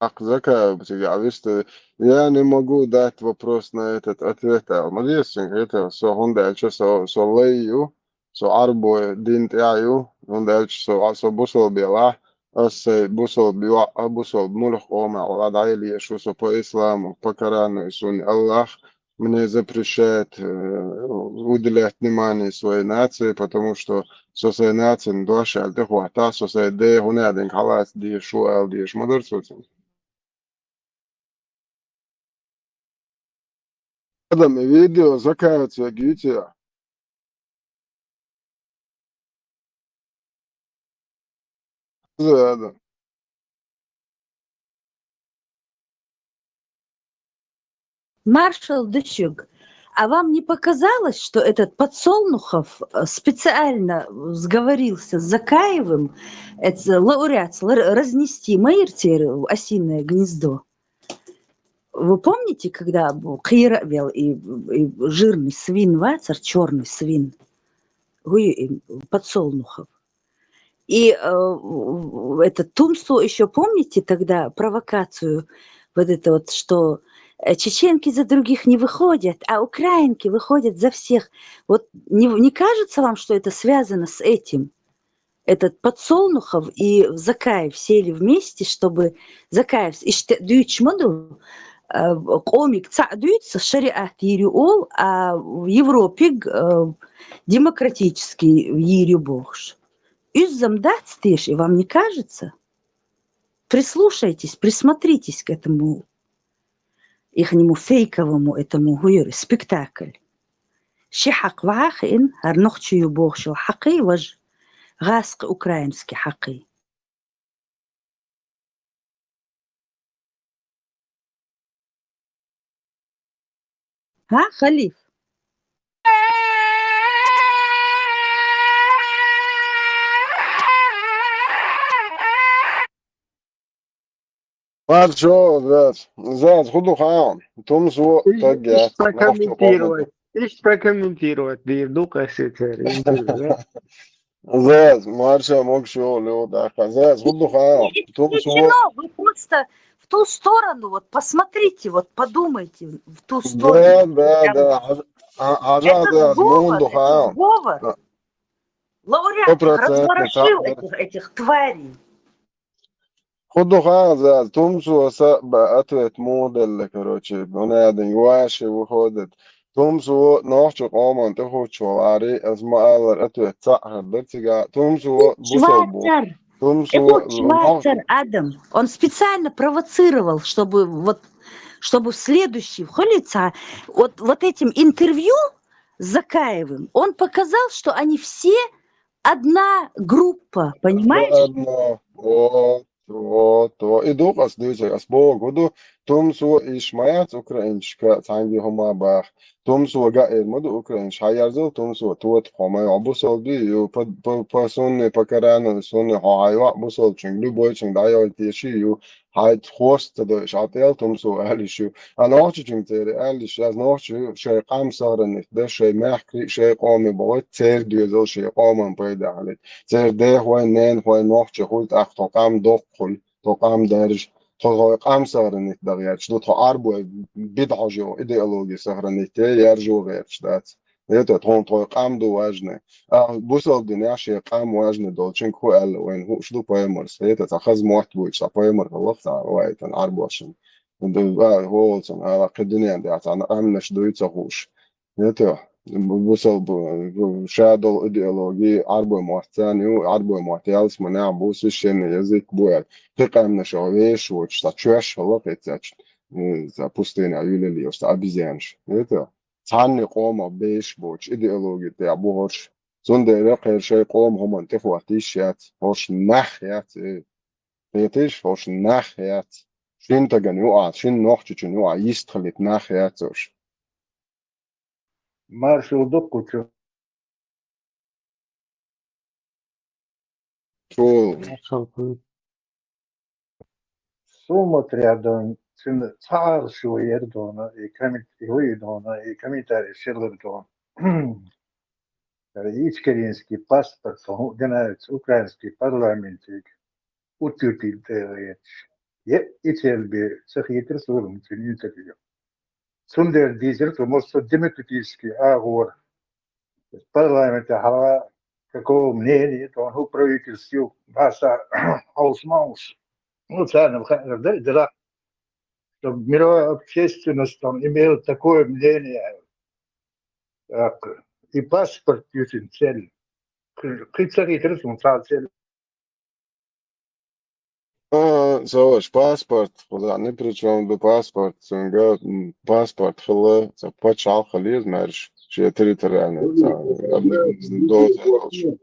Ах, Закаев, цига, а висты, я не могу дать вопрос на этот ответ, а, ма деза цунга, это, со хӀунда аьлча, со, со лай ю, со Ӏарбой дин тӀа ю, хӀунда аьлча, со, а, со бусалба ела, ас сай бусалба ю, а, бусалба мулах ома вала дӀаяле шу со по исламу, по Корану и Сунне. Аллах мне запрещает, э, уделять внимание своей нации, потому что со сай нацин дош аьлла тӀехӀотта, со сай де хӀунадинг хьалаца деш, шу аьлла деш ма дар со цунга. Адам, и видео Закаевца гийци я? Адам. Маршал Дычук, а вам не показалось, что этот Подсолнухов, э, специально сговорился с Закаевым, это, лауреат, лар-, разнести Майртер осиное гнездо? Вы помните, когда бу-, Кира вел и, и жирный свин, вацар, чёрный свин? Гуи, и Подсолнухов. И, э, в-, в-, этот Тумсу ещё помните тогда провокацию, вот это вот, что, э, чеченки за других не выходят, а украинки выходят за всех. Вот не, не кажется вам, что это связано с этим? Этот Подсолнухов и Закаев сели вместе, чтобы Закаев с-, иште дюйч маду, э, кӀомиг цаӀ дуьйцу шариат йийр ю олу, а Европиг, э, демократический йийр ю бохуш. Уьззам дац теша, и вам не кажется? Прислушайтесь, присмотритесь к этому ихнему фейковому, этому гуйру, спектакль. Ши хьакъ ваха хиъна, хӀара нохчий ю бохуш йолу хьакъий важа, гӀаскхи украинский хьакъий. ХӀа, Халиф? Маршо, Заз. Заз, хӀун ду хьан? Тумсо таг яц, прокомментировать. Ишт прокомментировать, дир ду къасе цер интервью. Заз, Марша, мог шо лё даха. Заз, хӀун ду хьан? Тумсо. Вы просто в ту сторону, вот посмотрите, вот подумайте в ту сторону. Да, да, да. Хьажа, Заз, мун ду хьан? Лауреат разворошил этих, этих тварей. ХӀун ду хьан, Заз, тумсо са ба ответ мун делла, короче, бунадин юаши выходит. Тумсо нохча къоман тӀехучу вари, аз ма аллар ответ цаӀ хӀар дар цига. Тумсо бусал бу. Шварцер, Тумсо это вот Шварцер Адам, он специально провоцировал, чтобы вот чтобы в следующий, хулица, вот, вот этим интервью с Закаевым, он показал, что они все одна группа, понимаешь? Одно. Вот, вот, вот. И дукъас дуьйцу ас богу ду, тумсо иш ма яц украинчка цхьанги хӀума бах. Тумсо гаэр ма ду украинч, хьаярзал тумсо тот хьо ма йо, бусал би ю, по, по, по сунни, по Корану, сунни хьо хьайо, бусал чунг, любой чунг дайо теши ю, хьайт хвост ца дойш, а тел тумсо алиш ю. А нохчи чунг цери алиш, аз нохчи шай къам сагранит, да шай махкри, шай къоми богот, цер дуьзал шай къоман пайда халит. Цер дехвай, ненхвай нохчи хулт, ах то къам докхуль. Тхо къам дарж, тхо тхой къам сохранить дагъ яц, ду тхо арбой бидгӀажо идеология сохранить е яржо гӀерташ дац. Это тхо тхой къам ду важный. А бусал дин яш е къам важный долчен ку аьлла вайн хууш ду паймарс. Это ца хаз мотт буйч, ца паймар халах ца вайтан арбошин. Ду а волцан, а кхи дуниан да ца амнаш дуй ца хууш. Это бусал бу ша дол идеология арбой мотт цан ю, арбой мотт ялс ма ням бу священный язык бу. Ты къамна шо веш воч, ца чуяш халах эцач, ца пустыня юлели, ца обезьянш. Это цанни къома беш боч, идеология те бу хорш. Цундера кхер шай къом хуман тихват иш яц, хорш нах яц. Этиш хорш нах яц. Шин таган ю а, шин нохчичун ю а, йист халит нах яц ош. Маршал дуккучу. Чул. Сума трядон цин цар шуер дона и коммент и вы дона и комментарий шерлер дона. Ичкеринский паспорт генеральный украинский парламентик утюпил тевеч. Е ичерби сахитер сурум цин интервью. Цундер дизер, то может демократический агор. Парламент хала какого мнения, то он правительству баса аусмаус. Ну, царным ханер дела, чтобы мировая общественность там имела такое мнение. Так, и паспорт ютин цель. Кы царитер сун цал цель. А, саваш паспорт, куда ни при чем ду паспорт, цунга паспорт хила, ца пачал хализ марш, че территориальный, ца доза.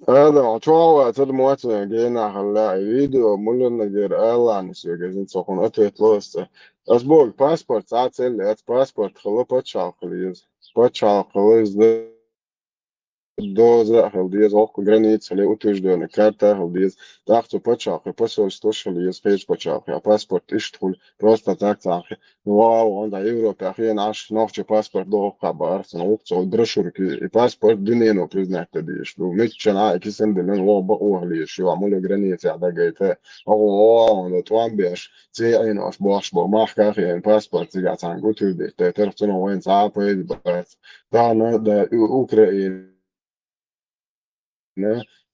Ада, чуала цад моца гена хала видео муллана гер алан сёгезин цохун ответ лоста. Аз бог паспорт, ца цель, ца паспорт хила пачал хализ. Пачал хализ да доза хал диез, окко граница хали утверждённый карта хал диез, тахцу пачалхи посольство шал диез, хеж пачалхи, а паспорт ишт хуль, просто так цахи. Вау, он да Европе ахиен аш нохчи паспорт до окка барцан, укцо брошюрки, и паспорт динено признать та диеш. Ду митчана и кисен динен во ба охлиеш, ю амуле граница да гайта. Ого, он да туан беш, ци айнош бош бо, мах кахиен паспорт цига цан гутюбе, те терцуно вен цапа и бац. Тана да Украина.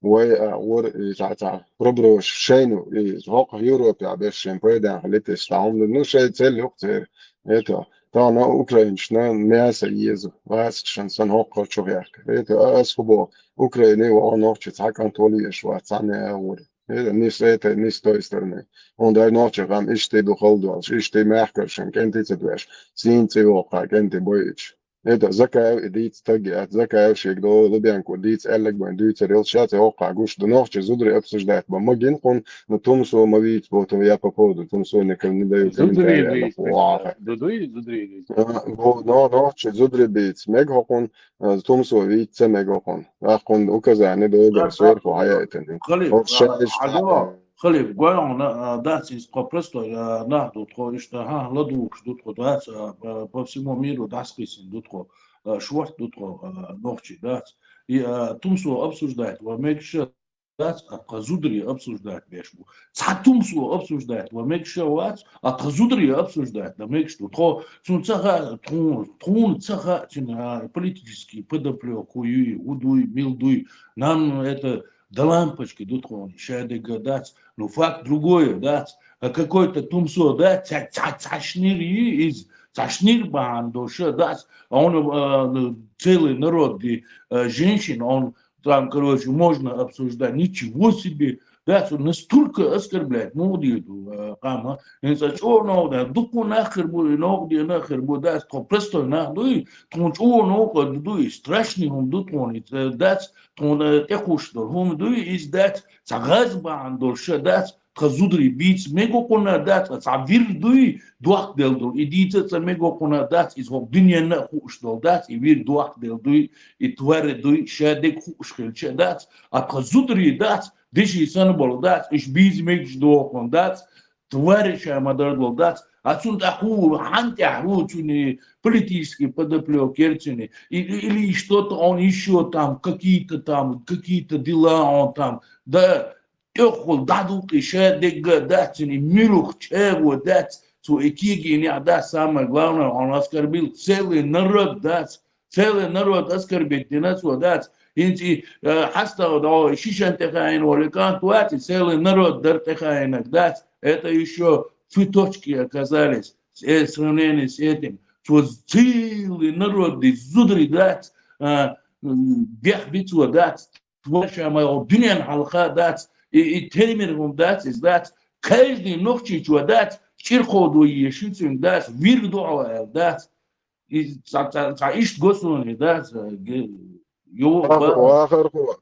Вай а ур и ца ца проброш шейну и хок Европе а беш шен пайдан халитеш таум. Ну шей цель юк цер. Это тана украинчна мясо езу. Вас шан сан хок хочу як. Это ас хубо Украине ва нохчи цакан толиеш ва цане ур. Это не с этой, не с той стороны. Он дай нохчи гам ишти духал дуаш, ишти мягкаршан, кенти цедвеш, син цивока, кенти боич. Это Закаев и дийца таг яц, Закаев шега долу Лубенко дийца аьлларг вайн дуьйцур йолуш, ша цӀе хӀокху гуш ду, нохчий зударий обсуждать бан ма гина хьуна, но Тумсо ма вийца боху, я по поводу Тумсо никому не даю комментария, нах ваха. Зударий дийца. Ду дуй, зударий дийца. А, бо-, но, нохчий зударий бийца мега хьо хьуна, а, Тумсо вийца ца мега хьо хьуна. Ахь хьуна указание доган сверху хьаяйтина. Халиф, хӀокху а, шайшта а, хьаго, Халиф, гой хьуна, а, дац иза тхо простой, а, нах ду тхо, иштта, хьан, ладугӀуш ду тхо, дац, а, по, по всему миру дӀасакхиссина ду тхо, а, шорта ду тхо, а, нохчий, дац. И, а, Тумсо обсуждать ван мегаш дац, а тхан зударий обсуждать беш бу. Цхьа Тумсо обсуждать ван мегаш вац, а тхан зударий обсуждать дан мегаш ду. Тхо, цунна ца хаьа, тхуна, тхуна ца хаьа, цуьнан, а, политический подоплёка хӀу юй, хӀу дуй, мила дуй. Нам это до лампочки ду тхуна, ша дегга дац. Ну, факт другое, дац. А какой-то Тумсо, да, ца, ца, ца шнир йий иза, ца шнир бахьана долуш, дац. А он, а, ну, целый народ, и, а, женщин, он там, короче, можно обсуждать. Ничего себе! Да, цо настолько оскорблять муха дийр ду, э, къам, а? ХӀинца чӀогӀа новкъа дан, дуккха нах хир бу, и новкъа дена а хир бу, дац, тхо простой нах дуй, тхуна чӀогӀа новкъа ду, и страшный хӀума ду тхуна, и, э, дац, тхуна тӀекхуьуш долу хӀума дуй, иза дац, цхьа гӀаз бахьана долуш ша дац, тхан зударий бийца мега хьуна дац, цхьа вир дуй, дохкаделла долу, и дийца а ца мега хьуна дац, иза хӀокху дуьненна а хууш долу дац, и вир дохкаделла дуй, и твари дуй, ша дерг хууш хилча а дац, а тхан зударий дац, деши санна болу дац, уьш бийца мегаш доху хьуна дац, твари ша ма-дарра долу дац, а цунна тӀаккха хӀу, хьан тӀехь хӀу цуьнан политический подоплёка яра цуьнан, и, и, или что-то он ещё там, какие-то там, какие-то дела он там, да, тӀехула дӀадуккхий ша дегга дац цуьнан, и муьлха чӀагӀо дац, цо и кегийнехь дац, самое главное, он оскорбил целый народ дац, целый народ оскорбить дина цо дац. ХӀинца и, э, хьастагӀа дӀо шишан тӀе хаийна волу кӀант вац, и целый народ дара тӀе хаийнарг дац. Это ещё цветочки оказались, э, в сравнении с этим. Цо целый народ ди зударий дац, а, м, бехбицо дац. Твари ша ма йогӀу дуьненна хьалха дац, и, и теймир хӀума дац, иза дац. Каждый нохчийчо дац, чӀир кховдо езаш ю цуьнга дац, вир ду хьо аьлла дац. И цхьа, цхьа, цхьа иштта го суна и дац, ге-, йо-, Ваха-, ба-, вахархо,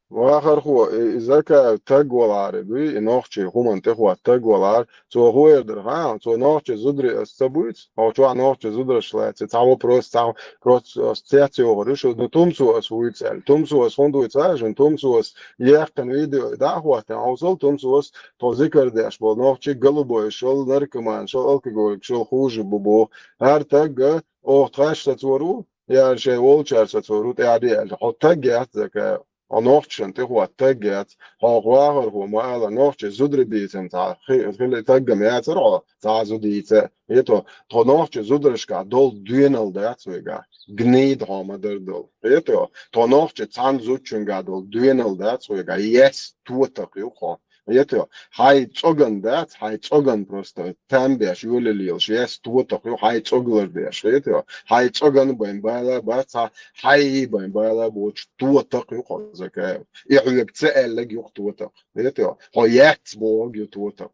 вахархо, и, и Закаев таг валахьара дуй, и нохчий хӀуманна тӀехӀотта таг валахьара, цо хӀун эр дара хаьий, цо нохчий зударий ас ца буьйцу, хьо чохь нохчий зудараш лаьцна, цхьа вопрос, цхьа просто ас цец йохур ю шу, ну, Тумсо ас вуьйцу аьлла. Тумсо ас хӀунда вуьйцу аьлла, Тумсо ас яьккхина видео дӀа а хӀоттийна, хьовсал, Тумсо ас тхо зикар деш болу нохчий голубойш йолу, наркоманаш йолу, алкоголикаш йолу хуже бу боху. ХӀара таг а, оха тхаьш сацор ву, яра шайн волчара сацор ву, тӀаьхьа де аьлла. Хьо таг яц, Закаев. Хьо нохчашна тӀехӀотта таг яц. Хьо вахархо ма ала, нохчий зударий бийцина цхьа хи-, хили таг а ма яцара хьо, цхьа а зуда йийца. Хетий, тхо нохчий зударшкахь долу доьналла дац вайгахь. Гнида хьо ма-дарра долу. Хетий, тхо нохчий цхьана зудчуьнгахь долу доьналла дац вайгахь. Ес тотакх ю хьо. Хетий, хьайн цӀоган дац, хьайн цӀоган просто там беш, йолалла лелаш, ес тотакх ю, хьайн цӀогалар деш, хетий, хьайн цӀоган байн бала бац, хьа-, хьайн байн бала боцуш тотакх ю хьо, Закаев. И хьоьга ца аьлларг ю хьо тотакх, хетий, хьо яц бохург ю тотакх.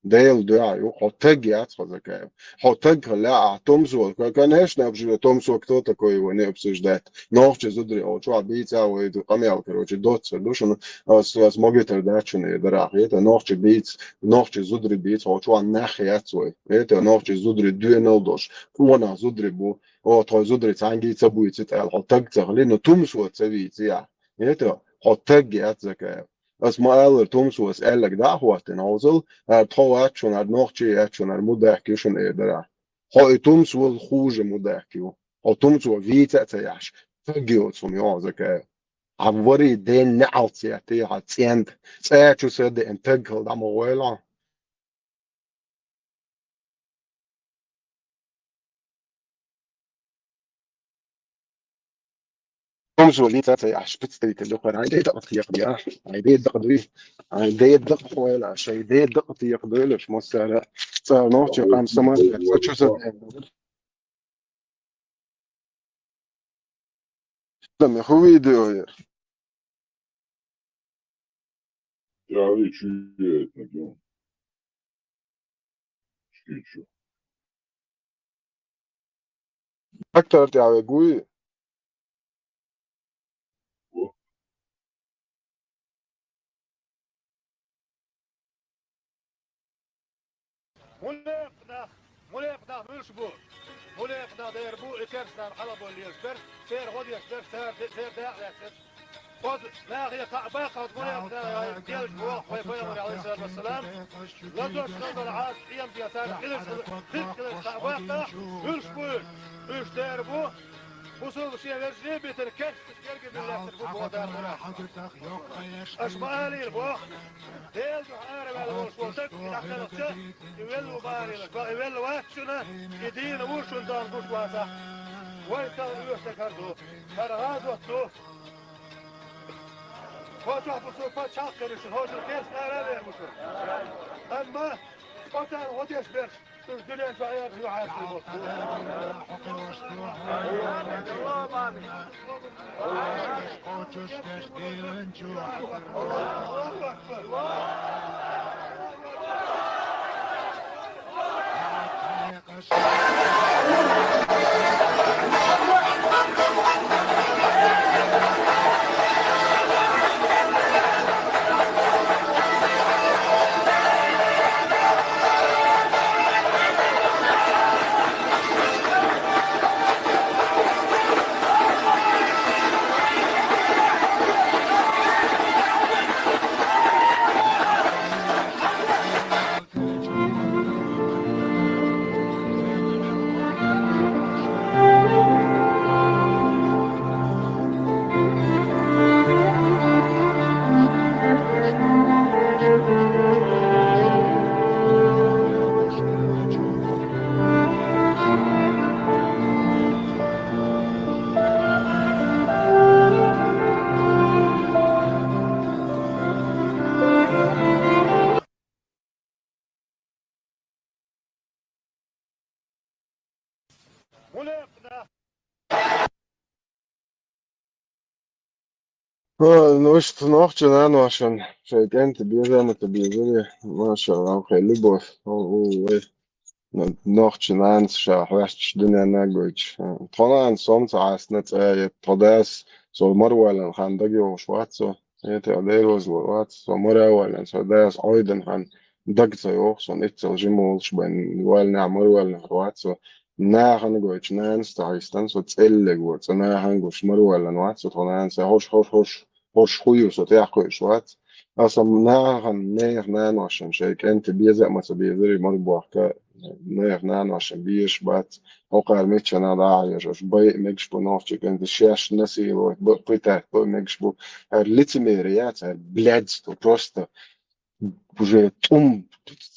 Делан дуьхьа ю, хьо таг яц хьо, Закаев. Хьо таг хила лаьа ахь, Тумсо, ко-, конечно, обсуждать, Тумсо кто такой, его не обсуждать. Нохчий зударий, о, чохь бийца вай ду, къамел, короче, доццур ду шуна, ас, ас могитар дац шуна и дарах. Это нохчий бийц, нохчий зударий бийц, хьо чохь нах яц вай. Это нохчий зударий доьналла долуш, къонах зударий бу. О, тхой зударий цхьаьнгге ца буьйцу аьлла, хьо таг ца хили, но Тумсо ца вийци ахь. Это хьо таг яц, Закаев. Ас ма аллара, Тумсо ас аьлларг дӀа а хӀоттийна, хьовсал, хӀара тхо вац шуна, хӀара нохчий яц шуна, хӀара мудахк ю шуна эр дара. Хьо и Тумсо хуже мудахк ю. Хьо Тумсо вийца а ца яхьаш, таг йоцу хӀума ю хьо, Закаев. Хьан варий ден неӀалт ца яхьий, хьан цӀенда, цӀа чу са деана таг хила дӀа ма гӀойла хьо. Тумсо вийца ца яхьаш, представитель ю кхара, хьайн де дакъа текхадо, хьайн де дакъа дуй, хьайн де дакъа хойла, шайн де дакъа текхадойла, массара цара нохчий къам саман, цӀа чу са деана. Дан меху видео яра. Я и чу яйтнаг ю. Чу чу. Трактор тӀехь вег вуй? Мунафикъ нах, мунафикъ нах муьлш бу? Мунафикъ нах дера бу, и керстанан хьалаболла лелаш берш, церан гӀо деш берш, церан де-, церан дакъа лаьцнарш. Оцу нахе кхаъ баккха, оцу мунафикъ нахе делаш боху вайн пайхамар, алейхиссалату вассалам, лазош хилла долу Ӏазап къематде царна хиларш, хиларш кхаъ баккха, муьлш бу уьш? Уьш дера бу, бусулба шен вежарий битина керста Аша ма алийла боху, Делан дуьхьа араваьлла волуш волу стаг, и дӀакхелхича, и велла ву ма алийла, и велла вац шуна, и дийна ву шуна, тахана гуш вацахь. Вай стаг оьшург хӀара ду, хӀара гӀазот ду. Кхочух бу цу пачхьалкх хир ю шуна, хӀокху шуна керста ара а вер ву шуна. Амма оцара гӀо деш берш, уьш дуьнен чохь а юьхьӀаьржа хир бу. Ну, иштта нохчийн наношна шайн кӀентий безам а ца безара, машалла, кхин любовь, о, о, вай. Нохчийн нанас ша хьоьстуш дуьненна а гойтуш. Тхо нанас со-м ца хьаьстина цӀа а, тхо дас со мара воьллина хан дага йогӀуш вац со. Э, тӀе Дела вазлур вац, со мара а воьллина, со дас Ӏойдина хан дага ца йогӀу, сон иццал жима волуш бен воьллинехь мара воьллинехь вац со. Нахана гойтуш нанас ца хьаьстина, со цӀеллиг ву, цкъа нахана гуш мара воьллина вац со, тхо нанас хьош, хьош, хьош, хьош хӀу ю, со тӀехь кхуьуш вац. Аса нахана, нехан наношна шайн кӀентий беза а ма ца безара, мара бохка, нехан наношна безаш бац. ХӀокхара миччанахь дӀа а хьежаш, бай а мегаш бу нохчийн кӀентий, шаьш насиловать бан а, пытать бан а мегаш бу. ХӀара лицемерие яц, хӀара блядство просто уже тӀум,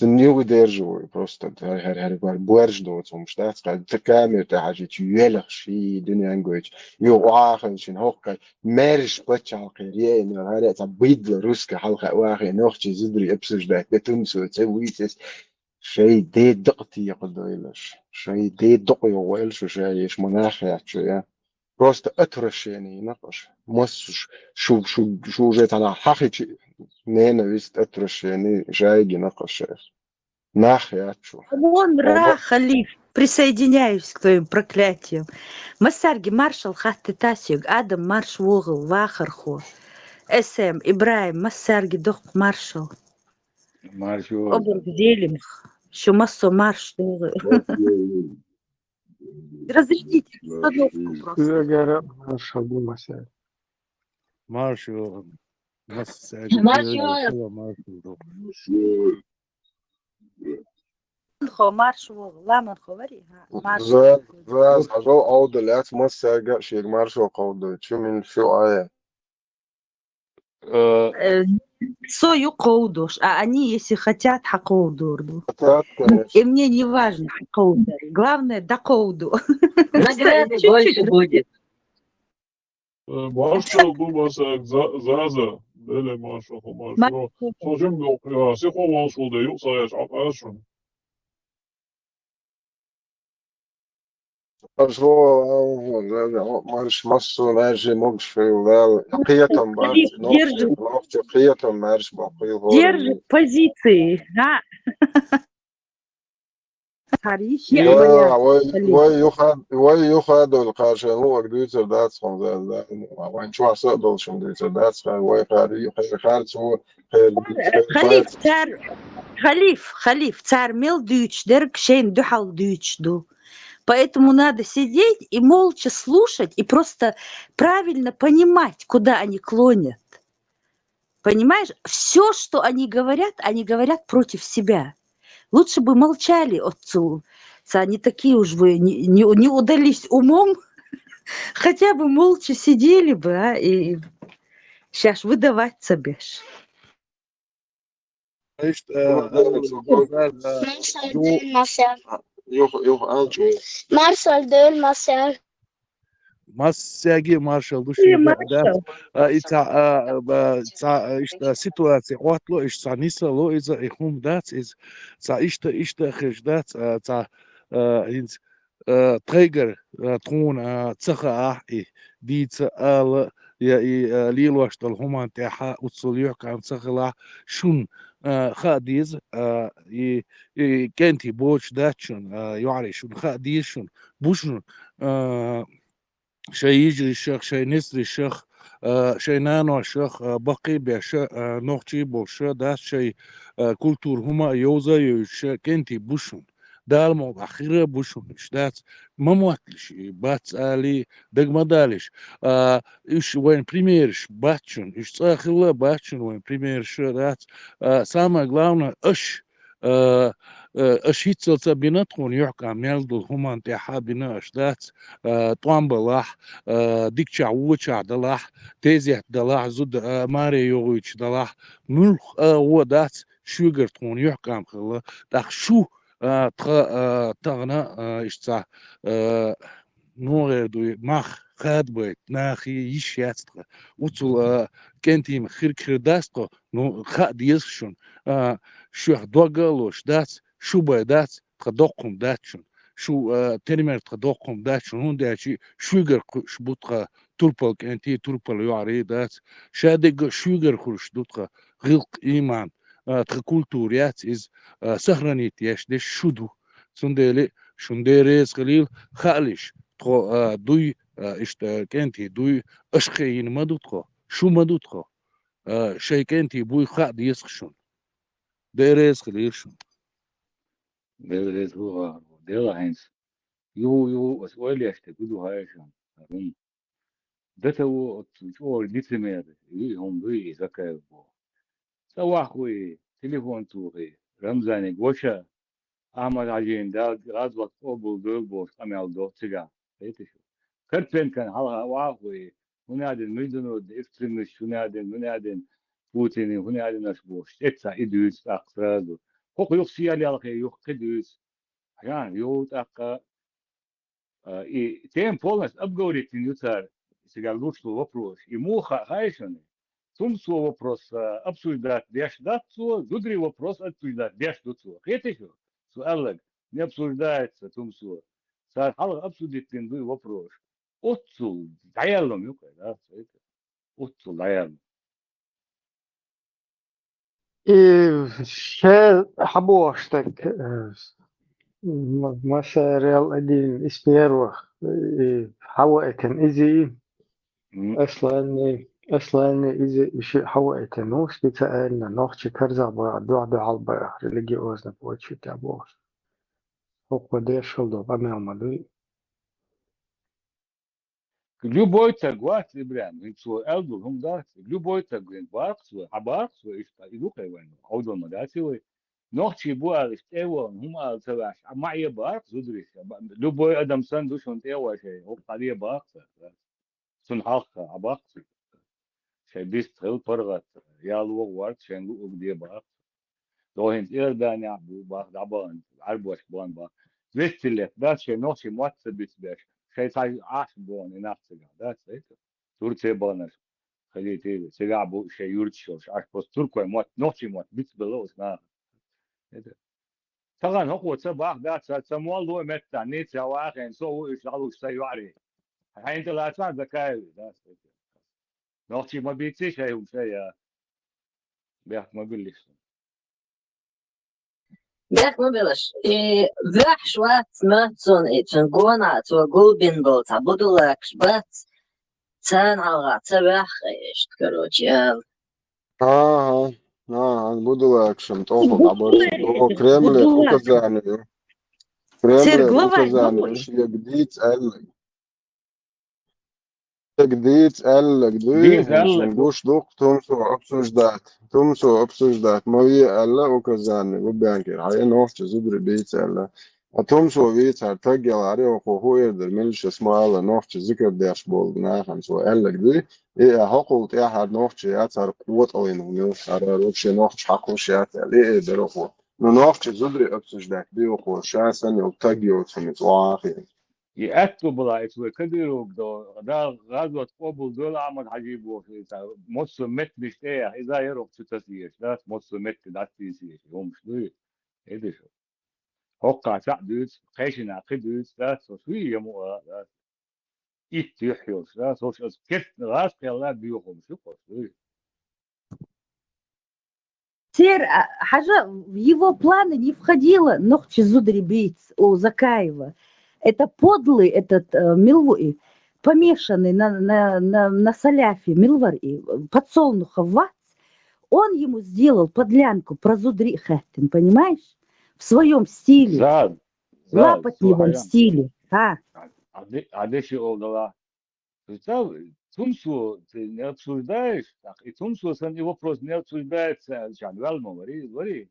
не выдерживаю просто, хӀара, хӀара, хӀара, хӀара боьрша доцу хӀумаш дац, хӀара камера тӀе хьажийча, велхаш, и дуьнен гойтуш, юха охьа а хилча, хӀокху маьрша пачхьалкхера еана, хӀара а цхьа быдло русский хьалха вахийна, нохчийн зударий обсуждать де, тумсо ца вуьйцу иза. Шайн ден дакъа текхадойла аш, шайн ден дакъа йохойла шу, ша еш ма нах яц шу, я. Просто отвращение йина-кх аша. Массо ш-, шу, шу, шу уже цхьана хьахича, ненависть, отвращение шайга йина-кх аша. Нах яц шу. Вон Оба. Ра, Халиф, присоединяюсь к твоим проклятиям. Массаьрга маршалла хаттийтахь соьга, Адам, марша вогӀийла, вахархо. Эс Эм, Ибрахим, массаьрга доккха маршалла. Маршо. Образ делим. Шу массо марш догӀу. Маршо. Разрядите обстановку просто. Куьйгара маршо бу массаьрга. Маршо. Массаьрга. Маршо. Маршо. Хо марш ву, ламан хо вари, ха, марш. За, за, за, хьажал, Ӏовдал яц, массаьрга а шега маршо кховдой, чу мин фу Ӏая. Э, Э, со ю кховдош, а они, если хотят, хьакховдор ду. Хотят, конечно. И мне не важно, хьакховдор. Главное, дӀакховду. Награды больше будет. Э, маршо бу масаг, за-, Заза. Деле маршо, хо маршо. Маршо. Со жим боккхура, сихо волуш ву де, юкъ сагӀеш Ӏакъа шуна. Марш, массо, маьрша могуш хила, Дала кхетам бац, держи, нохчо, нохчо кхетам маьрша боккхийла, держи позиции, а? Хариш, я, вай, вай, юха, вай, юха долу кхаршен луъаг дуьйцур дац хьуна, да, да, вайн чохь са а долу шуна дуьйцур дац, хьайн вай хари, хьайн харцо, хьайн, хьайн, халиф, цар, халиф, халиф, цар мел дуьйцуш дерг шайна дуьхьал дуьйцуш ду. Поэтому надо сидеть и молча слушать, и просто правильно понимать, куда они клонят. Понимаешь, все, что они говорят, они говорят против себя. Лучше бы молчали отцу. Ца, не такие уж вы, не, не, не удались умом. Хотя бы молча сидели бы, а, и сейчас выдавать себя. Иштта, э, Маршалла дуьйла, Маршалла. Юха, юха, алчу. Маршалла дуьйла, Маршалла. Массаьрга маршалла ду шуьга, да. А, и цхьа, а, а, цхьа, а, иштта ситуаци хӀотто, иштта цхьа нисало иза, и хӀума дац иза. Цхьа иштта, иштта хезаш дац, а, цхьа, а, хӀинца, а, тхайгара, а, тхуна, а, ца хаахь и дийца ала, я и, а, лелош долу хӀуманна тӀехь оццул юьхькӀам ца хилахь, шуна, а, хаа деза, а, и, и кӀентий боцуш дац шуна, а, йоӀарий, шуна хаа деза шуна, бу шуна, а, шайн йижаршах, шайн несаршах, а, шайн наношах, а, баккхий а беш, а, нохчий а болуш, дац шайн, а, культура хӀума а йовза а йовзуш, кӀентий бу шуна. Дала мукъалахь хир а бу шуна, уьш дац, ма мотталаш, и бац алий, дага ма далаш. А, уьш вайн примераш бац шуна, уьш цкъа а хилла а бац шуна вайн примераш, дац. А, самое главное, аша, а, а, аша хӀинццалц а бина тхуна юьхькӀам мел долу хӀуманна тӀехь а бина аша, дац, а, тӀом балахь, а, дикачохь вочохь далахь, тезет далахь, зуда, а, маре йогӀуьйтуш далахь, муьлхха а гӀо дац, шуьгара тхуна юьхькӀам хилла, тӀаккха шу, а, тха, а, тахана, а, иштта, а, ногӀера дуй, мах хадабайта нахе йиш яц тхан. Оццул, а, кӀентий ма хир, хир дац тхо, ну, хаа деза шуна. А, шух дог а лозуш дац, шу бен дац, тхан доккха хӀума дац шуна. Шу, а, тера мер тхан доккха хӀума дац шуна, хӀунда аьлча шуьгара кхуьуш бу тхан турпал кӀентий, турпал йоӀарий, дац. Шадерг а шуьгара хуьлуш ду тхан гӀиллакх, иман, а, тхан культура яц иза, а, сохранить еш дерш шу ду. Цундела шуна Дела реза хуьлийла, хаалаш, тхо, а, дуй, а, иштта кӀентий дуй, аша кхиийна ма ду тхо, шу ма ду тхо. А, шайн кӀентий буй хаа деза шуна. Дела реза хуьлийла шуна. Дела реза хуьлда, Дела хьайнца. Юху, юху, ас ойла еш дерг ду хьайшан. ХӀун? Датаво оццул чӀогӀа лицемер, и хӀума дуй, и Закаев боху. Цкъа ваххуй, телефон тухий, Рамзаниг ваша, Ахьмад-Хьажин Дала гӀазот къобал дойла бохуш къамел до цигахь. Хеташ ву? Карпенкан хьалха ваххуй, хӀун аьлла международный экстремист, хӀун аьлла, хӀун аьлла Путин, хӀун аьлла аш бохуш. ТӀе ца и дуьйцу тӀаккха сразу. ХӀокху юха сел ялхе юха кхин дуьйцу. Хьан, юха тӀаккха, а, и тема полностью обговорить йина ю цара, цигара луш лу вопрос. И муха хаа шуна? Тумсо вопрос, а, обсуждать деш дац цо, зударий вопрос обсуждать деш ду цо. Хеташ ву? Цо аьлларг, не обсуждается Тумсо. Цара хьалха обсудить дина дуй вопрос. Оццул дӀаяьлла ю кхай, да, цо. Оццул дӀаяьлла. И ше хьабохуш стаг, э, м-, Масарел один из первых, и хьаваийтина иза, Мгм. Асланни, Асланни иза шиъ хьаваийтина ву, специально нохчий карзахбар, дуьхьа-дуьхьал бар, религиозный почве тӀехь бохуш. ХӀокхо деш хила долу къамел ма дуй. Любой таг вац, Ибрахим, хӀинца цо аьлла долу хӀума дац. Любой таг хӀинца баккха цо, хьан баккха цо, иштта, и ду кхай вайн, хьовдал ма дац и вай. Нохчий бу аьлла, иштта тӀе а вахана, хӀума ала ца ваьхьаш, а маӀе баккха, зударий, а ба-, любой адам санна ду шуна тӀе а вахаш, хӀокху хьале баккха цо, дац. Цунна хьалха, хьан баккха цо. Шайн бист хила паргӀат, ял вогӀу варц, шайн луъург де баккха. Дохинца Иорданехь бу бах дӀабахана, Ӏарбошка бахана бах. Вестиллет дац шайн нохчий мотт ца бицбеш, шайн цхьа Ӏаш бохана и нах цигахь дац, хӀета? Турце баханарш хилийтийла, цигахь бу шайн юрташ йолуш, Ӏаш просто туркой мотт, нохчий мотт бицбелла оцу наха. ХӀета? Тахана хӀокхо ца бах дац, ца, ца молло меттахь, ниццехь вахийна, со а ву уьш дӀалуш сайн йоӀарий. Хьайна тӀе лацахь Закаев, дац, хӀета? Нохчий ма бийцций шайн хӀума шайн, я. Бехк ма биллиш. Бехк ма билаш, и ваьхьаш вац моьттуш цунна, и цуьнан гонах цо гулбина болу цхьа будулакаш бац, царна хьалха ца ваьхьа иштта, короче, ала. ХӀан-хӀа, хӀан-хӀа, будулакаш-м тӀом дӀабарш ду. Кремлера указание ю. Кремлера указание ю, шега дийца аьлларг. Шега дийца аьлларг дуй, шуна гуш ду-кх, тумсо обсуждать, тумсо обсуждать ма ве аьлла указание Лубянкера, хьан нохча зударий бийца аьлла. Ткъа тумсо вийцар таг яларе оха хӀун эр дара, милшас ма алла, нохча зикар деш болу нахана цо аьлларг дуй. И а хьокхул тӀаьхьара нохча яцара къотӀаллина хӀума ю, хӀара вообще нохча хьакхуш яц аьлла, и а дара оха. Ну, нохча зударий обсуждать бе оха, ша санна йолу таг йоцу хӀума цӀа а хиъна. И аьтту бала, и цу вай Кадыровга до, да, гӀазот къобал дойла Ахьмад-Хьаьжи боху, и ца, массо а меттанаш тӀе, иза яра оха чу тасийша, да, массо а метта дӀатийсийша, хӀумаш дуй, хӀедиша. ХӀокхахь цхьаъ дуьйцу, кхечанхьа кхин дуьйцу, да, со шуьйра ямо а, да. Итт юьхь йолуш, да, со шу аса кертан гӀаз кхелла боьхалуш ю кхо, дуй. Цер, а, хьажа, в его планы не входило нохча зударий бийца у Закаева. Это подлый, этот, э, мила ву и, помешанный на, на, на, на салафи, мила вара и, э, Подсолнухов вац. Он ему сделал подлянку про зударий хаьттина, понимаешь? В своём стиле. Зад, зад, Лапотневом стиле. А. А, а де-, а деши олдала? Представь, тумсо ты не обсуждаешь, так, и тумсо сан и вопрос не обсуждается, чан, вал ма вари, вари.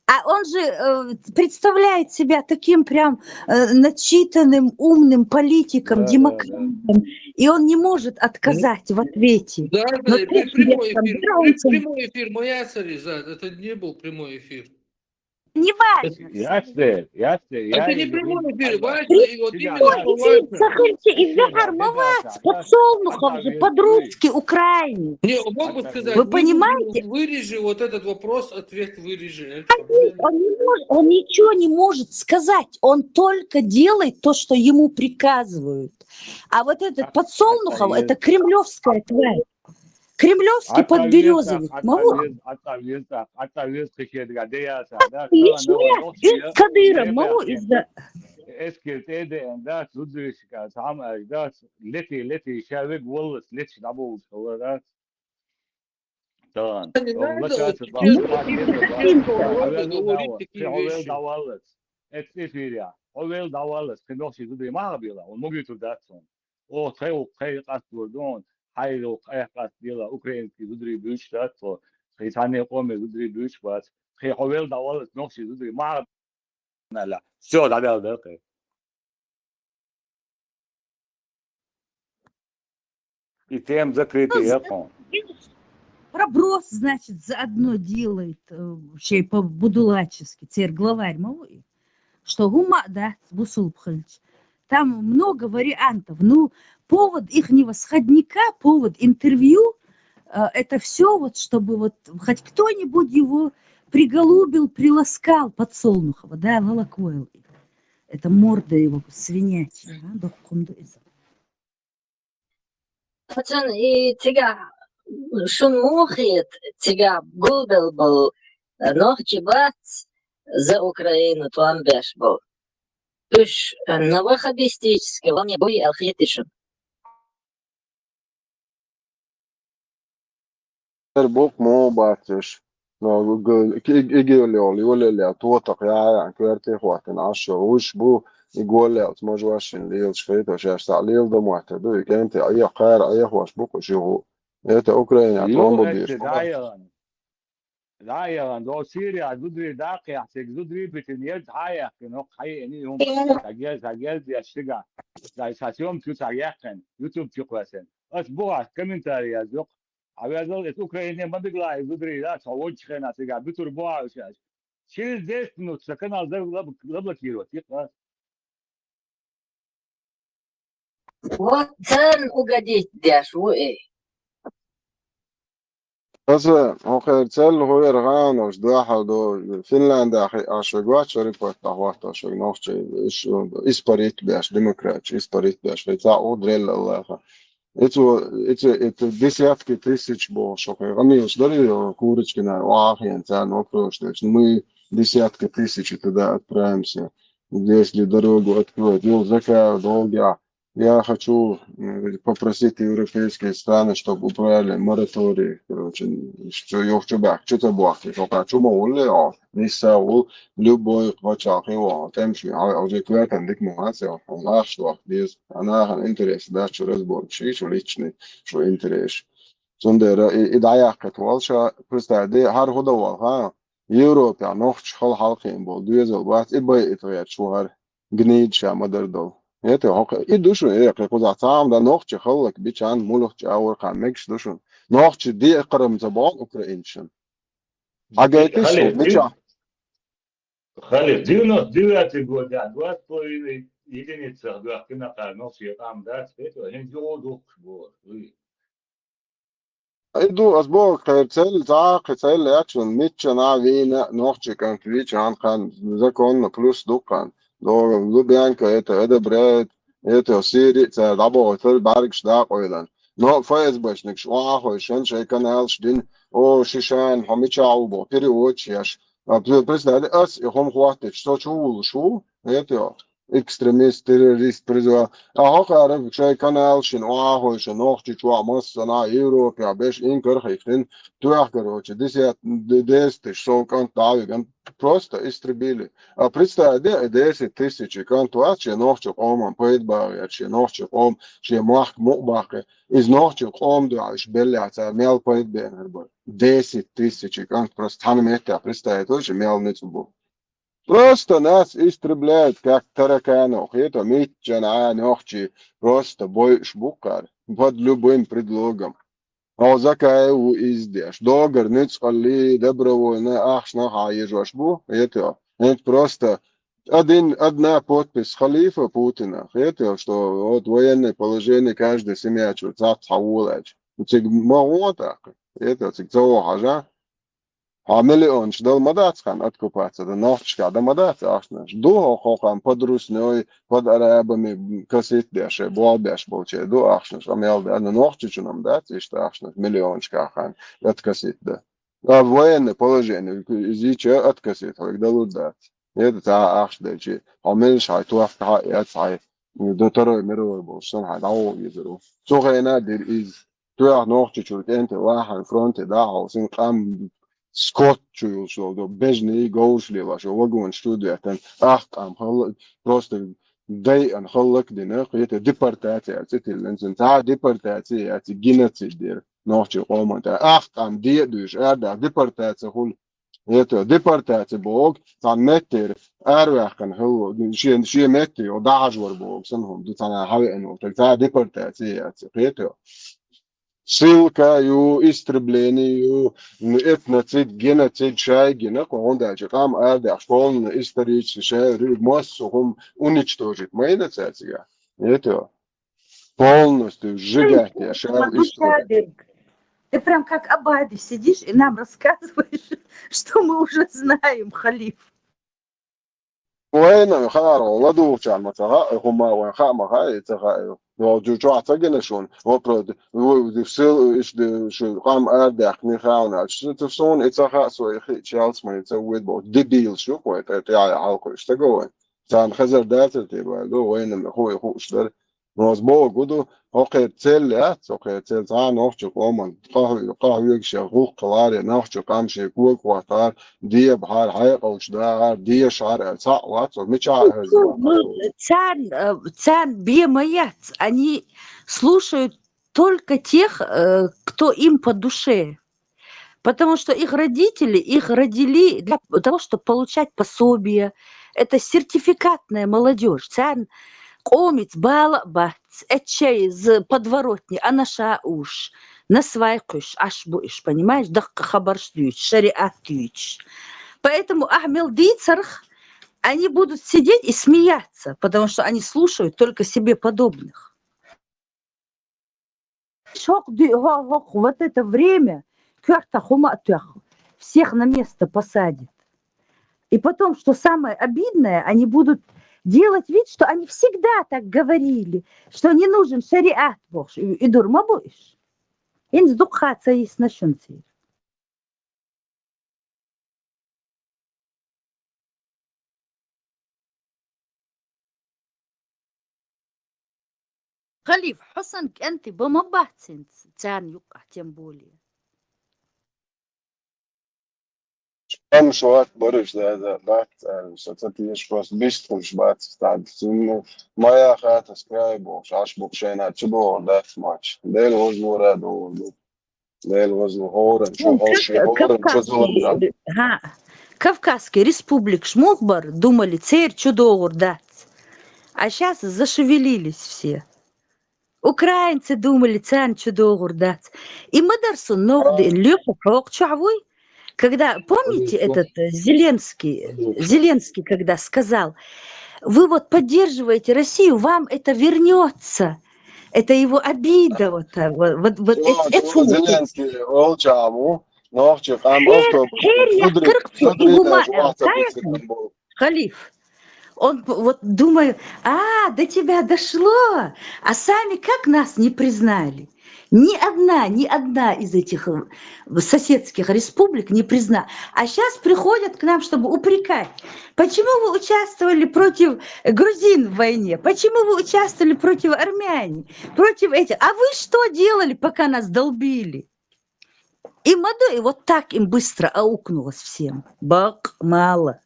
А он же, э, представляет себя таким прям, э, начитанным, умным политиком, Да, да, да. демократом, и он не может отказать в ответе. Да, Но да, и при-, точно я прямой там эфир, при-, вернусь. Прямой эфир, моя цари, да, это не был прямой эфир. Не важно. Ясте, ясте, Это не прямой эфир, важно, и вот именно что важно. Прямой эфир, сахарчи и вехар ма вац, Подсолнухов же, по-русски, украинец. Не, он мог бы сказать, Вы понимаете? Вырежи вот этот вопрос, ответ вырежи. Это проблема. Он не может, он ничего не может сказать, он только делает то, что ему приказывают. А вот этот Подсолнухов, это кремлевская тварь. Кремлевский подберезовик. Ма ву? Ӏа цӀа веза, Ӏа цӀа веза, кхин шен дагахь де яцахь, да? Ишта, ишта Кадыров, ма ву иза? Эскер тӀе а деана, да, зударшка, цхьамма аьлча, да, лети, лети, ша вега воллас, леташ дӀабовлуш хилла, да? Тахана. Не надо, вот, честно, честно, говорю, говорить такие вещи. Хьо вел дӀаваллалц. Эцу эфирехь. Хьо вел дӀаваллалц, кхин нохчий зударий ма хьахабелахь, хьуна ма гойтур дац хьуна. Оха тхайн ву, тхайн къастор ду хьуна, хьайн ву, айхьа къастделахь, украинский зударий буьйцуш дац хьо, кхин цхьанне къоме зударий буьйцуш бац, кхин хьо вел дӀаваллалц нохчий зударий ма хьахабелахь. Всё, дӀадаьлла дара кхин. И тема закрытая, Ну, я понял. Проброс, значит, заодно делает, э, вообще по-будулачески, цер главарь ма ву и, что хӀумма а дац бусулба хилча. Там много вариантов. Ну, повод ихнего сходника, повод интервью, э, это всё вот, чтобы вот хоть кто-нибудь его приголубил, приласкал Подсолнухова, да, лалаквойл. Это морда его свинячья, а, доккхун ду иза. Оцун и цигахь шун муха хета, цигахь гулбелла болу нохчий бац за Украину тӀом беш болу? Уьш новохабистический ломе буй аьлла хетий шуна? Эр букъ муха бац уьш. Но г-, г-, иг-, игийлехула, юлелехула, тотакх яхьа а коьрте а хӀоттина Ӏаш йолу уьш бу, и голлелц мажошшина лелаш хеташ, шаьш цхьаъ леладан моттар ду, и кӀентий Ӏе-, кхара Ӏехош бу-кх уьш юху. Это Украинехь тӀом бан безаш. ДӀа а яхана, до Сирия зударий даккхехь, цига зударий битина, еза хьа а яьккхина, хӀокху хьаеана и хӀума. Схьагез-, схьагездеш цигахь. Сан, сан съёмка ю цхьа яьккхина, YouTube чу кхоьссина. Ас боху ас комментарий яздоккху. Хьан везал, эца Украине ма бигла и зударий, да, со волчу хенахь цигахь буьтур бу хьан уьш аьлча. Через десять минут сан канал за-, лаб-, заблокировать, йикъа. Вот царна угодить деш ву и. Аса, хӀокхеран цӀелла хӀу яра гӀанаш дуьхьал ду, Финляндехь хиъаш вега вац, аэропортехь хӀоттош вега нохчий, иш-, испарить беш, демократия, испарить беш, хи цхьаъ ву дрелла лаха. Эцо, эцо, это десятки тысяч боху шо кхе. Къамелаш дара йо Курочкина, охьахиен царна вопросаш деш. Ну, мы десятки тысяч туда отправимся, если дорогу откроют. Йо, Закаев долгия. Я хочу м, попросить европейские страны, чтобы убрали мораторий, короче, что йо чу бах, чу ца бах, что ка чу ма улле, а, не са ул, любой квача хиво, тем что а уже квертан дик ма аса, он ах что без, а нахал интерес, да, что разбор, что личный, что интерес. Цундера и, и даяхкат волша, представь, де, хар худа вал, ха? Европе нохч хал халкин бол, дуезал бац, и бай и твер шугар, гнид ша мадар дол. Это хок, и душу, э, кхе куза цаам да нохчи халлак бичан, мулух ча авар ка мегш душун. Нохчи ди экрам за бон украинчан. А гайтиш Хале, бича. Хале, девяносто девятый год, да, два с половиной единица, два кина ка нохчи там, да, это, они дёдух, вот, вы. И ду, аз боху, кхер цел, цхьа а кхе цел яц шун, мичча нах вийна, нохчи кӀант вича, хан, хан, законно плюс ду хан. До Лубянка это одобряет, это Сири, цара дӀабохуьйтура бӀаьргаш дакъойлан. Но ФСБшникаш охьахой шен шайн каналаш дин, о, шишан, хьо мича а ву бо, переводчик еш. А, пре-, представь, ас и хӀума хӀоттича, со чу вулуш ву, это, экстремист, террорист, призывал. А хӀокхара шайн канал шин, охьахой шин, нохчи чу а, массана, Европе а, беш инкар хийхтин, туьх, короче, десят, д-, десять тысяч сов кӀант дӀавиган, просто истребили. А представь, де, десять тысяч кӀант вац, шен нохчи къоман пайда багӀа, шен нохчи къом, шен махка мукъ баккхи. Из нохчи къом дуьхьа, иш беллехь цара мел пайда беанар бара. Десять тысяч кӀант просто цхьана меттехь, представь, точно мел ницкъ бу. Просто нас истребляют, как тараканов. Хета митчан а нохчи просто бойуш буккхар под любым предлогом. О, Закаев ву издеш. Догар ницкъалли, добровольно, ахчанах а ежош бу. Это, это просто один, одна подпись халифа Путина. Это, что вот военное положение, каждая семья чу цац хьаволач. Циг ма гӀо тӀаккха. Это, циг ца вохьажа. Хьо миллионаш дала ма дац хан откупаться, да нохчашка да ма дац ахчанаш. Ду хӀокхо хан под руснёй, под арабами касит деш, бо беш болче ду ахчанаш, а мел да, но нохчичунам дац иштта ахчанаш, миллионашка хан откасит да. А военное положение, зича откасит, хьоьга далур дац. Это ца ахча дайчи, хьо мелаш хьай туахка хьа яц хьай, до Второй мировой болуш, сан хьай дӀавогӀу изару. Цу хена дир из. Туьйхьа Нохчийчуьра кӀентий вахьана фронте дӀа а хьовсийна, къам скот чу йолуш долу, бежанийн говраш лелош, вагонаш чу а доьттина, ах къам хала-, просто дайъана хӀаллак а дина, кхета депортация аьлла цӀе тиллина цуьнан. Цхьа депортация яц, геноцид дера нохчийн къоман тӀехь. Ах къам де а дуьйш, арадахь депортация хуьлу. Это, депортация боху, цхьана меттера араваьккхина хилла, шен, шен метте йолу дӀахьажор боху, сан хӀума ду, цхьана хьавеана волу, так цхьа депортация яц, кхета. Ссылка ю, истребление ю, н-, этноцид, геноцид шайгина, кху хӀунда аьлча къам арадаьхьаш, полный исторически шаьриг массо а хӀума уничтожить ма йина цаьрцига. Это, полностью сжигать я шаьриг историю. Ты прям как Абади сидишь и нам рассказываешь, что мы уже знаем, халиф. Вайна хаар ладугӀучарна ма ца хаьа, хӀума вайн хаа ма хаьа, и ца хаьа. Валчу чохь ца гина шуна, вопрос, ву-, ву-, сил, иш де, шу къам арадаьккхина хаьа аьлча, шу, цу суна и ца хаьа, со и хи-, чалц ма и ца вуьйд боху. Дебилаш ю кхой, тӀе, тӀе, хьалкхуьйсу стага вайн. Царна хезар дацар те вай, ду, вайна ху-, хууш дара. Оцу бохург ду, хӀокхеран цел яц, хӀокхеран цел цхьа а нохчийн къоман къахьоьгуш я гӀуллакх ларе, нохчийн къам шен кога хӀоттахьара, дебахьара, хьекъалчу дахьара, дешахьара аьлла, цхьаъ вац, оцу мичахь а хьоьжуш. Ну, ну, царна, э, царна бен ма яц, они слушают только тех, э, кто им по душе. Потому что их родители, их родили для того, чтобы получать пособие. Это сертификатная молодёжь. Царна къомаца бала а бац, эцчай из подворотни, анаша уш, насвай кхуьш, Ӏаш бу иш, понимаешь? Даккха хабарш дуьйцуш, шариат дуьйцуш. Поэтому ахьа мел дийцарх, они будут сидеть и смеяться, потому что они слушают только себе подобных. ХӀокху ди-, хӀо-, хӀокху вот это время коьртах хӀума а тоьхна, всех на место посадят. И потом, что самое обидное, они будут делать вид, что они всегда так говорили, что не нужен шариат бохуш, и, и дур ма бу уьш. ХӀинца дукха ца йисна шуна цӀера. Халиф, хьо сан кӀанти ба ма бац хӀинца, царна юкъахь тем более. Амма шо ват бараш да, да, бац, а, со ца тешаш, просто бистхуьлуш бац, стаг, цунна, ма яхат ас край бохуш, Ӏаш бу шайна чу догӀур дац мач. Дела вожлура догӀур ду. Дела вожлу хӀора, чу Ну, хӀорш, кав-, хӀора, чу кавказские, зула. Ха, кавказские республикаш муха бара, думали, церан чу догӀур дац. А щас зашевелились все. Украинцы думали, царна чу догӀур дац. И ма дарра сон новкъа деана, Лёха, хьокху чохь вуй? Когда, помните, этот, э, Зеленский, Зеленский, когда сказал: «Вы вот поддерживаете Россию, вам это вернётся». Это его обида, вот, э, вот, вот, вот Всё, эт-, эт-, всё, фу-, Зеленский, олча ву, нохчи, къам, Хер, авто, хер, я зудри, кырк зудри, и гума, даже э, вахта кайф. Бицикл был. Халиф. Он п-, вот думаю, а, до тебя дошло, а сами как нас не признали? Ни одна, ни одна из этих, э, соседских республик не признала. А щас приходят к нам, чтобы упрекать. Почему вы участвовали против грузин в войне? Почему вы участвовали против армяне? Против этих? А вы что делали, пока нас долбили? И ма ду, и вот так им быстро аукнулось всем. Бакъ, мала.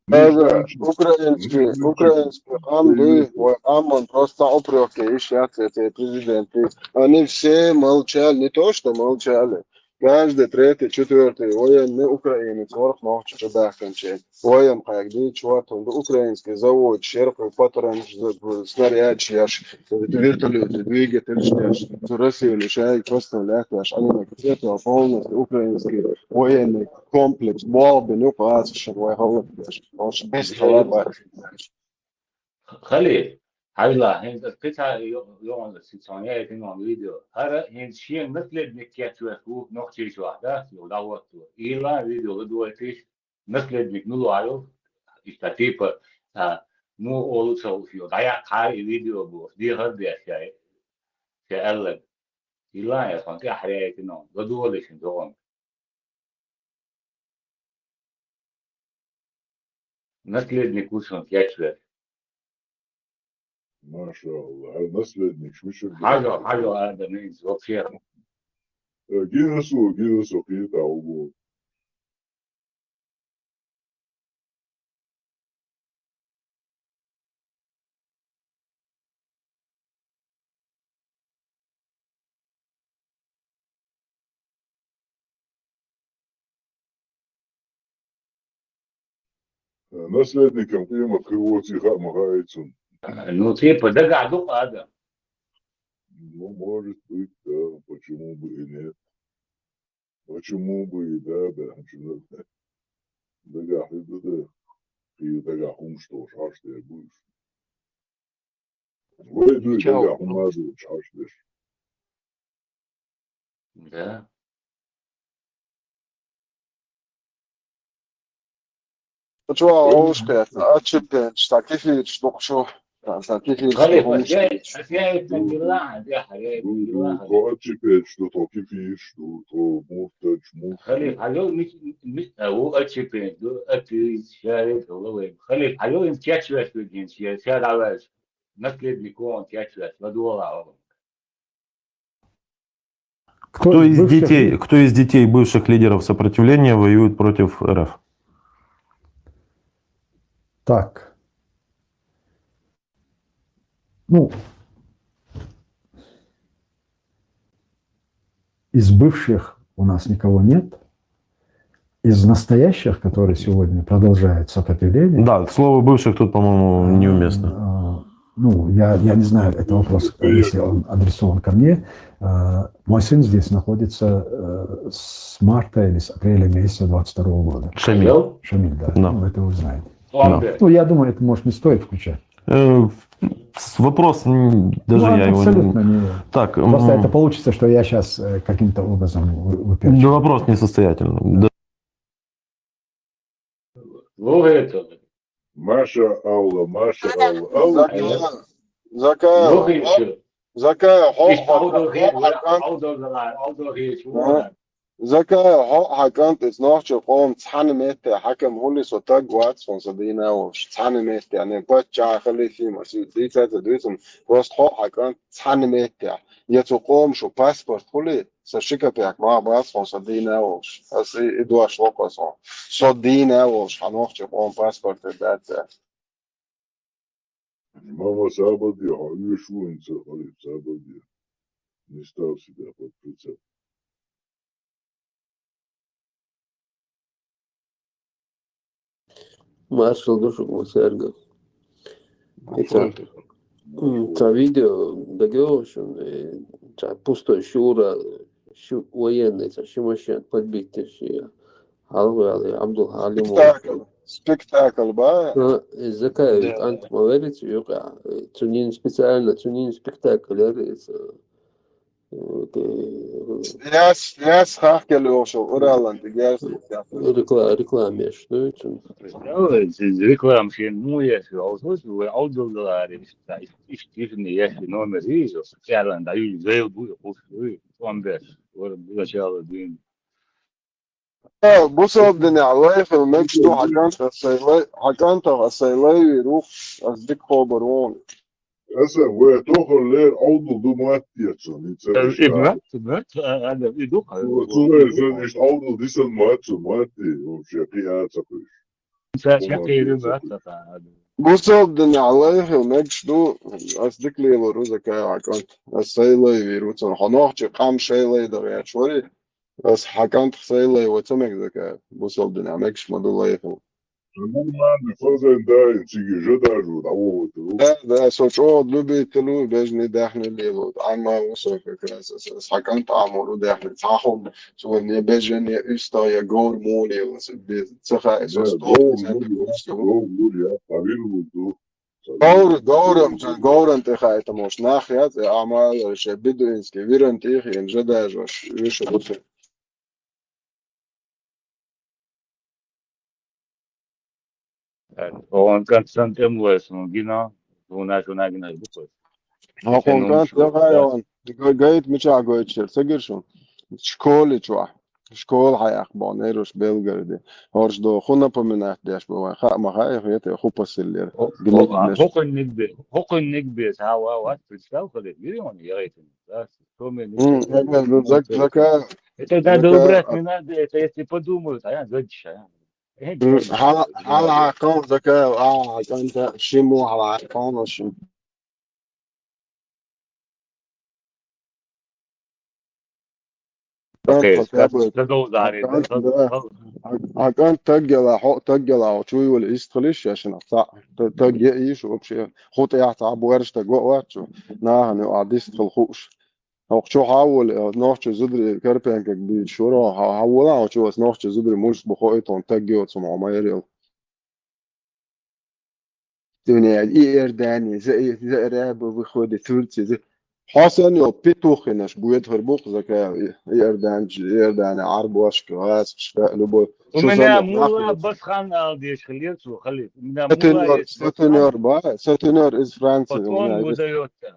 Даже украинский, украинский къам дуй, вай къаман просто упрёк еш яц эти президенты. Они все молчали, не то что молчали. Каждый третий, четвёртый военный украинец, ворхӀ нохчи чу дахканчий. Военный кхайкхий, чувак, он украинский завод, шерпы, патронаш, снарядаш еш, вертолёты, двигатель еш, цу Россияли шайга поставлять еш, они на это полностью украинский военный комплекс, болбин юкъа аса шен вай хӀаллакдеш. Ош бес халаба. Халиф, хьайла, хӀинца кхин цхьа йо-, йогӀун аса цхьа яйтина видео. ХӀара хӀинца шен наследник кечвеш ву Нохчийчохь, да, юха дӀахӀотто. Ила видео ладойтийша, наследник мила ву, иштта типа, а, муха олу ца хууш, дӀаяккхахьара и видео бохуш, дехар а деш шай, шай аьлларг. Ила я тхуна тӀаьхьа яйтина, ладогӀалаш шун догӀун. Наследник ву шун кечвеш. Машалла, хӀара наследникаш мичара бу? Хьажа, хьажа, Адам, хӀинца вообще. Э, гина со, гина со, кхета угу. Наследникам къемат хир воций хаа ма хаьа цунна. Ну, типа, дагахь ду-кх адам. Ну, может быть, да. Почему бы и нет? Почему бы и да, да. Дагахь хир ду, да. Кхин дагахь хӀумаш тохуш, хьаш дер бу уьш. Вай дуй дагахь хӀума а дуьйцуш, хьаш деш. Да. Чувал, Ой. Ушкет, отщепенч, так и фич, ну чё, так и фич, Халиф, ну, ас яй-, ас яйтина гилла, ас яй-, ас яйтина Ду, ду, гилла, Халиф. Тхо отщепенч ду, тхо кефирш ду, тхо муртадш, муртадш. Халиф, хьажал, мис-, мис-, а, ву отщепенч ду, атеист, шариат хила вай. Халиф, хьажал, ин кечвеш вегин, ше, ше дӀаваьлча, наследник вон кечвеш, ладогӀа вон. Кто из детей, кто из детей бывших лидеров сопротивления воюет против РФ? Так. Ну, из бывших у нас никого нет. Из настоящих, которые сегодня продолжают сопротивление. Да, слово «бывших» тут, по-моему, а, неуместно. А, ну, я, я не знаю, это вопрос, если он адресован ко мне. А, мой сын здесь находится, э, с марта или с апреля месяца двадцать второго года. Шамиль. Шамиль, да. Да. Ну, это вы знаете. Да. Ну, я думаю, это, может, не стоит включать. Э, с-, вопрос, м, даже Ну, я его не абсолютно не. Так, просто м, это получится, что я щас, э, каким-то образом вы-, выпячиваю. Да, вопрос несостоятельный. Да. Слухайте. Маша Алла, Маша Алла. Алла. Закай, Закай, Лохи хьо- шу. Закай, хьо- Иш хьо- Алда хьо- хи, хьо- хьо- Алда гала, Алда хи шу. Ага. Закай, хьо хьакъант, из нохча къом цхьана метте хьакам хулис, со таг вац, хьон са дийна волш. Цхьана метте, не пачча халифи, ма си дийца ца дуйцун, просто хьо хьакъант цхьана метте. Я цу къом шу паспорт хули, са ши капек ма бац, хьон са дийна волш. Ас и, и дош локос хьон. Со дийна волш, хьа нохча къом паспорт дац. Мама сабади, хьо уьш ву, ца халиф сабади. Не став себя под прицел. Маршал ду шуга, Сергей. Ицан. М, Ца видео дагеошун, ца пустой шура, шу военный, ца ши машин подбитый ши. Халвали Абдул Халимов. Спектакль. Спектакль ба? А, Закаев Да. Ант Мавериц, юка. Цунин специально, цунин спектакль, это, Яс, яс хахкел йошо, уралан, тигяс. Рекла-, реклама, что это? Представляете, из реклам шен му яхи, а вот вы Абдул Галари, ишти, ишти, ишти номер, видишь, специально даю, заявку, он бес, вот начало день. Бусалдини алайхил мексту хакан тасайлай, хакан тасайлай виру, аз дик хобарун. Аса ве тохо лер Абдул ду маттиятсон, ница. Ибна, ибна, ада, иду. Цугай зан иш Абдул дисан матсон, матти, вообще, пи аца пиш. Са шакири бата. Бусалдини алайхил мексту, аз дик лило рузака хакан тасайлай виру, цун хонохчи кам шайлай да вячвари, аз хакан тасайлай вацамек зака, бусалдини мекш маду лайхил. Нормально, фазен дай, циги жадажу, да вот. Да, да, со чо любителю бежни дахни лило. Ама усо как раз с хакан тамору дахни цахом, со не бежен, не уста, я гор молил, без цаха, со сто. Гол, гол, я, павил буду. Гор, горам, горам ты хай, это может нахряц, ама ше бедуинский виран тих, им жадажу, выше бусы. Он Константин Лойс, он гина, у нас, у нас гина бухой. Хакон кан тагайон, гайт мича гойчер, цагиршун. Школе чуа. Школ хаяк бон, эруш Белгороде. Орш до ху напоминать деш бывай. Ха, ма хай, это ху посыллер. Хокон нигбе, хокон нигбе, сава, вот, представь, когда вири он, я это, да, что мне М, это, ну, зак-, зака-, Это надо зака-, убрать, не надо, это если подумают, а я зачем? м, хала, хала, хакон, зака, а, хакон, та, шиму, хала, хакон, шим. Окей, Хотя бы продолжали. Хакон, да. Хакон таггела, хо, таггела, чуй вал истхлиш, яшина, та, та, тагге иш, вообще, хот я, та, буэрш, та, го, вачу. Нахани, а, дистхл хуш. Ох, чо хавул, э, нохчо зудри, Карпенкак би шуро, ха-, хавула, ох, чо вас нохчо зудри, муш, бухо, и тон, тагге, вот, сум, омайрил. Дуня, Иордания, за, за Араба выходит, Турция, за. Хасан йо петухинаш будет хербук, зака Иордан, Иордания, Арбуашка, Газ, Шка, любой. У Шо меня за мула нахуй? Басхан Алдеш хлеб, хлеб. У меня мула Сатенер, есть сатенер, ба, сатенер из Франции. Потом выдается.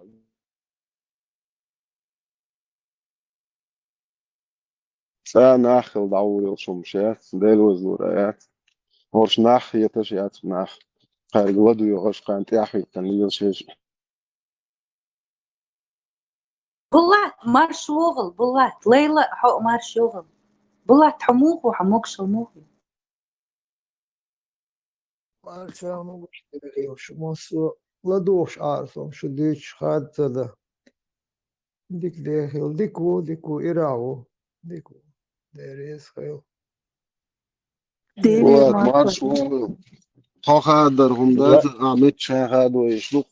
Ца нахил даурил шум шец, дел вазлура яц. Орш нах еташ яц нах. Харгла дуй орш кан тяхвитан лил шеш. Булат, марш вогъал, Булат. Лейла, хьо марш йогъал. Булат, хьо мугу, хьо могшал мугу? Маршал мугу, шума со ладугъуш арсом, шу дуьйцуш хадзада. Дик дехил, дик ву, дик ву, ира ву, дик ву. Дерес хил. Вот, марш вогъал. Хо хадар хунда, а мит шан хадо иш лух.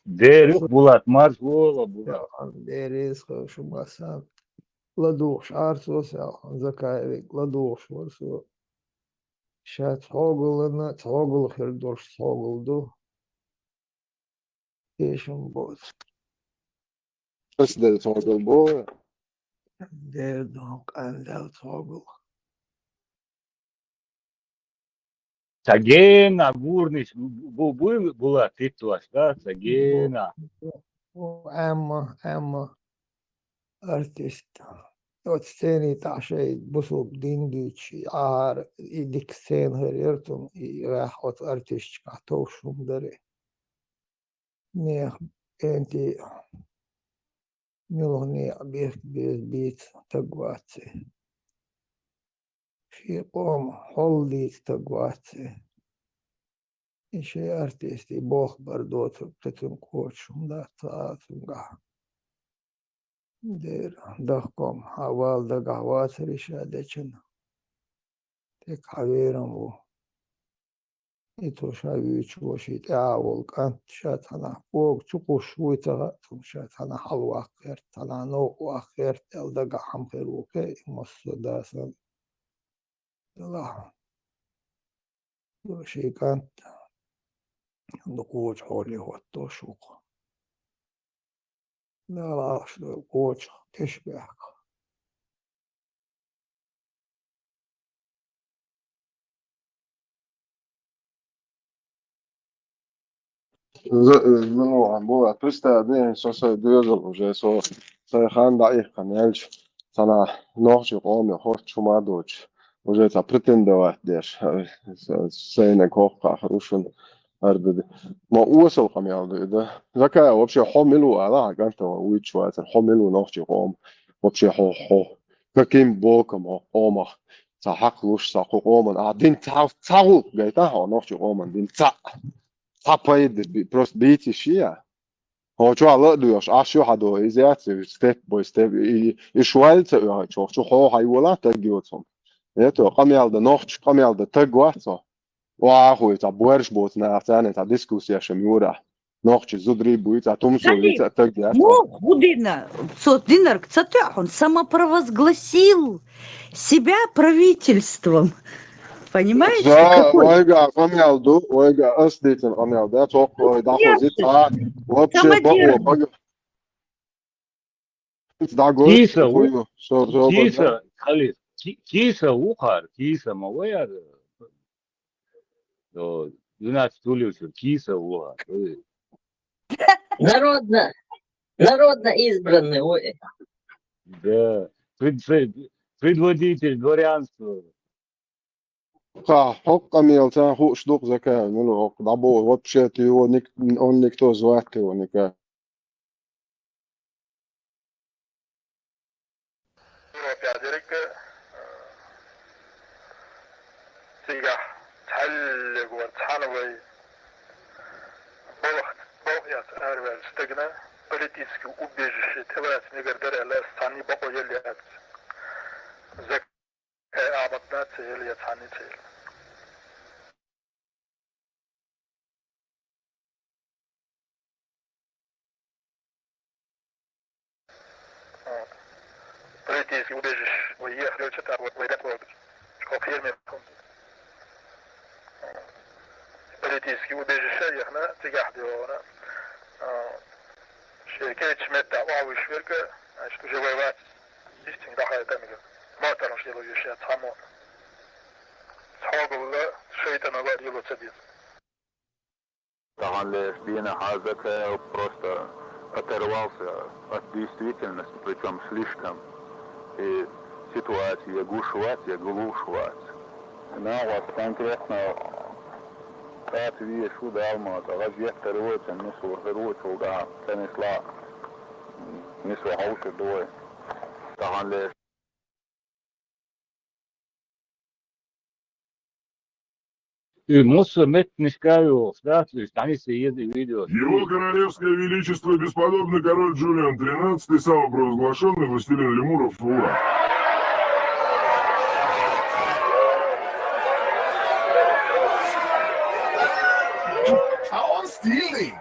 Дерюк Булат, марш вола Булат. Дерес хо шумасан. Ладугъуш арсос, Закаевик, ладугъуш варсо. Ша цхьогулана, цхьогул хир дош цхьогул ду. Эшум боц. Ас дер цхьогул бо. Дер дон къандал цхьогул. Ца гена гурнаш бу-, бу-, буй була титталаш, да, ца гена. Бу-, бу-, амма, амма артист. Оцу сцени тӀехь шайн бусулба дин дуьйцуш, и Ӏар, и дика сцена хир яра цунна, и ваьхьа оцу артисташкахь товш хӀума дара. Нехан кӀентий муьлхха некъ бехк беза бийца стаг вац и. Шен къоман хьол дийца стаг вац и. И шен артистийн болх бар доцург кхин цуьнан кхочуш хӀума дац ца ала цуьнгахь. Дера, дахком, хьан вала дагахь вацара и ша дечунна. Тек хьан верам ву. И цо ша вуьйцуш ву, шен тӀаьхьа волу кӀант ша цхьанхьа кога чу кхуссуш вуй ца хаьа, цунна ша цхьанхьа хьалаваккха гӀерта, цхьанхьа новкъа ваккха гӀерта аьлла дагахь хьаьмхир ву кхин, и массо а дасал. Делахь, шен кӀант дукхачу хьоле хӀоттош ву-кх. Дала Ӏалаш дойла кхочух, тешнабехках. З-, ну, бу, представь, ден, со сай доьзал уже, со сай хан дӀаихкина яьлча, цхьана нохчийн къоме хӀорш хӀума доцуш, уже цхьа претендовать деш, э, с-, сайна кхоккхахь рушун ардуди. Ма осал къамел ду и, да? Закай, вообще, хьо мила ву ала, хьан кӀанта вуьйцуш вацара, хьо мила ву нохчийн къома? Вообще, хьо, хьо, каким боком хьо къомах цхьа хьакхалуш, цхьа кху къоман, а, дин цхьа, цхьа гӀуллакх гайта хьо, нохчийн къоман дин цхьа, цхьа пайда би-, просто бийци шия? Хьо чохь ла а доьхуш, Ӏаш ю хьан доху, иза яц, степ бой степ, и, и шваль ца оьхучу, хьо чу хьо хьайвола таг йоцу хӀума. Ето, къамел дан нохча, къамел дан таг вац хьо. Охьахуй, цхьа боьрша боцу нах, царна цхьа дискуссия шим юра. Нохчий зударий буй, цхьа тумсо вий, цхьа таг яц хьо. Муха хӀу дина? Цо динарг ца тоьа хьуна, самопровозгласил себя правительством. Понимаете? За, какой? Ойга, къамел ду, ойга, ас дийцина къамел да, цо, ой, дахо зица, вообще, бахо, бага. Киса ву-, хӀу ю, сор, сор, киса, да? Хали, ки-, киса ву хар, киса ма ву яр, о, двенадцать стульев, киса ву хар, ой. Народно, народно избранный, ой. Да, пред-, пред-, предводитель дворянства. Кху хӀокху къамелаца хууш ду-кх, Закаев, ну, хӀокху дӀабоху, вообще-то его ник-, он никто, звать его никак. Европехь дерг, э, цигахь цхьаьллиг вара цхьана вай балха, балха эцна араваьллачу стагана политический убежище тӀелаца мегар дара аьлла, ас цхьанний бакъо елла яц. Зак-, Э, Ахьмад дац ца елла, я цхьанний ца елла. А, политический убежище вай ехьа хилча, тӀаккха вай, вай дакъа вогӀуш. Чкъо кхераме хӀума. Политический убежище яхна, цигахь де вахана. А, шен кечу метта охьавуьйш верг, значит, уже вай вац. Истинг дахьайтамига. Матараш лело ю ша цхьаммо. Цхьогулла шайтанала лело ца деза. Тахана леш дийнахь Закаев просто оторвался от действительности, причём слишком. И ситуация я гуш вац, я глуш вац. Нагахь конкретно цӀа ца везаш ву Дала ма, цкъа гӀазкхийн тера ву, цуьнан нисвар хир ву, цул тӀаьхьа ца нисла, нисван хьовсур ду вай. Тахана леш. И муса меттанашка а йохуш дац, уьш дӀанисъе еза и видео. Его Королевское Величество, бесподобный король Джулиан тринадцатый, самопровозглашённый властелин лемуров, ура! А он стильный!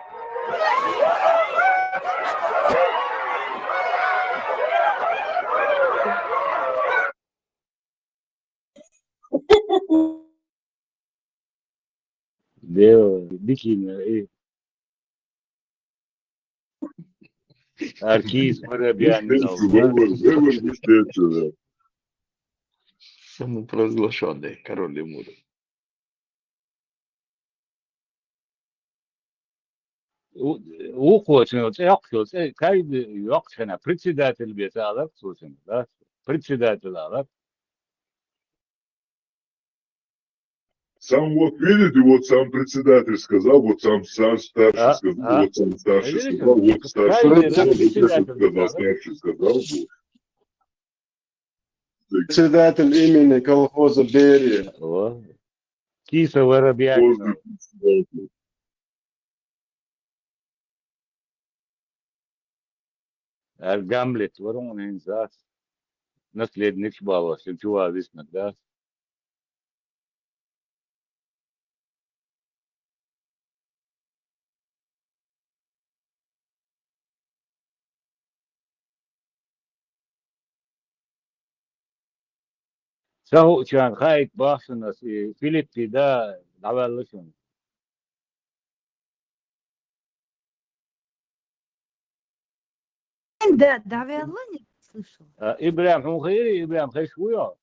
Дело, дикий, э, артист, парабиан. Самопровозглашённый король лемуров. У-, вукхо цуьнан цӀе йоккхуш йолу цӀе кайда йоккхучу хенахь, председатель бен ца аларх цо цуьнга, да? Председатель аларх. Сам вот видите, вот сам председатель сказал, вот сам ста-, старший сказал, вот сам старший сказал, вот старший сказал, вот это сказал, старший сказал, вот. Председатель имени колхоза Берия. О. Киса Воробьянинов. Колхозный председатель. Ара Гамлет вара хьуна хӀинца, наследникаш бохуш, шен чу ван виснарг, да? Ца хуучарна хаийта боху шуна аса, и Филиппин да дӀаваьлла шуна. Да, дӀаваьлла, не слышала. А, ИбрахӀим, хӀун хийри, ИбрахӀим, хезаш вуй хьо?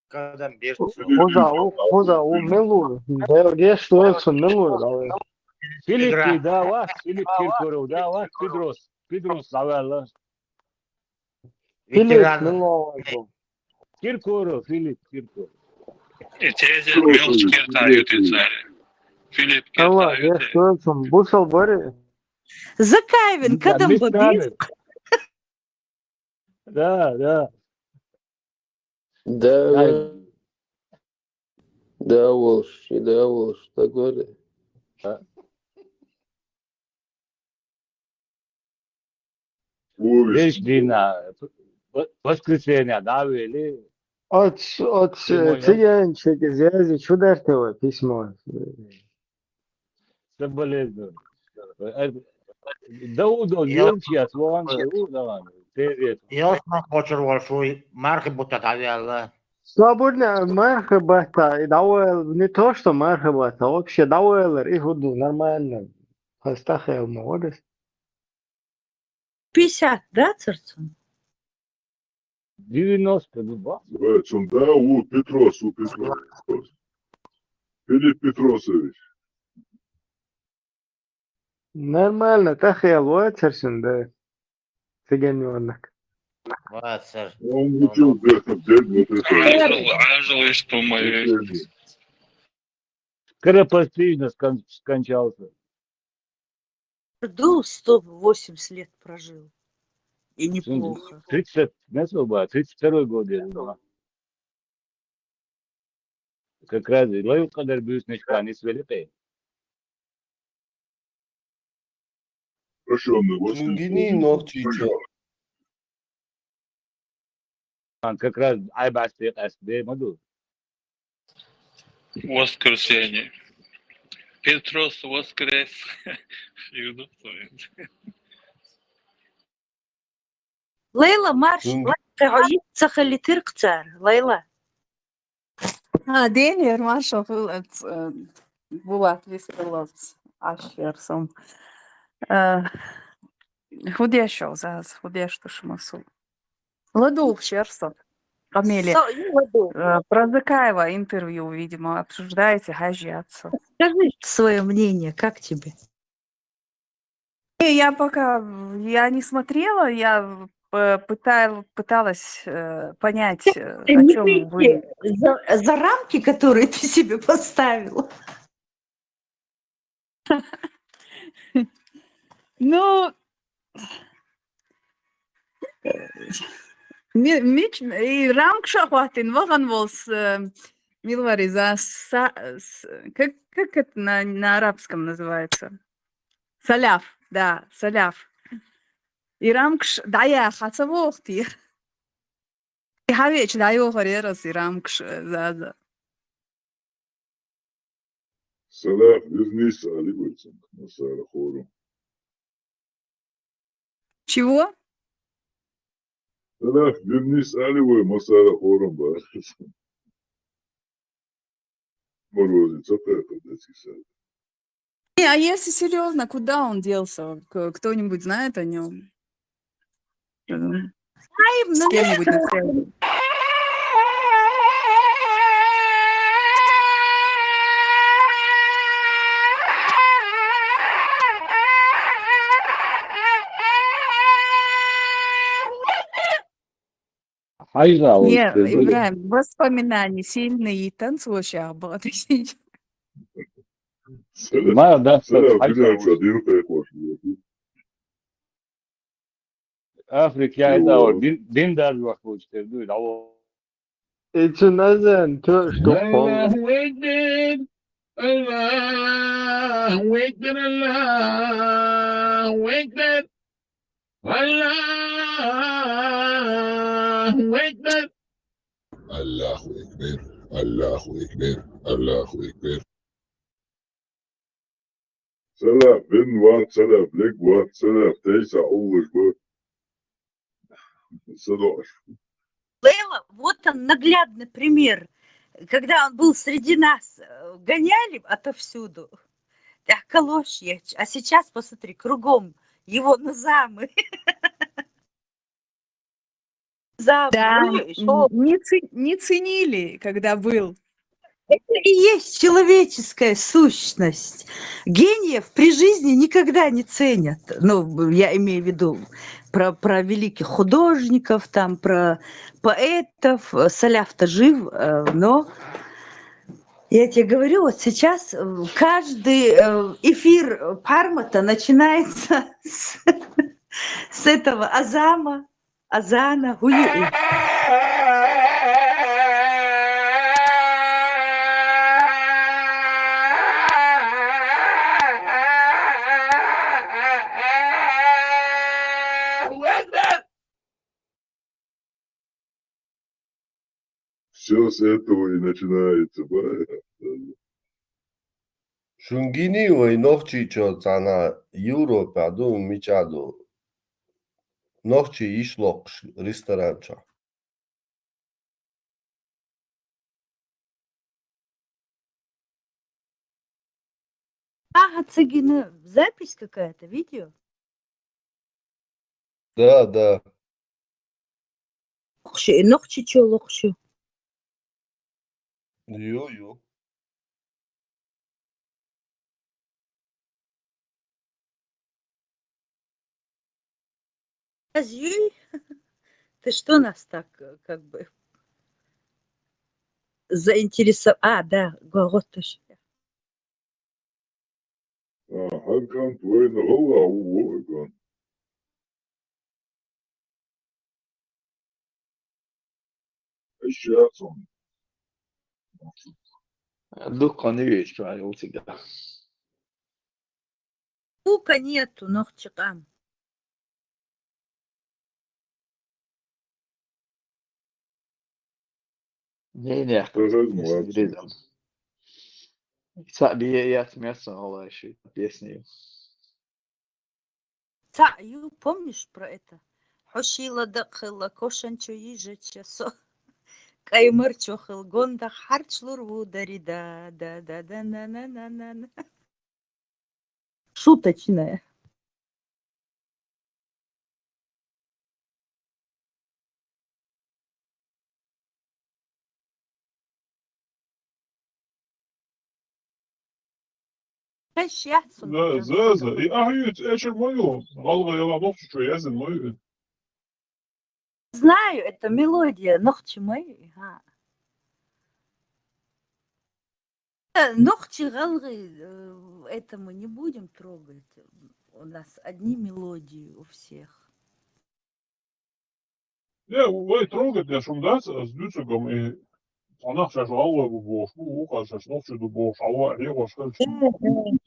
Кхуза ву, кхуза ву, мила ву? Дела гечдойла цунна, мила ву? Филиппин да вац, Филипп Киркоров да вац, Петрос, Петрос дӀаваьлла. Филипп, ветеран. Мила ву? Киркоров, Филипп Киркоров. И тезет мелочь кирта ютит цаьрга. Филипп кирта ютит. Алла, гечдойла цунна, бусалба вара. Закаевин, да, кадам бабис. Да, да. Да, да. Да, волш, да, волш, такой. А. Вешан дийнахь, в-, воскресенье дӀа а вели. Оц, оц, письмо ял? Цигаьнчуьнга иза язйича, хӀун дара те вай письмо? Соболезную. Э, Даудов, Йо-, Юрчиас, вон, Даудов, Терет. Йо, ма кхочур волуш вуй, мархи бутта дӀаваьлла. Собарна мархи бутта, и дӀаваьлла, не то, что мархи бутта, вообще дӀаваьллар, и хӀун ду, нормально. Хьан стахел ма вадас. Пятьдесят, да, царцун? Девяносто, ну, ба. Давай, цун да, у Петрос, у Петрос. Филипп Петросович. Нормально, тахел вацар шуна, да. Цигаьнниг. Вацар. Он ничего, да, да, да, да. Ажил, ажил, что мы. Скоропостижно скон-, скончался. Ду сто восемьдесят лет прожил. И неплохо. Тридцать, знаешь, тридцать второй год я думал. Как раз и лайла кхадар буьйсанаш кхана исвели кхе. Прощённый, восемьдесят. Гини нохчийчо. Ан как раз айбасте къаст бе ма ду. Воскресенье. Петрос воскрес. Юдо совет. Лайла, марш, марш, хьо йиц ца хилийтира-кх цара, Лайла. А, Дела, маршалла хуьлда, э, Булат вистхиларца, Ӏаш яра со. Э, хӀун деш йолу заза, хӀун деш ду шу масал? ЛадугӀуш яра со. Къамеле. Со, и ладугӀу. Э, про Закаева интервью, видимо, обсуждаете, хьаьжжа яц со. Скажи своё мнение, как тебе? Не, я пока, я не смотрела, я, э, пытал-, пыталась, э, понять, э, о чём вы. Не выйти за, за рамки, которые ты себе поставила. Ну, э, ми-, мич-, и рамкаш а хӀоттийна вахана волу с-, э, мила вара иза, са-, с-, как, как это на, на арабском называется? Салаф, да, салаф. И рамкаш дӀаяха ца воху те? И хьан веча дӀайохур яра аса и рамкаш, э, заза? Салаф, вернись, али вай цунна, массара хором. Чего? Салаф, вернись, али вай, массара хором бара. Морозец, а как это детский сад? Не, а если серьёзно, куда он делся? К-, кто-нибудь знает о нём? Э, знаем, но с кем-нибудь на связи. Хьайза Не, вайта деза. Ибрагьим, воспоминания сильные, танцуешь я была. Ма даста Сара хьайза. бинарца диру кайхош. Африка яйда ор дин дин дарж вахт вуч тер дуй даво. Эцун азан то что хол. الله أكبر. الله أكبر. الله أكبر. الله أكبر. الله أكبر. الله أكبر. الله أكبر. Сара бин ват, сара блик ват, сара тейса уллуш бу. Садош. Лейла, вот он наглядный пример. Когда он был среди нас, э, гоняли отовсюду. Тяхкалош ечь. А сейчас посмотри, кругом его назамы. Назамы, Да, понимаешь? О, не, ци- не ценили, когда был. Это и есть человеческая сущность. Гениев при жизни никогда не ценят. Ну, я имею в виду про, про великих художников, там, про поэтов. Э, Саляф-то жив, э, но я тебе говорю, вот сейчас э, каждый э, эфир Пармата начинается с, с этого азама, азана, гуюи. Все с этого и начинается. Шунгини вай нохчи чо цана Европа ду мичаду. Нохчи ишлокш ресторан чо. Ага, цигина запись какая-то, видео? Да, да. Локши, нохчи чо локши. Ю, ю. Азюй, ты что нас так, э, как бы заинтересовал? А, да, гугъут тыш. Хьаркан твойна гъалла гъуллу гъан. Ишши яцун. Дуккъа не вещь, а я у тебя. Пука нету, нохчи кьам. Не, не, Тоже если молодцы. Гризом. Са-, бе-, я смеялся, Алла, ещё песни. Та, ю, помнишь про это? Хьушила дакъ хилла кошан чу йижача со. Каймар чу хил гонда харчлур ву дари да, да, да, да, на, на, на, на, на. Шуточная. Хай шехсун Да, там. за, за. И ахьи эшер мою, гъалгъа яла нохчи чу язин мою. Знаю, это мелодия, нохчи мой. Ага. Э, нохчи гъалгъи, э, это мы не будем трогать. У нас одни мелодии у всех. Не, вай трогать, я шум дац, аз дуцугам, и цанах шаш гъалгъа бу бош, бу, ухар шаш нохчи ду бош, алва, хи гош хал.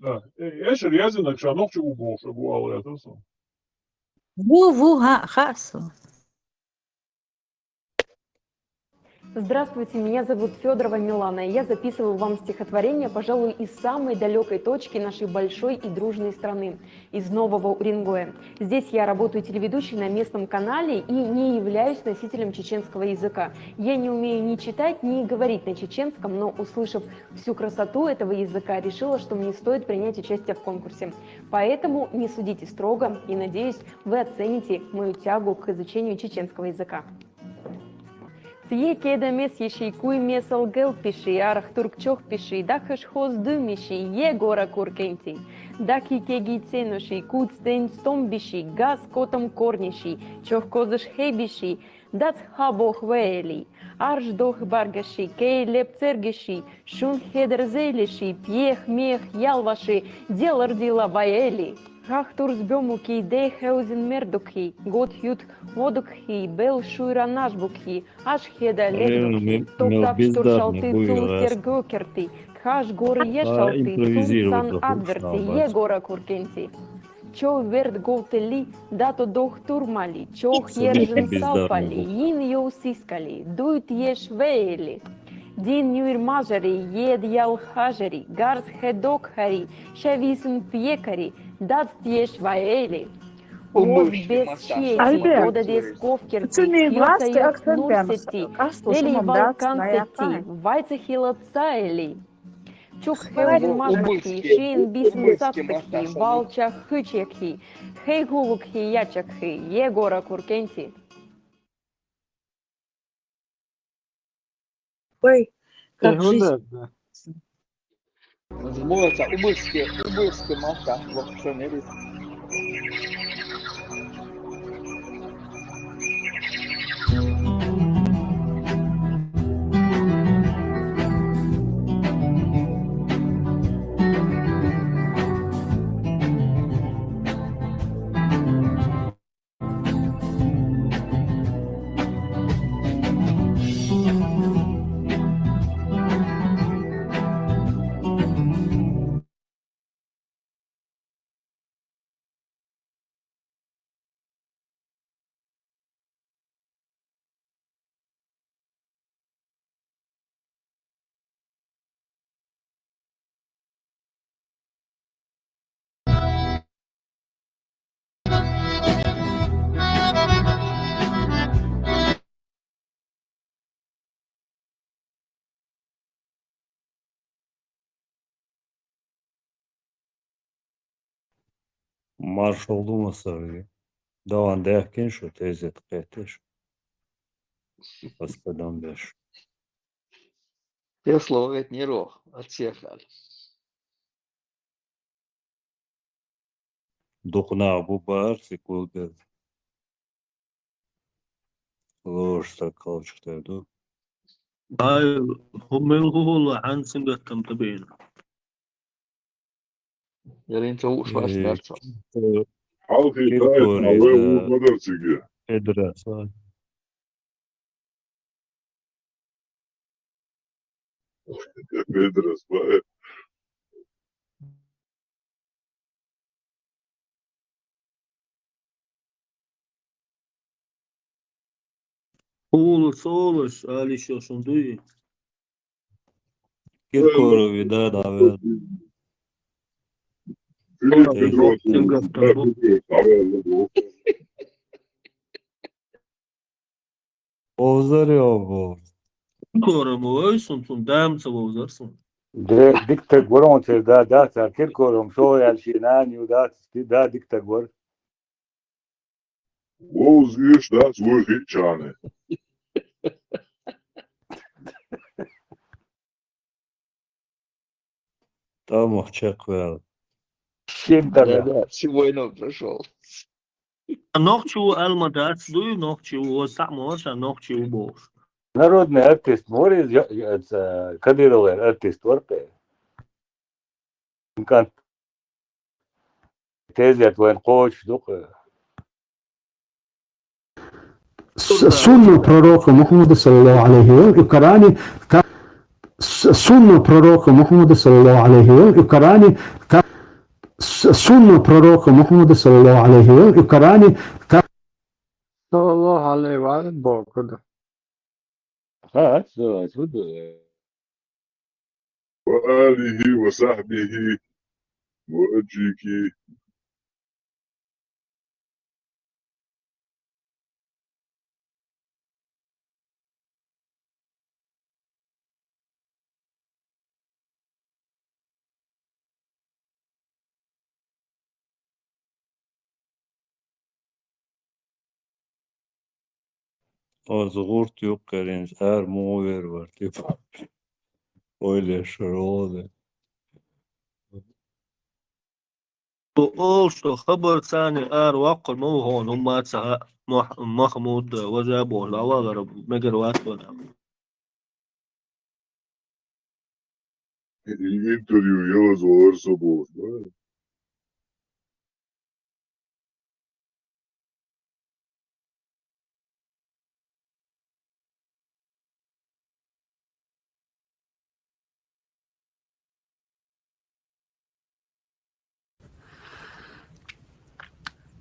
Да. Э, эшер язинак ша нохчи бу бош, бу алва ятаса. Ву, ву, ха, хасу. Здравствуйте, меня зовут Федорова Милана, и я записываю вам стихотворение, пожалуй, из самой далекой точки нашей большой и дружной страны, из Нового Уренгоя. Здесь я работаю телеведущей на местном канале и не являюсь носителем чеченского языка. Я не умею ни читать, ни говорить на чеченском, но, услышав всю красоту этого языка, решила, что мне стоит принять участие в конкурсе. Поэтому не судите строго и, надеюсь, вы оцените мою тягу к изучению чеченского языка. Е кеда месйиши, куй месал гелпиши, арх турк чохпиши, дакш хоз думиши, е гора куркентинь. Даки кеги ценоши, куцтень стомбиши, газ котом корниши, чох козыш хебиши, дац хабох веели. Арждох баргаши, кей леп цергиши, шун хедер зейлиши, пьех-мех ялваши, делар дила ваели. Хахтурс бёмуки, дей хеузин мердукхи, год ют водукхи, бел шуйра нажбукхи, аш хеда лехдукхи, топтап штуршалты, цул сергокерти, кхаш гор ешалты, цул сан адверти, е гора куркенти. Чов верд говтыли, дато дох турмали, чох ержин салпали, ин ёв сискали, дуйт еш веели. Дин нюйр мажари, ед ял хажари, гарз хедок хари, шависын пьекари, дацт еш ваели. Моз без чиети, кодадес ковкерти, кьёца ёвт нурсети, лели вал кансети, вайца хила цаели. Чук хеузин мажмахи, шиен бисин сацтыхи, валча хычекхи, хей гулукхи ячакхи, е гора куркенти. Ой, как жизнь. Змоца, убыльске, убыльске маша, вахсанерис. Маршал думаса, даван дехкин шу тезет кхетеш. Господом беш. Те слово ведь не рох, отсехали. Духнах бу бар, сикул бер. Лош сакалчык тайду. Ай, хумел хула хансин гаттам табейна. Ярин чоу шваш нарчо. Алхи кайт, аве улмадар сиге. Эдраса. Эдрас, ба. Улус, улус, али шо шундуй. Киркорови, да, да, да. Овзар ёбу. Киркором ойсун, сун дамца овзар сун. Де, диктор ворон тер, да, да, цар Киркором шо ял ши наню, да, да, диктор вор. Вовзгиш дац вуй хичаны. Там охчек вел. Всем тогда. Да, да, всего иного прошёл. Нохчу алма дац, дуй, нохчу, о, сам, о, са, нохчу, бо. Народный артист, морис, я, я, это, кадыровый артист, ворпе. Кан. Тезет вен коч, дук. С-, сунна пророка Мухаммада саллаллаху алейхи ва саллям, и в Коране, ка-, с-, сунна пророка Мухаммада саллаллаху алейхи ва саллям, и в Коране, ка-, с-, сунна пророка Мухаммада саллаллаху алейхи ва саллям, и в Коране, ка-, саллаллаху алейхи ва саллям, Бог, да. Ха, давай, вот, э. Ва алихи ва сахбихи ва аджики. Аз гӀурт юкъеринж ар мугӀвер вар, типа. Ойле шароле. Бо-, ол, что хабар цани ар вакъур мавгӀон, умма ца Мах-, Махмуд, ваза бо, лавалара мегар ватвана. Интервью ялаз валар соболаш, да?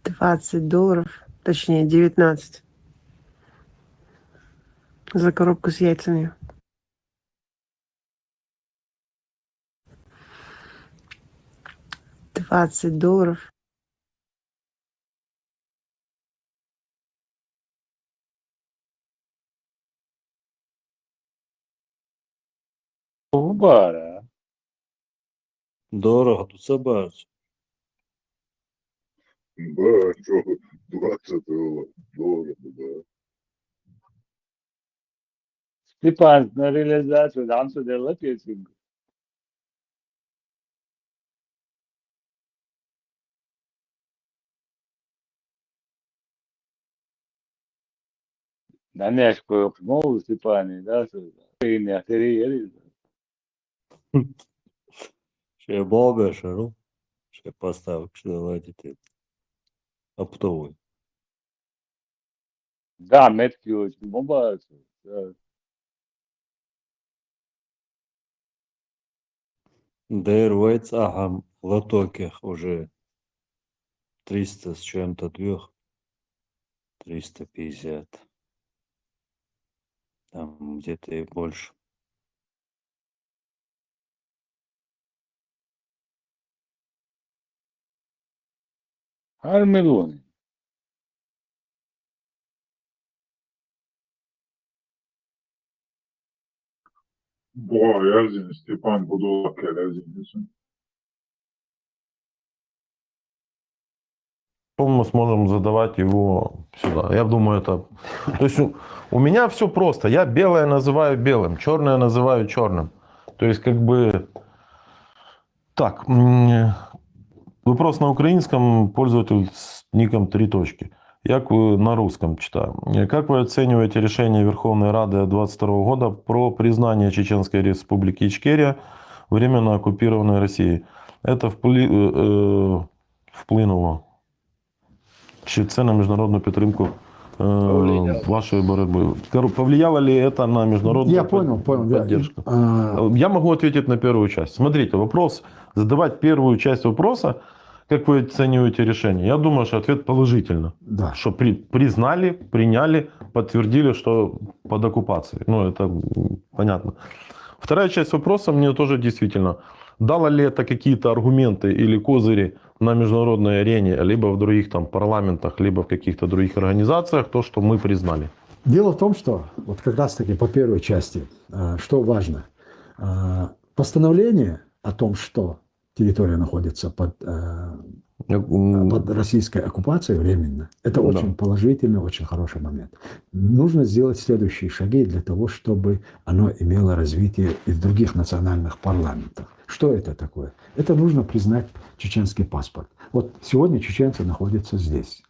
Двадцать долларов, точнее, девятнадцать. За коробку с яйцами. Двадцать долларов. Убара. Дорого дуца барч. Ба, чё, двадцать долларов, дорого, да. Степан, на реализацию, там сюда лапецинг. Данешко, мол, Степани, да, сюда. И не, ты, Ше бабешару, ше поставок, ше ладите. Оптовый. Да, метки очень бомба. Да. Дер вайц ахам лотокех уже триста с чем-то двух, триста пятьдесят. Там где-то и больше. Гьар милуни. Бугъар язин, Степан, будулакер язин. Мы сможем задавать его сюда. Я думаю, это... То есть у, у меня все просто. Я белое называю белым, черное называю черным. То есть как бы так, м, вопрос на украинском, пользователь с ником три точки. Як вы на русском читаю. Э, как вы оцениваете решение Верховной Рады от двадцать второго года про признание Чеченской Республики Ичкерия временно оккупированной Россией? Это впли-, э, э, вплинуло? Чи це на міжнародну підтримку, е, вашої боротьби? Скажу, повлияло ли это на международную... Я под-, понял, понял, я, поддержку? А, я могу ответить на первую часть. Смотрите, вопрос, задавать первую часть вопроса, как вы оцениваете решение? Я думаю, что ответ положительно. Да. Что при-, признали, приняли, подтвердили, что под оккупацией. Ну, это, м, понятно. Вторая часть вопроса мне тоже действительно, дало ли это какие-то аргументы или козыри на международной арене, либо в других там парламентах, либо в каких-то других организациях, то, что мы признали? Дело в том, что вот как раз-таки по первой части, э, что важно, э, постановление о том, что территория находится под, э, под российской оккупацией временно. Это очень положительный, очень хороший момент. Нужно сделать следующие шаги для того, чтобы оно имело развитие и в других национальных парламентах. Что это такое? Это нужно признать чеченский паспорт. Вот сегодня чеченцы находятся здесь.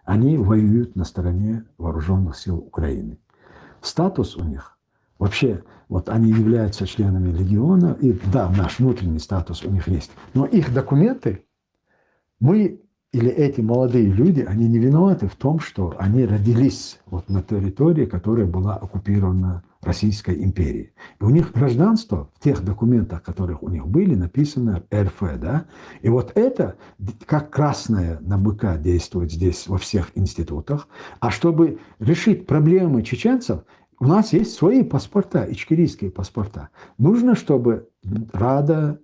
Они воюют на стороне вооружённых сил Украины. Статус у них вообще, вот они являются членами легиона, и да, наш внутренний статус у них есть, но их документы, мы или эти молодые люди, они не виноваты в том, что они родились вот на территории, которая была оккупирована Российской империей. И у них гражданство в тех документах, которых у них были, написано Р Ф, да? И вот это д-, как красная на быка действует здесь во всех институтах. А чтобы решить проблемы чеченцев, у нас есть свои паспорта, ичкерийские паспорта. Нужно, чтобы Рада,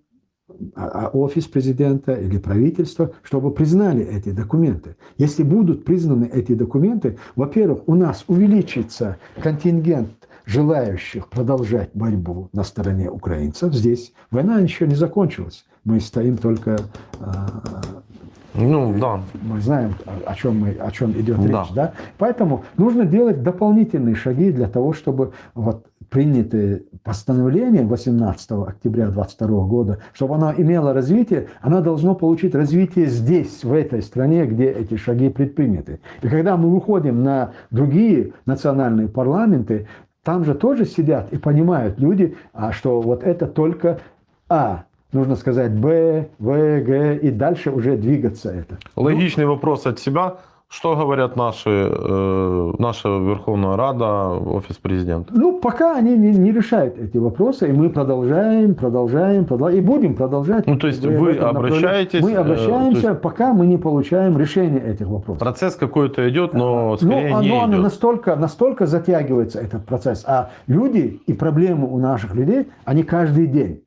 а, а, офис президента или правительство, чтобы признали эти документы. Если будут признаны эти документы, во-первых, у нас увеличится контингент желающих продолжать борьбу на стороне украинцев здесь. Война ещё не закончилась. Мы стоим только, а, Ну, да. Мы знаем, о чем, мы, о чем идет да. речь. Да? Поэтому нужно делать дополнительные шаги для того, чтобы вот принятое постановление восемнадцатого октября двадцать второго года, чтобы оно имело развитие, оно должно получить развитие здесь, в этой стране, где эти шаги предприняты. И когда мы выходим на другие национальные парламенты, там же тоже сидят и понимают люди, а, что вот это только А. Нужно сказать Б, В, Г и дальше уже двигаться это. Логичный вопрос от себя. Что говорят наши, э, наша Верховная Рада, офис президента? Ну, пока они не, не решают эти вопросы, и мы продолжаем, продолжаем, продолжаем, и будем продолжать. Ну, то есть вы обращаетесь? Мы обращаемся, э, есть... пока мы не получаем решения этих вопросов. Процесс какой-то идет, но скорее ну, не оно идет. Настолько, настолько затягивается этот процесс, а люди и проблемы у наших людей, они каждый день.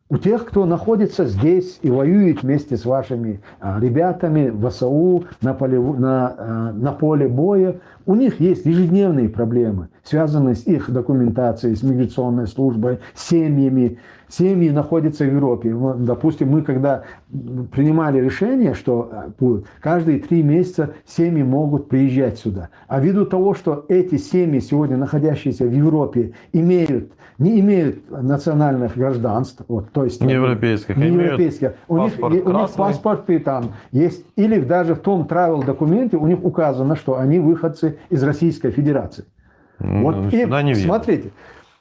У тех, кто находится здесь и воюет вместе с вашими а, ребятами в ВСУ, на поле, на, а, на поле боя, у них есть ежедневные проблемы, связанные с их документацией, с миграционной службой, с семьями. Семьи находятся в Европе. Допустим, мы когда принимали решение, что а, каждые три месяца семьи могут приезжать сюда. А ввиду того, что эти семьи, сегодня находящиеся в Европе, имеют не имеют национальных гражданств, вот, то есть не европейских, не европейских. У них, у них паспорты там есть, или даже в том travel документе у них указано, что они выходцы из Российской Федерации. Ну, вот и смотрите,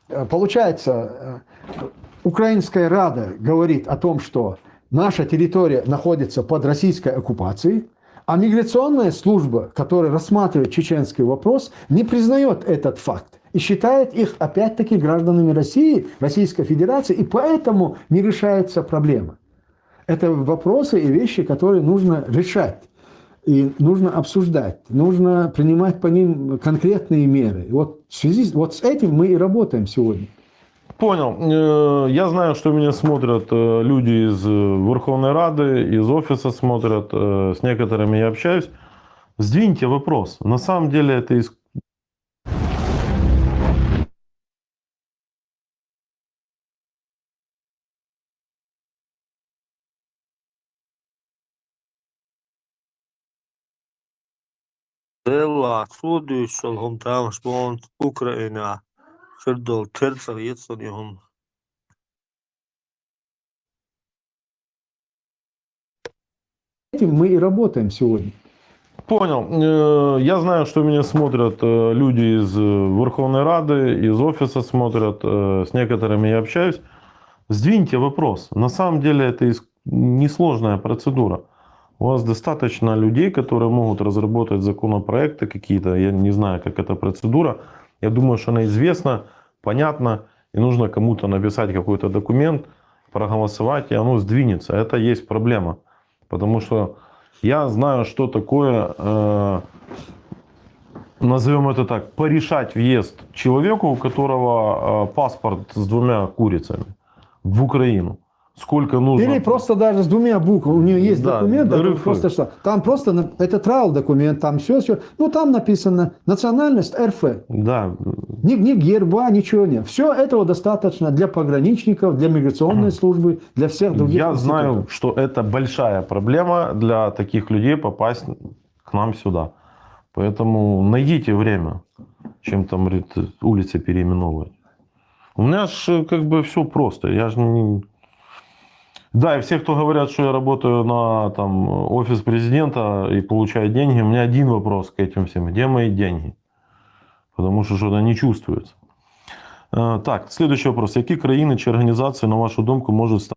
э, получается, э, Украинская Рада говорит о том, что наша территория находится под российской оккупацией, а миграционная служба, которая рассматривает чеченский вопрос, не признает этот факт и считает их опять-таки гражданами России, Российской Федерации, и поэтому не решается проблема. Это вопросы и вещи, которые нужно решать. И нужно обсуждать, нужно принимать по ним конкретные меры. И вот в связи вот с этим мы и работаем сегодня. Понял. Э, я знаю, что меня смотрят э, люди из э, Верховной Рады, из офиса смотрят, с некоторыми я общаюсь. Сдвиньте вопрос. На самом деле это из... Делла, судуйшал хӀума тамаш бонт Украина. Ширдол керцах ецун юхум. Этим мы и работаем сегодня. Понял. Э, я знаю, что меня смотрят э, люди из э, Верховной Рады, из офиса смотрят, э, с некоторыми я общаюсь. Сдвиньте вопрос. На самом деле это из... несложная процедура. У вас достаточно людей, которые могут разработать законопроекты какие-то. Я не знаю, как эта процедура. Я думаю, что она известна, понятна, и нужно кому-то написать какой-то документ, проголосовать, и оно сдвинется. Это есть проблема. Потому что я знаю, что такое, э, назовем это так, порешать въезд человеку, у которого э, паспорт с двумя курицами в Украину. Сколько нужно. Или просто даже с двумя буквами. У нее есть Да, документ, да, там РФ. Просто что? Там просто на- это travel документ, там все, все. Ну, там написано национальность Р Ф. Да, Ни, ни герба, ничего нет. Все этого достаточно для пограничников, для миграционной службы, для всех других я институтов. Знаю, что это большая проблема для таких людей попасть к нам сюда. Поэтому найдите время, чем там говорит, улицы переименовывать. У меня же как бы все просто. Я же не... Да, и все, кто говорят, что я работаю на там, офис президента и получаю деньги, у меня один вопрос к этим всем. Где мои деньги? Потому что что-то не чувствуется. Э, Так, следующий вопрос. Які країни чи організації, на вашу думку, можуть стати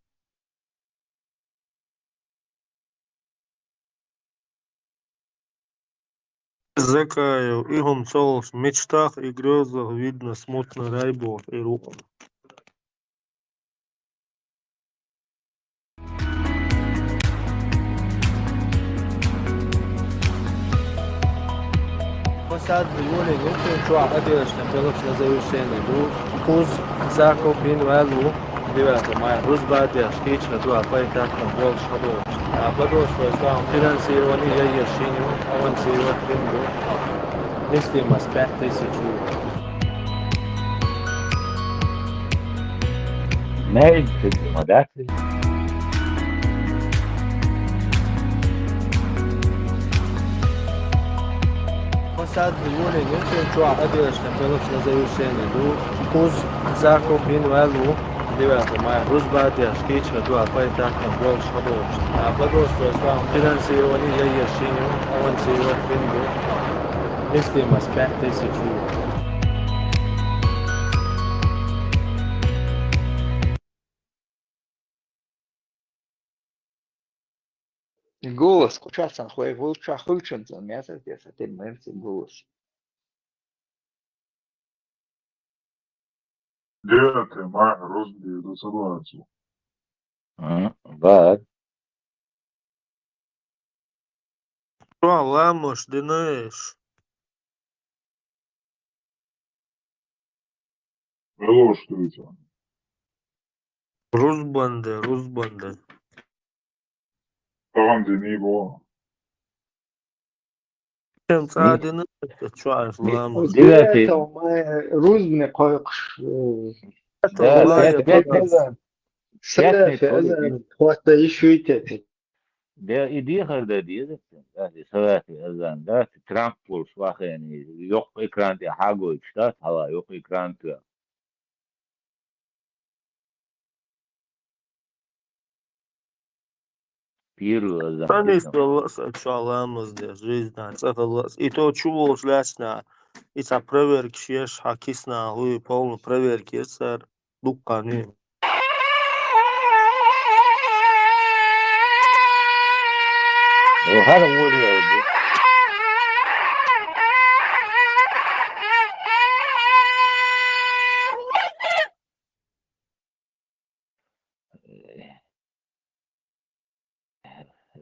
Закаев, игум цолш в мечтах и грезах видно смутно райбот и руком. Посад юле гуче чуа аделешна челопшна завершение. Ду куз закопин валу девятого мая. Рузба адеш кична дуа пайтахна больш хадолш. А подолство стал финансирование я ешиню, авансировать бинду. Если у нас пять тысяч рублей. Made to be modest. Цад юлин юцин чуа хьадеш на белуш на завершение ду. Куз закуп ин валу. Девятого мая. Рузбадеш кича ду апай так на болш хадош. А благоустройство финансирование я ешиню, авансировать бинду. Если мас пять тысяч. Голос, кучасан хуй, вулча хуйчен зон, я сес, я сатир мэрси голос. Девятое мая, Рузби, до согласу. М, бар. Шо ламош динеш? Алло, что это? Рузбанде, рузбанде. Тамам дини бо. Тем цадина, чуаш ламош. Девятый. Девятого мая рузбне койкуш, э, Да, Алло, пят-, я пятница. Пятница, Пятница, Рузби. Просто ещё и пятница. Де, и дехар да деза, да, и салати азан, да, Трамп пулш вахени, йокъ экран тӀа хьагойч, да, хьала йокъ экран тӀа. Пиру азан Танис китам. Баллас, а чуа ламаз де, жизнь, а цӀа халлас. И то чу волш лаьцна, и ца проверка шеш, хьа кисна, хуй, полну проверка ецар. Дуккха нуьйр. О, хӀара вури вури.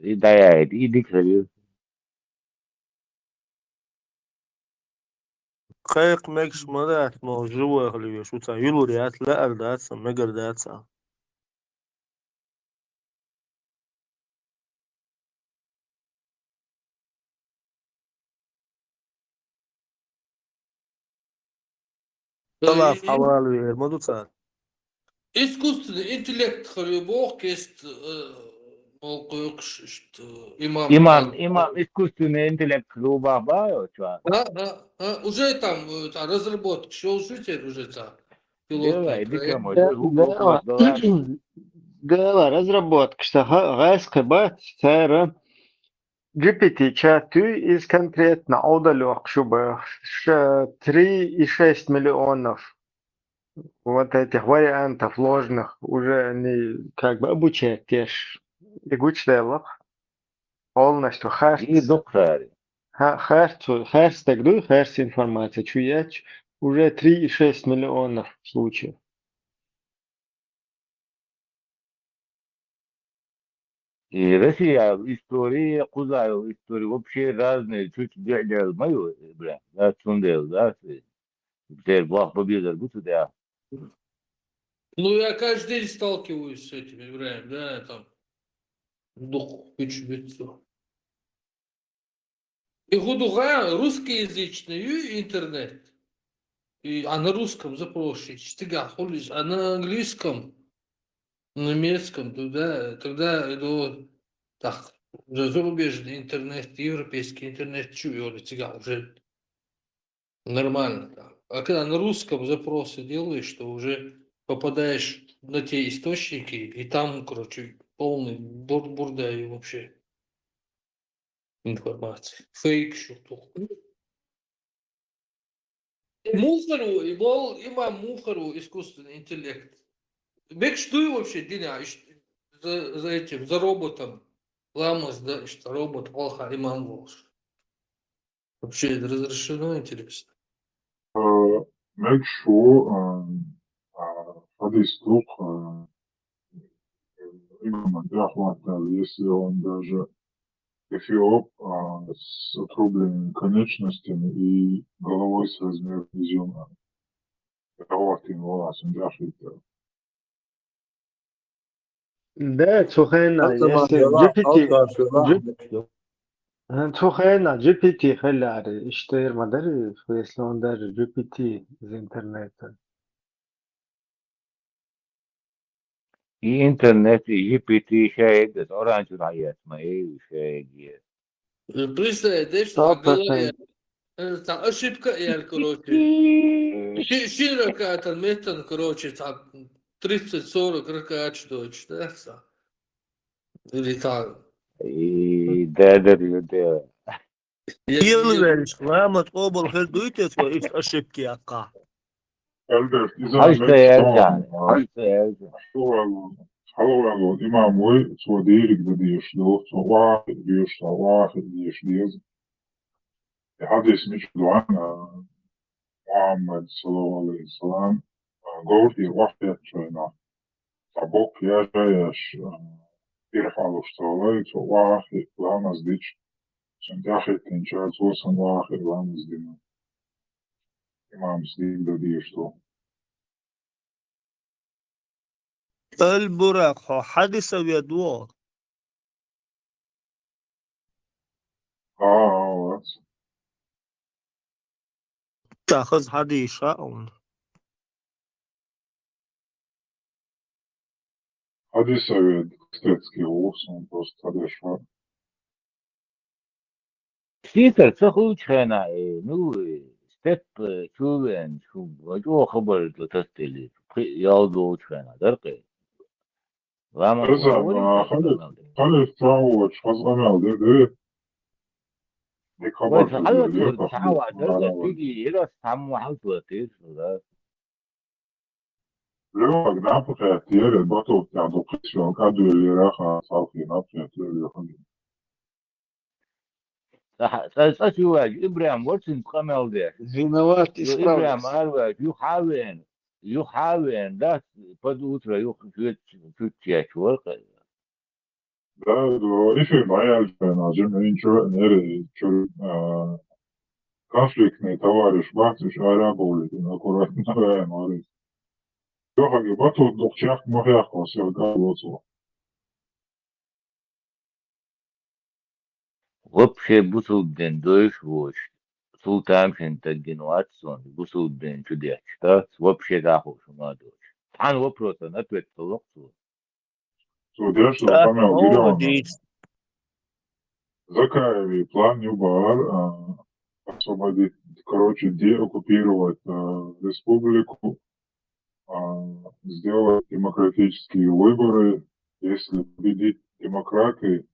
И даяйд, и диксари. Кхайкх мегаш ма дац, мо живой хила веш, уца юлур яц, лаар дац, мегар дац. Салаф хьавалавер ма ду цар. Искусственный интеллект хилар ю боху кест, э, мол кхойкхуш, иштта, имам. Имам, имам искусственный интеллект хилар ю бах баьлла чуьра. А, а, а, уже там, э, цхьа разработка шел шуьтер уже цхьа пилотный Давай, проект. Дика ма, Да, уже хӀума да, хӀума да. Да, разработка, что ха-, гӀайс кхи бац, цара G P T чат ю, из конкретно Ӏовдал йоккхуш ю баха. Ш-, три и шесть миллионов вот этих вариантов ложных уже они как бы обучать еш. И гучаделлах полностью харц. И дукхари. Ха-, харц, харц так ду, харц информация чу яч. Уже три и шесть миллионов случаев. И Россия история, кхуза йолу история вообще разные, чуть биъдел ма ю, бля, да, цундела, да, дер боху бан безар бу цу тӀехь. Ну, я каждый день сталкиваюсь с этим, Ибрахим, да, там, дух, кучу бицу. И хӀун ду хаьа, русскоязычный ю интернет. И, а на русском запрос ечу, цигахь хуьлу иза, а на английском, на немецком, тогда, тогда иду так, уже зарубежный интернет, европейский интернет, чу йолу цигахь уже нормально там. А когда на русском запросы делаешь, то уже попадаешь на те источники, и там, короче, полный бур-, бурда и вообще информация. Фейк ещё тут. Муха ву, и бол, имам муха ву искусственный интеллект. Мегаш дуй вообще дина иш-, за, за этим, за роботом? Ламаз да, иш робот, хьалха имам волуш. Вообще это разрешено, интересно? Э, мегаш ву, э, а, хьадис ду, э, имаман тӀехь хӀоттаьлла, если он даже эфиоп, а, с отрубленными конечностями и головой с размером изюма. ТӀехӀоттийна валахь, цунна тӀехь хӀиттар. Да, цу хенахь, если G P T, G-, а, цу хенахь G P T хилаьара, иштта эр ма дарий, если он даже G P T из интернета. И интернет, и G P T шайга, оранжевый хьаэца ма, э, шайга. Представь, да, что Сто процентов. Э, цхьа ошибка а яьлла, короче. Ши-, шин ракаатан меттан, короче, цхьа тридцать сорок ракааташ дойтуш, да, цхьа? Или цхьа? И, да, да, да, да. Я, я. Ламаз къобал хир дуй те цо иштта ошибка яккха? Альберт, иза Хьажа меттиг ца яьлча, цхьа хьажа ца яьлча. Хьалаваьлла, хьалаваьлла имам вуй, цо дийриг дан дезаш ду, цо охьа а хиъ дезаш, цо охьа а хиъ дезаш деза. И хьадис мича ду аьлча, Мухьаммад, саллаллаху Ӏалайхи ва саллам, а, говр тӀера охьахетача хана, цхьа боккха яж а яьш, а, ирхьалуш цо лай, цо охьа а хиъ ламаз дича, цунна тӀехӀиттинчара цо санна охьа а хиъ ламаз дина. Имамас дийриг дан дезаш ду. Аль-Буракъ, хьо хьадисах ведда вогӀу? ХӀаа, вац. ТӀаккха хаза хьадис хаьа хьуна? Хьадисах ведда, кстати, ву суна просто хьадеш хаьа. Спикер ца хуучу хенахь, э, ну, э, степ, э, чу веана, шу, ва чӀогӀа хабар ду тасделира. Пхи-, ял долчу хенахь, дара кхе. Ламаз Аса, валла а, валла хали-, валла. Халиф чохь воцуш хаза къамел дира, дира. Дика хабар Вай, ца хьала ду, дира, ца хьала ца хьала ца циги, ира, ца хьала ца циги, да. Леваг наб хеттера, батуттехь дукха шо кӀадвеллера, хан салхий наб хеттера, леваг. Цкъа, цкъа, цкъа чу ваьжа, Ибрахим вара цуьнца къамел деш. Виноват, Ю Ибрахим исправлюсь. Ара ваьжа, юха а веана, юха а веана, дац, под утро юха чуьт-, чуьт чечвара. Да, да, эфир дӀаяьлча, жимма чу веана, чу, а, конфликтный товарищ бац, уьш ара а бовлийтина, аккуратно веана вара. Чохь а батут дукха чекх ма хехко, сел кӀал воцо. Вообще бусулба дин дойуш воцуш, цул тамашийна стаг гина вац суна, бусулба дин чу детташ, да? Вообще дӀахо шу ма доцуш. Цхьана вопросан ответ ца локх цо. Цо деш долу къамел гира ван. Закаевый план ю бахара, а, освободить, короче, деоккупировать, а, республику, а, сделать демократические выборы. Если победит демократы,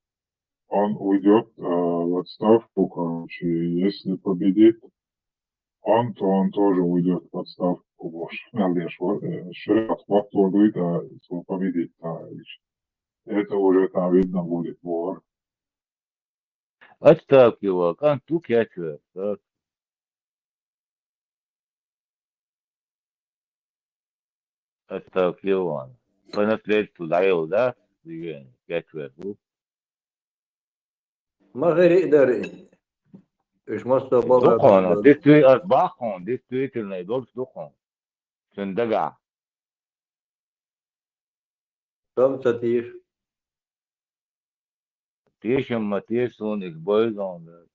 он уйдёт, а, в отставку, короче, если победит он, то он тоже уйдёт в отставку. Бохуш, мел деш вара, э, шариат хӀотто дуй, да, цо победить, да, или это уже там видно будет, бохура. Отставке ван кӀант ву кечвер, да? Отставке ван. По наследству дӀайолу, да? Движение, кечвер ву. Ма хири а дара и. Уьш массо а бала Дукхана, дара. Действи-, ас баххана, действительно, и долуш дукхана. Цуьнан дагахь. Сан ца тийша. Тешам ма теша суна, иза бойза хьуна.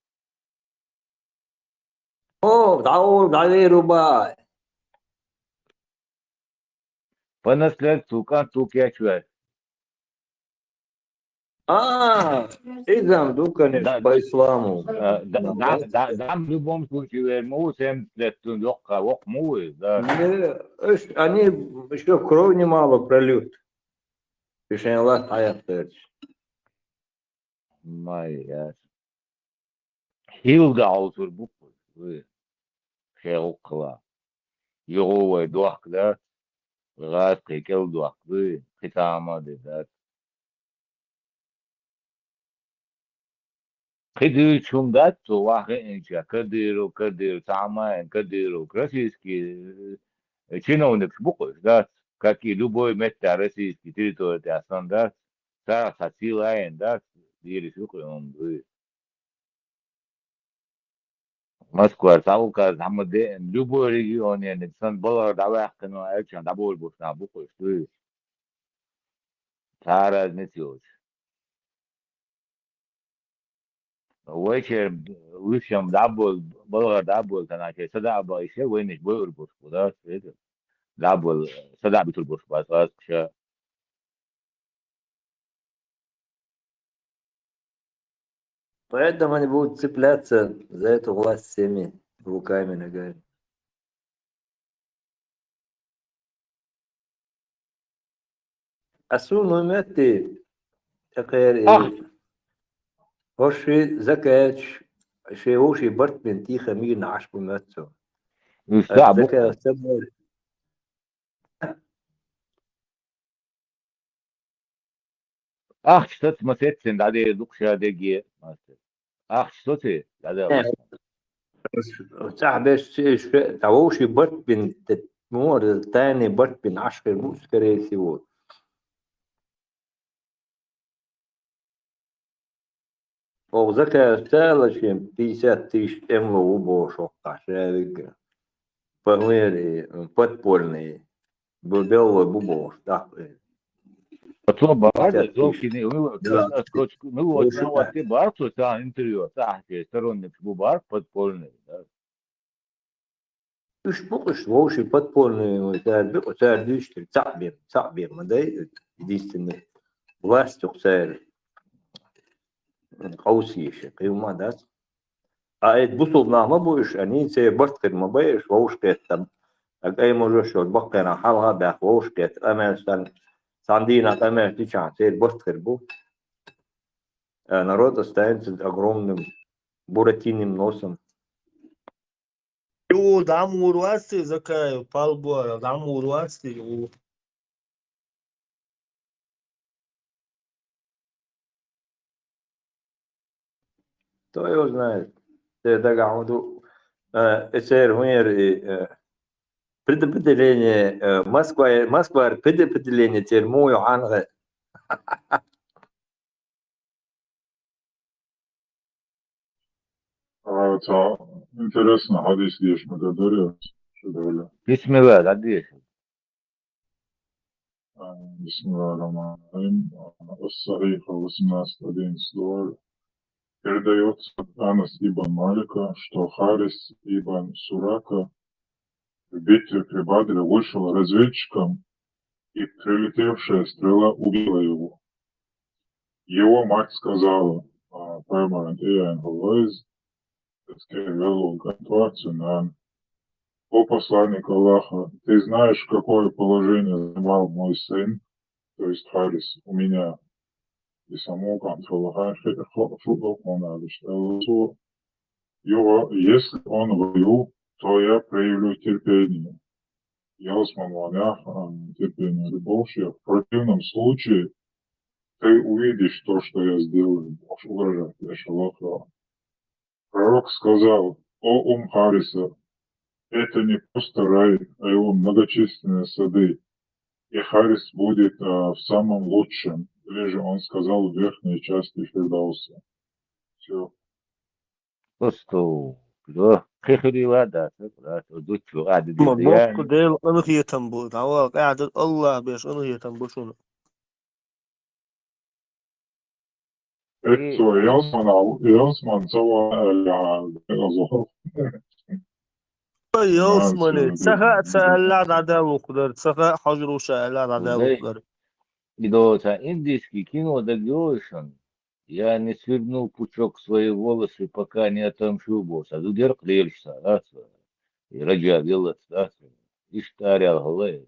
О, дӀа олу, дӀавер ву бан. По наследству кӀант ву кечвер. А, иза-м ду, конечно, Да, по да. исламу. Э, да, Да, да, да. Да, да, в любом случае, вер ма ву, семьдесят лет цунна йоккха, воккха ма ву иза, да. Не, уьш, они ещё кровь немало прольют. И шайн латта хьаяккхарца. Ма яц. Хьилда хьовсур бу кхуза, вуй, шайн гӀуллакхах. Юха вай дохка дац, гӀазкхий кӀел дохка дуй, кхин цхьа а ма де дац. Кхин дуьйцуш хӀума дац цо, ваха хиъначех, Кадыров, Кадыров, цхьа а ма аьлла, Кадыров, российский, э, чиновникаш бу кхуьш, дац, как и любой меттехь российский территори тӀехь санна, дац, царах цхьа сила а йина, дац, дийраш ю кхин хӀума дуй. Москвара цхьа указ дӀа ма деана, любой регионерниг санна, балхара дӀаваьккхина аьлча, дӀаболабеш нах бу кхуьш дуй. Цхьа а разница йоцуш. Вайчеран вуьшта дӀаболу, балхара дӀаболу, тахана шайн садаӀа бахийтина, вайнаш бойур болуш бу, да, это, дӀаболу, садаӀа буьтур болуш бац, аз ша. Поэтому они будут цепляться за эту власть всеми руками, ногами. Асу нометти, экъер и. Ах. Хоши закач, ши хоши барт бин тиха мигна аш бу мецо. Уж да, бу. Зака сабар. Ахча сац масеттин дӀадер дукха ша деге, мастер. Ахча соци дӀадер. Э, цахь беш ци иш, та вовши барт бин, те, мур, тайный барт бин, ашхир бу, скорее всего. Оха заказ цалашем пятьдесят тысяч эмло ву бошо кхашавига. Погмери, подпольный. Бу белло бу бош, да. Ато бада, пятьдесят тысяч. Зокини, мило, да. Мило, да. Мило, да, вати бар, то та интервью, та, сторонник бу бар, подпольный, да. Уж бу, уж вовши подпольный, цар бу, цар дюштир, цабем, цабем, да, единственный власть ух цар. Къаусише, къима дац. А эт бусулб нах ма бу уж, ани цер барт хир ма бай уж, вовш кхетта. Аг ай можо шо баккхера хьалха бах вовш кхетта. Амел сан, сан дина амел тичан, цер барт хир бу. Э, народ останется огромным буратиным носом. Ю, дам урвасти, закай, пал буара, дам урвасти, ю. Кто его знает? Те дага хӀун ду, э, эсер хӀун яр и, э, предопределение, э, Москва, Москва предопределение тер му ю хьанга. А, ца, интересно, хьадис деш ма дадаря, шу дагала. Бисмилла, дадеш. А, бисмилла рахман рахим. А, ас-Сахиха восемнадцать одиннадцать. Передаётся от Анас ибн Малика, что Харис ибн Сурака в битве при Бадре вышел разведчиком, и прилетевшая стрела убила его. Его мать сказала, а, Пайгамбар, эй, Айн Аллах, «О посланник Аллаха, ты знаешь, какое положение занимал мой сын, то есть Харис, у меня?» И саму кан фалахай хи-, хо-, фу-, хо-, хона лишь. Э, су-, его, если он воюет, то я проявлю терпение. Я усман ванях, а, терпение любовь. В противном случае ты увидишь то, что я сделаю. Можешь угрожать, я шалаха. Пророк сказал: «О Ум Хариса, это не просто рай, а его многочисленные сады, и Харис будет, а, в самом лучшем», или же он сказал: «В верхней части Фирдауса». Всё. Просто, да, хихрила, да, да, да, дучу, а, да, да, да, бокку я Дел анхетам бу, да, ва, къаьдат Аллах беш анхетам бу шуна. Эццо ялсмана, ялсман ца ва аьлла, дегӀаза. Ялсмани, ца ха, ца аьлла дӀадалухдар, ца ха хьажруша аьлла дӀадалухдар. Идо ца индийский кино дагёшан. Я не сверну пучок своей волосы, пока не отомщу босса. Зудер кълелшса, да, и раджа велац, да, иштарял халай.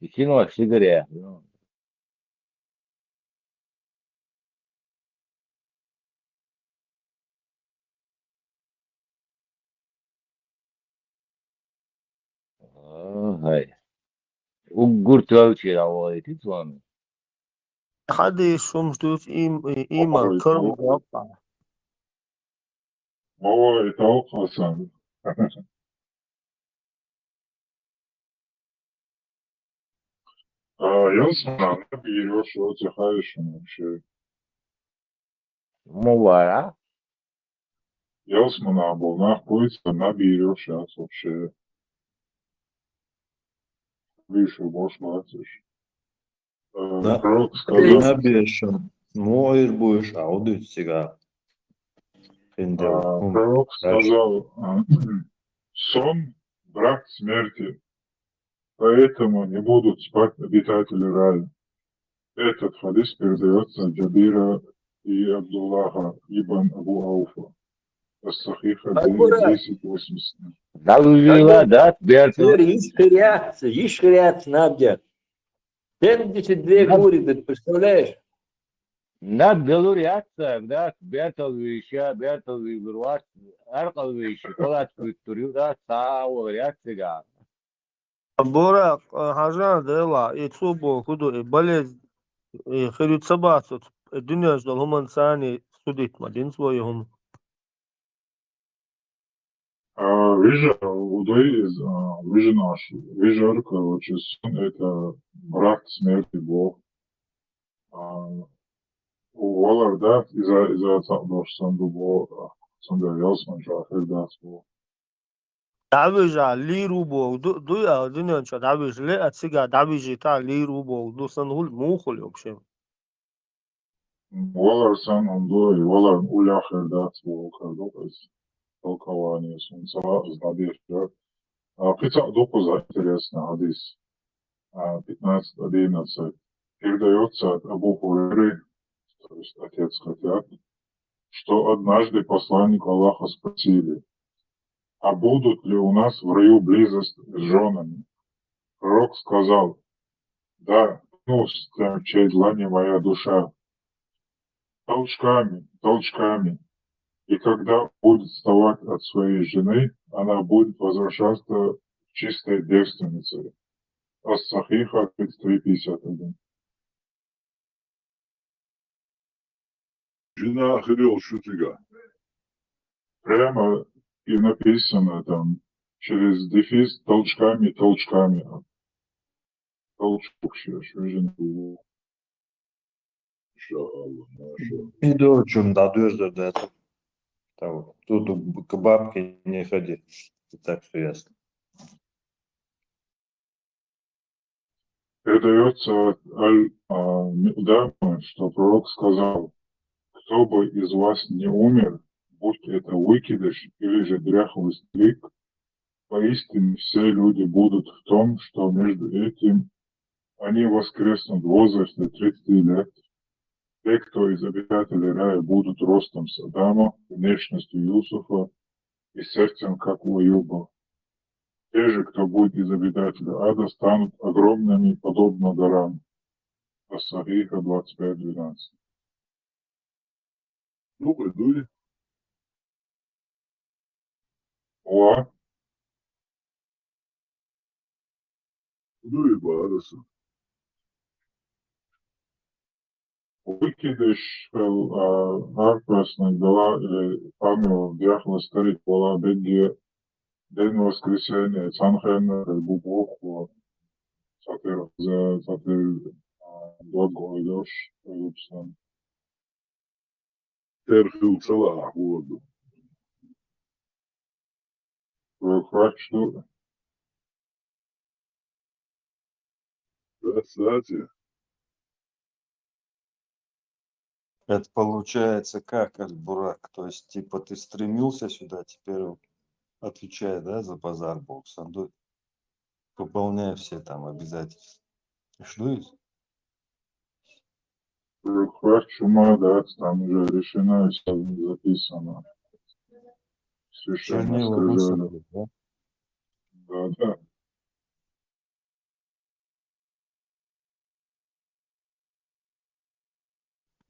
И кино сигаре. Агьай. Уггур тавчи равайти цуами. Хадис шумш дуц им, иман карм гапа. Мава итал хасан. А, ялсмана, наб йиро шо ца хайшун вообще. Мувара? Ялсмана бо нах куйца, наб йиро шац вообще. Бишо бош бациш. Э, да. Пророк сказал, набешан, муир буш, а удуц сега. А, пророк сказал, а, сон — брат смерти, поэтому не будут спать обитатели рая. Этот хадис передаётся от Джабира и Абдуллаха ибн Абу Ауфа. Ас-Сахиха Ай, Бурак. десять восемьдесят. Далувила, да, Бертол. Иш хирияц, иш хирияц набдя. Семьдесят две Наб- гури, ты представляешь? Наб галур яца, да, Бертол виша, Бертол вигурват, Аркал виша, Калат Виктор, да, Саул яцега. Бурак, хьажан дела, и цу бо худу, и болезнь, и хирю ца бацут, и дуьнеш дол хӀуман цани судить ма дин свою хӀума. А, вижа, удой из, а, вижа наш, вижа, короче, сон это брат смерти бо. А, валар да, иза, иза цадош сон ду бо, а, сон да ялсман чахир да бо. Давижа лиру бо, ду, ду я, дуьнен ча давиж ле, а цига давижи та лиру бо, ду сан хул, мухул вообще. Валар сан он дуй, валар уляхир да бо, кардо, толкование сон ца, знадеш, да. А, пица духу за интересно, хадис. А, пятнадцать одиннадцать. Передается от Абу Хурейры, то есть отец хотят, что однажды посланник Аллаха спросили: «А будут ли у нас в раю близость с женами?» Пророк сказал: «Да, ну, с тем, в чей длани моя душа. Толчками, толчками. И когда будет вставать от своей жены, она будет возвращаться чистой девственницей». Ас-Сахиха тридцать три пятьдесят один. Жена хирел шутига. Прямо и написано там через дефис: «Толчками, толчками». Толчок сейчас, жена. Машалла, машалла. Иду, чун да дверь задать. Там, тут к бабке не ходи. И так все ясно. Передается от Аль-, а, Микдама, что пророк сказал: «Кто бы из вас не умер, будь это выкидыш или же дряхлый старик, поистине все люди будут в том, что между этим они воскреснут в возрасте тридцати лет. Те, кто из обитателей рая, будут ростом с Адама, внешностью Юсуфа и сердцем, как у Аюба. Те же, кто будет из обитателей ада, станут огромными, подобно горам». Ас-Сахиха двадцать пять двенадцать. Ну, пойду. О, Ну и бараса. выкидыш, а, арпасный дала или памял дяхла старик была беги день воскресенья, цанхен, бубок, сатыр, за, сатыр, а, благой дождь, Лупсан. Терхил цала ахуоду. Хватит, что Да, кстати. Это получается как, Аль-Бурак? То есть, типа, ты стремился сюда, теперь он отвечает, да, за базар бокс. Выполняй все там обязательства. Что из? Хватит, чума, да, там уже решено, все записано. Священно Чернила скажали. Высоцкого, да? Да, да.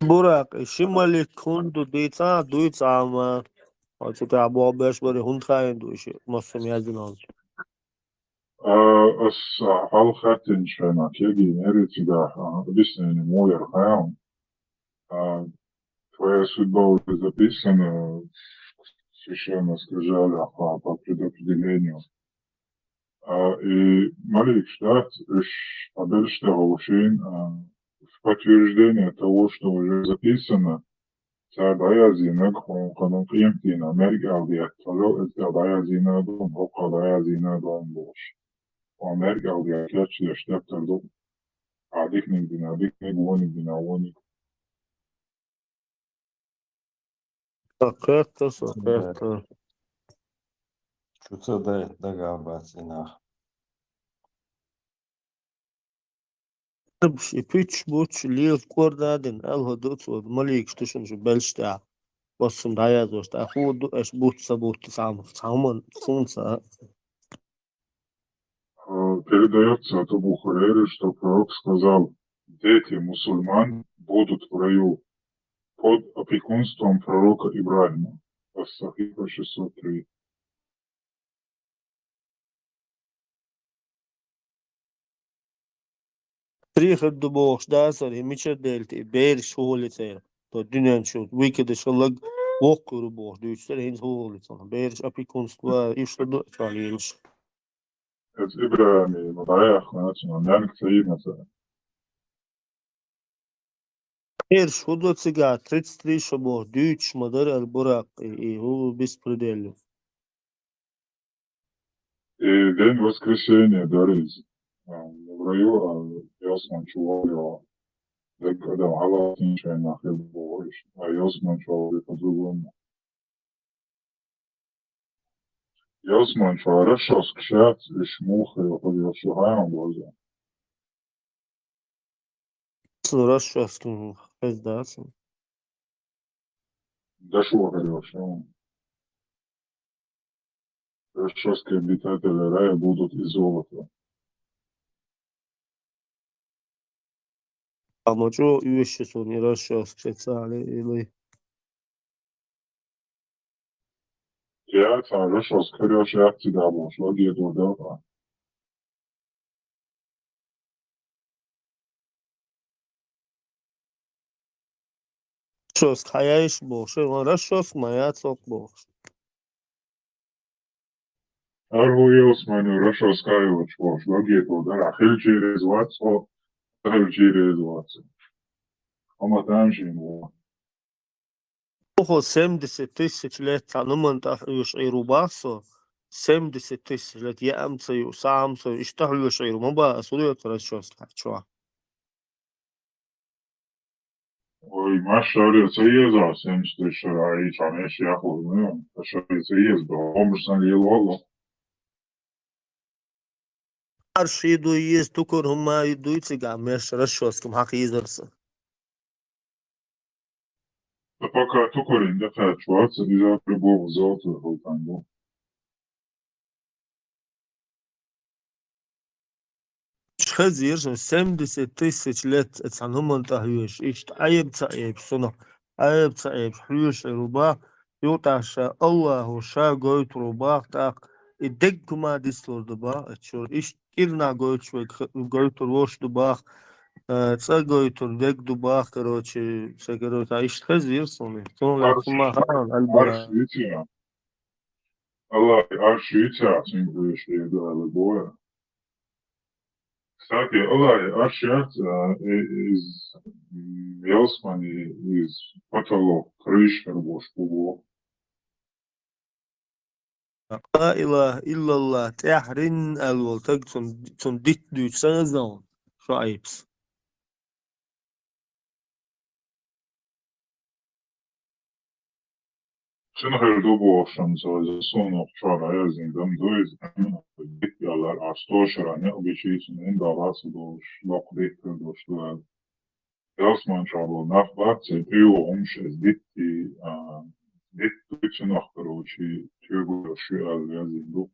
Бурак, шимали кунду дица, дуйца ама. Оцу та бо беш бери хунхайн дуйши, массум язинал. А, ас, а, халтин шена кеги неритига, а, объяснение муяр хаям. А, твоя судьба уже записана, священно скажали, а, по, по предопределению. А, и Малик ждать, иш, а дальше того, а, в подтверждение того, что уже записано, цар дӀаязйинаг хьуна къематдийнахь мергал деттарал, иза дӀаязйинаг ду, боккъал дӀаязйинаг ду бохуш. Хьуна мергал деттарал, деттар ду. А диканиг дина, диканиг, вониг дина, вониг. Сакхетта, сакхетта. Что ца дай дагабац инах. Арбаш и пуьчаш-бучаш лела кӀордадина, аьлла ду цо, маликаш ду шуна шу белш тӀехь. Оццун дӀаяздеш, тӀаккха хӀун ду аша бутт ца бутт цхьамма, цхьамма, цунца. Э, передаётся от Абу Хурейры, что пророк сказал: «Дети мусульман будут в раю под опекунством пророка Ибрагима». Ас-Сахиха шестьсот три. Приход ду бохуш дацара, и мичара делта и бераш хӀун хилла церан? То дуьнен чу выкидыш хилларг воккхур ву бохуш дуьйцуш дара, хӀинца хӀун хилла цунах? Бераш опекунство, уьш ду чохь лелаш. Эцу Ибрахьиме ма дӀаяхна цунах, нанг ца йина цара. Бераш хӀун ду цигахь, тридцать три шо боху, дуьйцуш ма дара аьлла Буракъ, и, и хӀун беспредел ю? И день воскресения дара иза. А, в раю, а, ялсамани чу вогӀу, дерриг адам хьалатийначу хенахь хилла боху уьш, а ялсамани чу вогӀу по-другому. Ялсамани чохь расчёскаш яц, уьш муха хир ю, хӀун ю, шу хьан боза? Цу расчёскан хезна дац. Дашо хир ю, шу. Расчёски обитателей рая будут из золота. Амма чӀогӀа оьшуш ю суна и расчёска шеца али или. Я, цхьа расчёска хир йолуш яц цигахь бохуш, лаге дора делкъа. Расчёска хьаяйша бохуш, ван расчёска ма яц оцу бохуш. Аргу йолсмайна расчёска йоцуш бохуш, лаге дора дара, хилчий реза вац хьо, хилчий реза вац. Амма тамашийна ву. Оха семьдесят тысяч лет цхьана хӀуманна тӀехь хьоьжуш Ӏийр ву бах со, семьдесят тысяч лет еа ма ца ю, схьа ма ца ю, иштта хьоьжуш Ӏийр ву ма бах аса, хӀун доьцу расчёска чохь? Ой, машаре ца еза, семьдесят тысяч шара, и чхьана эш яхлур, ну, машаре ца еза, боху, хӀумаш санна лело а ло. Арш и дуй еза, тукар хӀума и дуй цигахь, меш расчёскам хьакха езар сан. Ткъа пока тукарин дакхаьчча вац, иза любого золота хӀуттан бу. Хезира шуна, семьдесят тысяч лет цхьана хӀуманна тӀехь хьоьжуш, иштта Ӏеба ца Ӏебаш, цунах Ӏеба ца Ӏебаш, хьоьжуш Ӏийр ву бах, юкъахь ша Аллахо ша гойтур ву бах, тӀаккха и деггума дицлур ду бах, оцу чуьра иштта кӀирнахь гойтуш верг х-, гойтур волуш ду бах, э, цӀа гойтур дерг ду бах, короче, ша, короче, а иштта хезира суна. Цунах лаьцна ма хаана, Альбара. Аллахьан арш ю цигахь, цуьнга хьоьжуш Ӏийр ду аьлла боху. Кстати, Аллахьан арш яц, а, и-, из, м, ялсамани, из потолок, крыша хир бу боху. Ла илаха иллаллах, тӀаьхьарин аьлла волу стаг цунна, цунна дитт дуьйцу сан азална, Шуайбс. Цуьнан хир ду бохуш, амма цо иза суна чохь дӀаяздина дан ду иза, амма дитт ялар, а сто шарахь некъ бичийцина, хӀинда дӀа ца долуш, локха дитт хир долуш ду аьлла. Ялсамани чохь болу нах бац, церан тӀейогӀу хӀумаш иза дитти, а, дитт ду цуьнах, короче, тоьгуш ю аьлла яздина ду.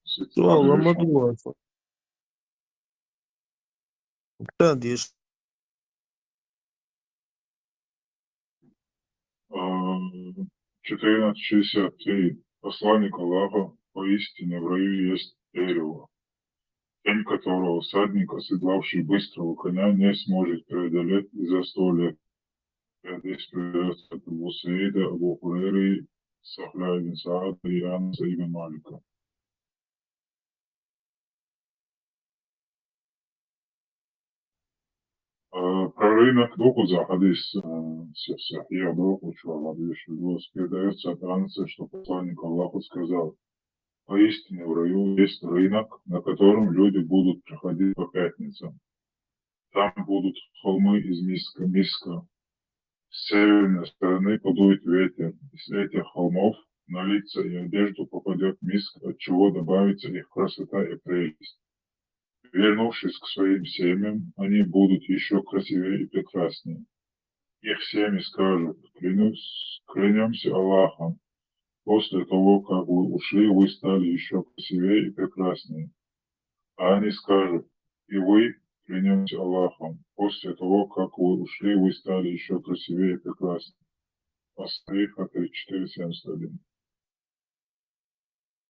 Чуьра ла ма ду вайша. Дан деш. А, четырнадцать шестьдесят три. Посланник Аллаха: «Поистине в раю есть дерево, тень которого всадник, оседлавший быстрого коня, не сможет преодолеть и за сто лет». Хадис передаётся от Абу Саида, Абу Хурейры, Сахля ибн Саада и Анаса ибн Малика. Э, про рынок докуза хадис, э, всё, всё, я докучу, передаётся от Анаса, что посланник Аллаха сказал: «Поистине в раю есть рынок, на котором люди будут приходить по пятницам. Там будут холмы из миска, миска. С северной стороны подует ветер, и с этих холмов на лица и одежду попадёт миск, от чего добавится их красота и прелесть. Вернувшись к своим семьям, они будут еще красивее и прекраснее. Их семьи скажут: «Клянусь, клянемся Аллахом, после того, как вы ушли, вы стали еще красивее и прекраснее». А они скажут: «И вы, клянемся Аллахом, после того, как вы ушли, вы стали еще красивее и прекраснее». Ас-Саффат тридцать четыре семьдесят один.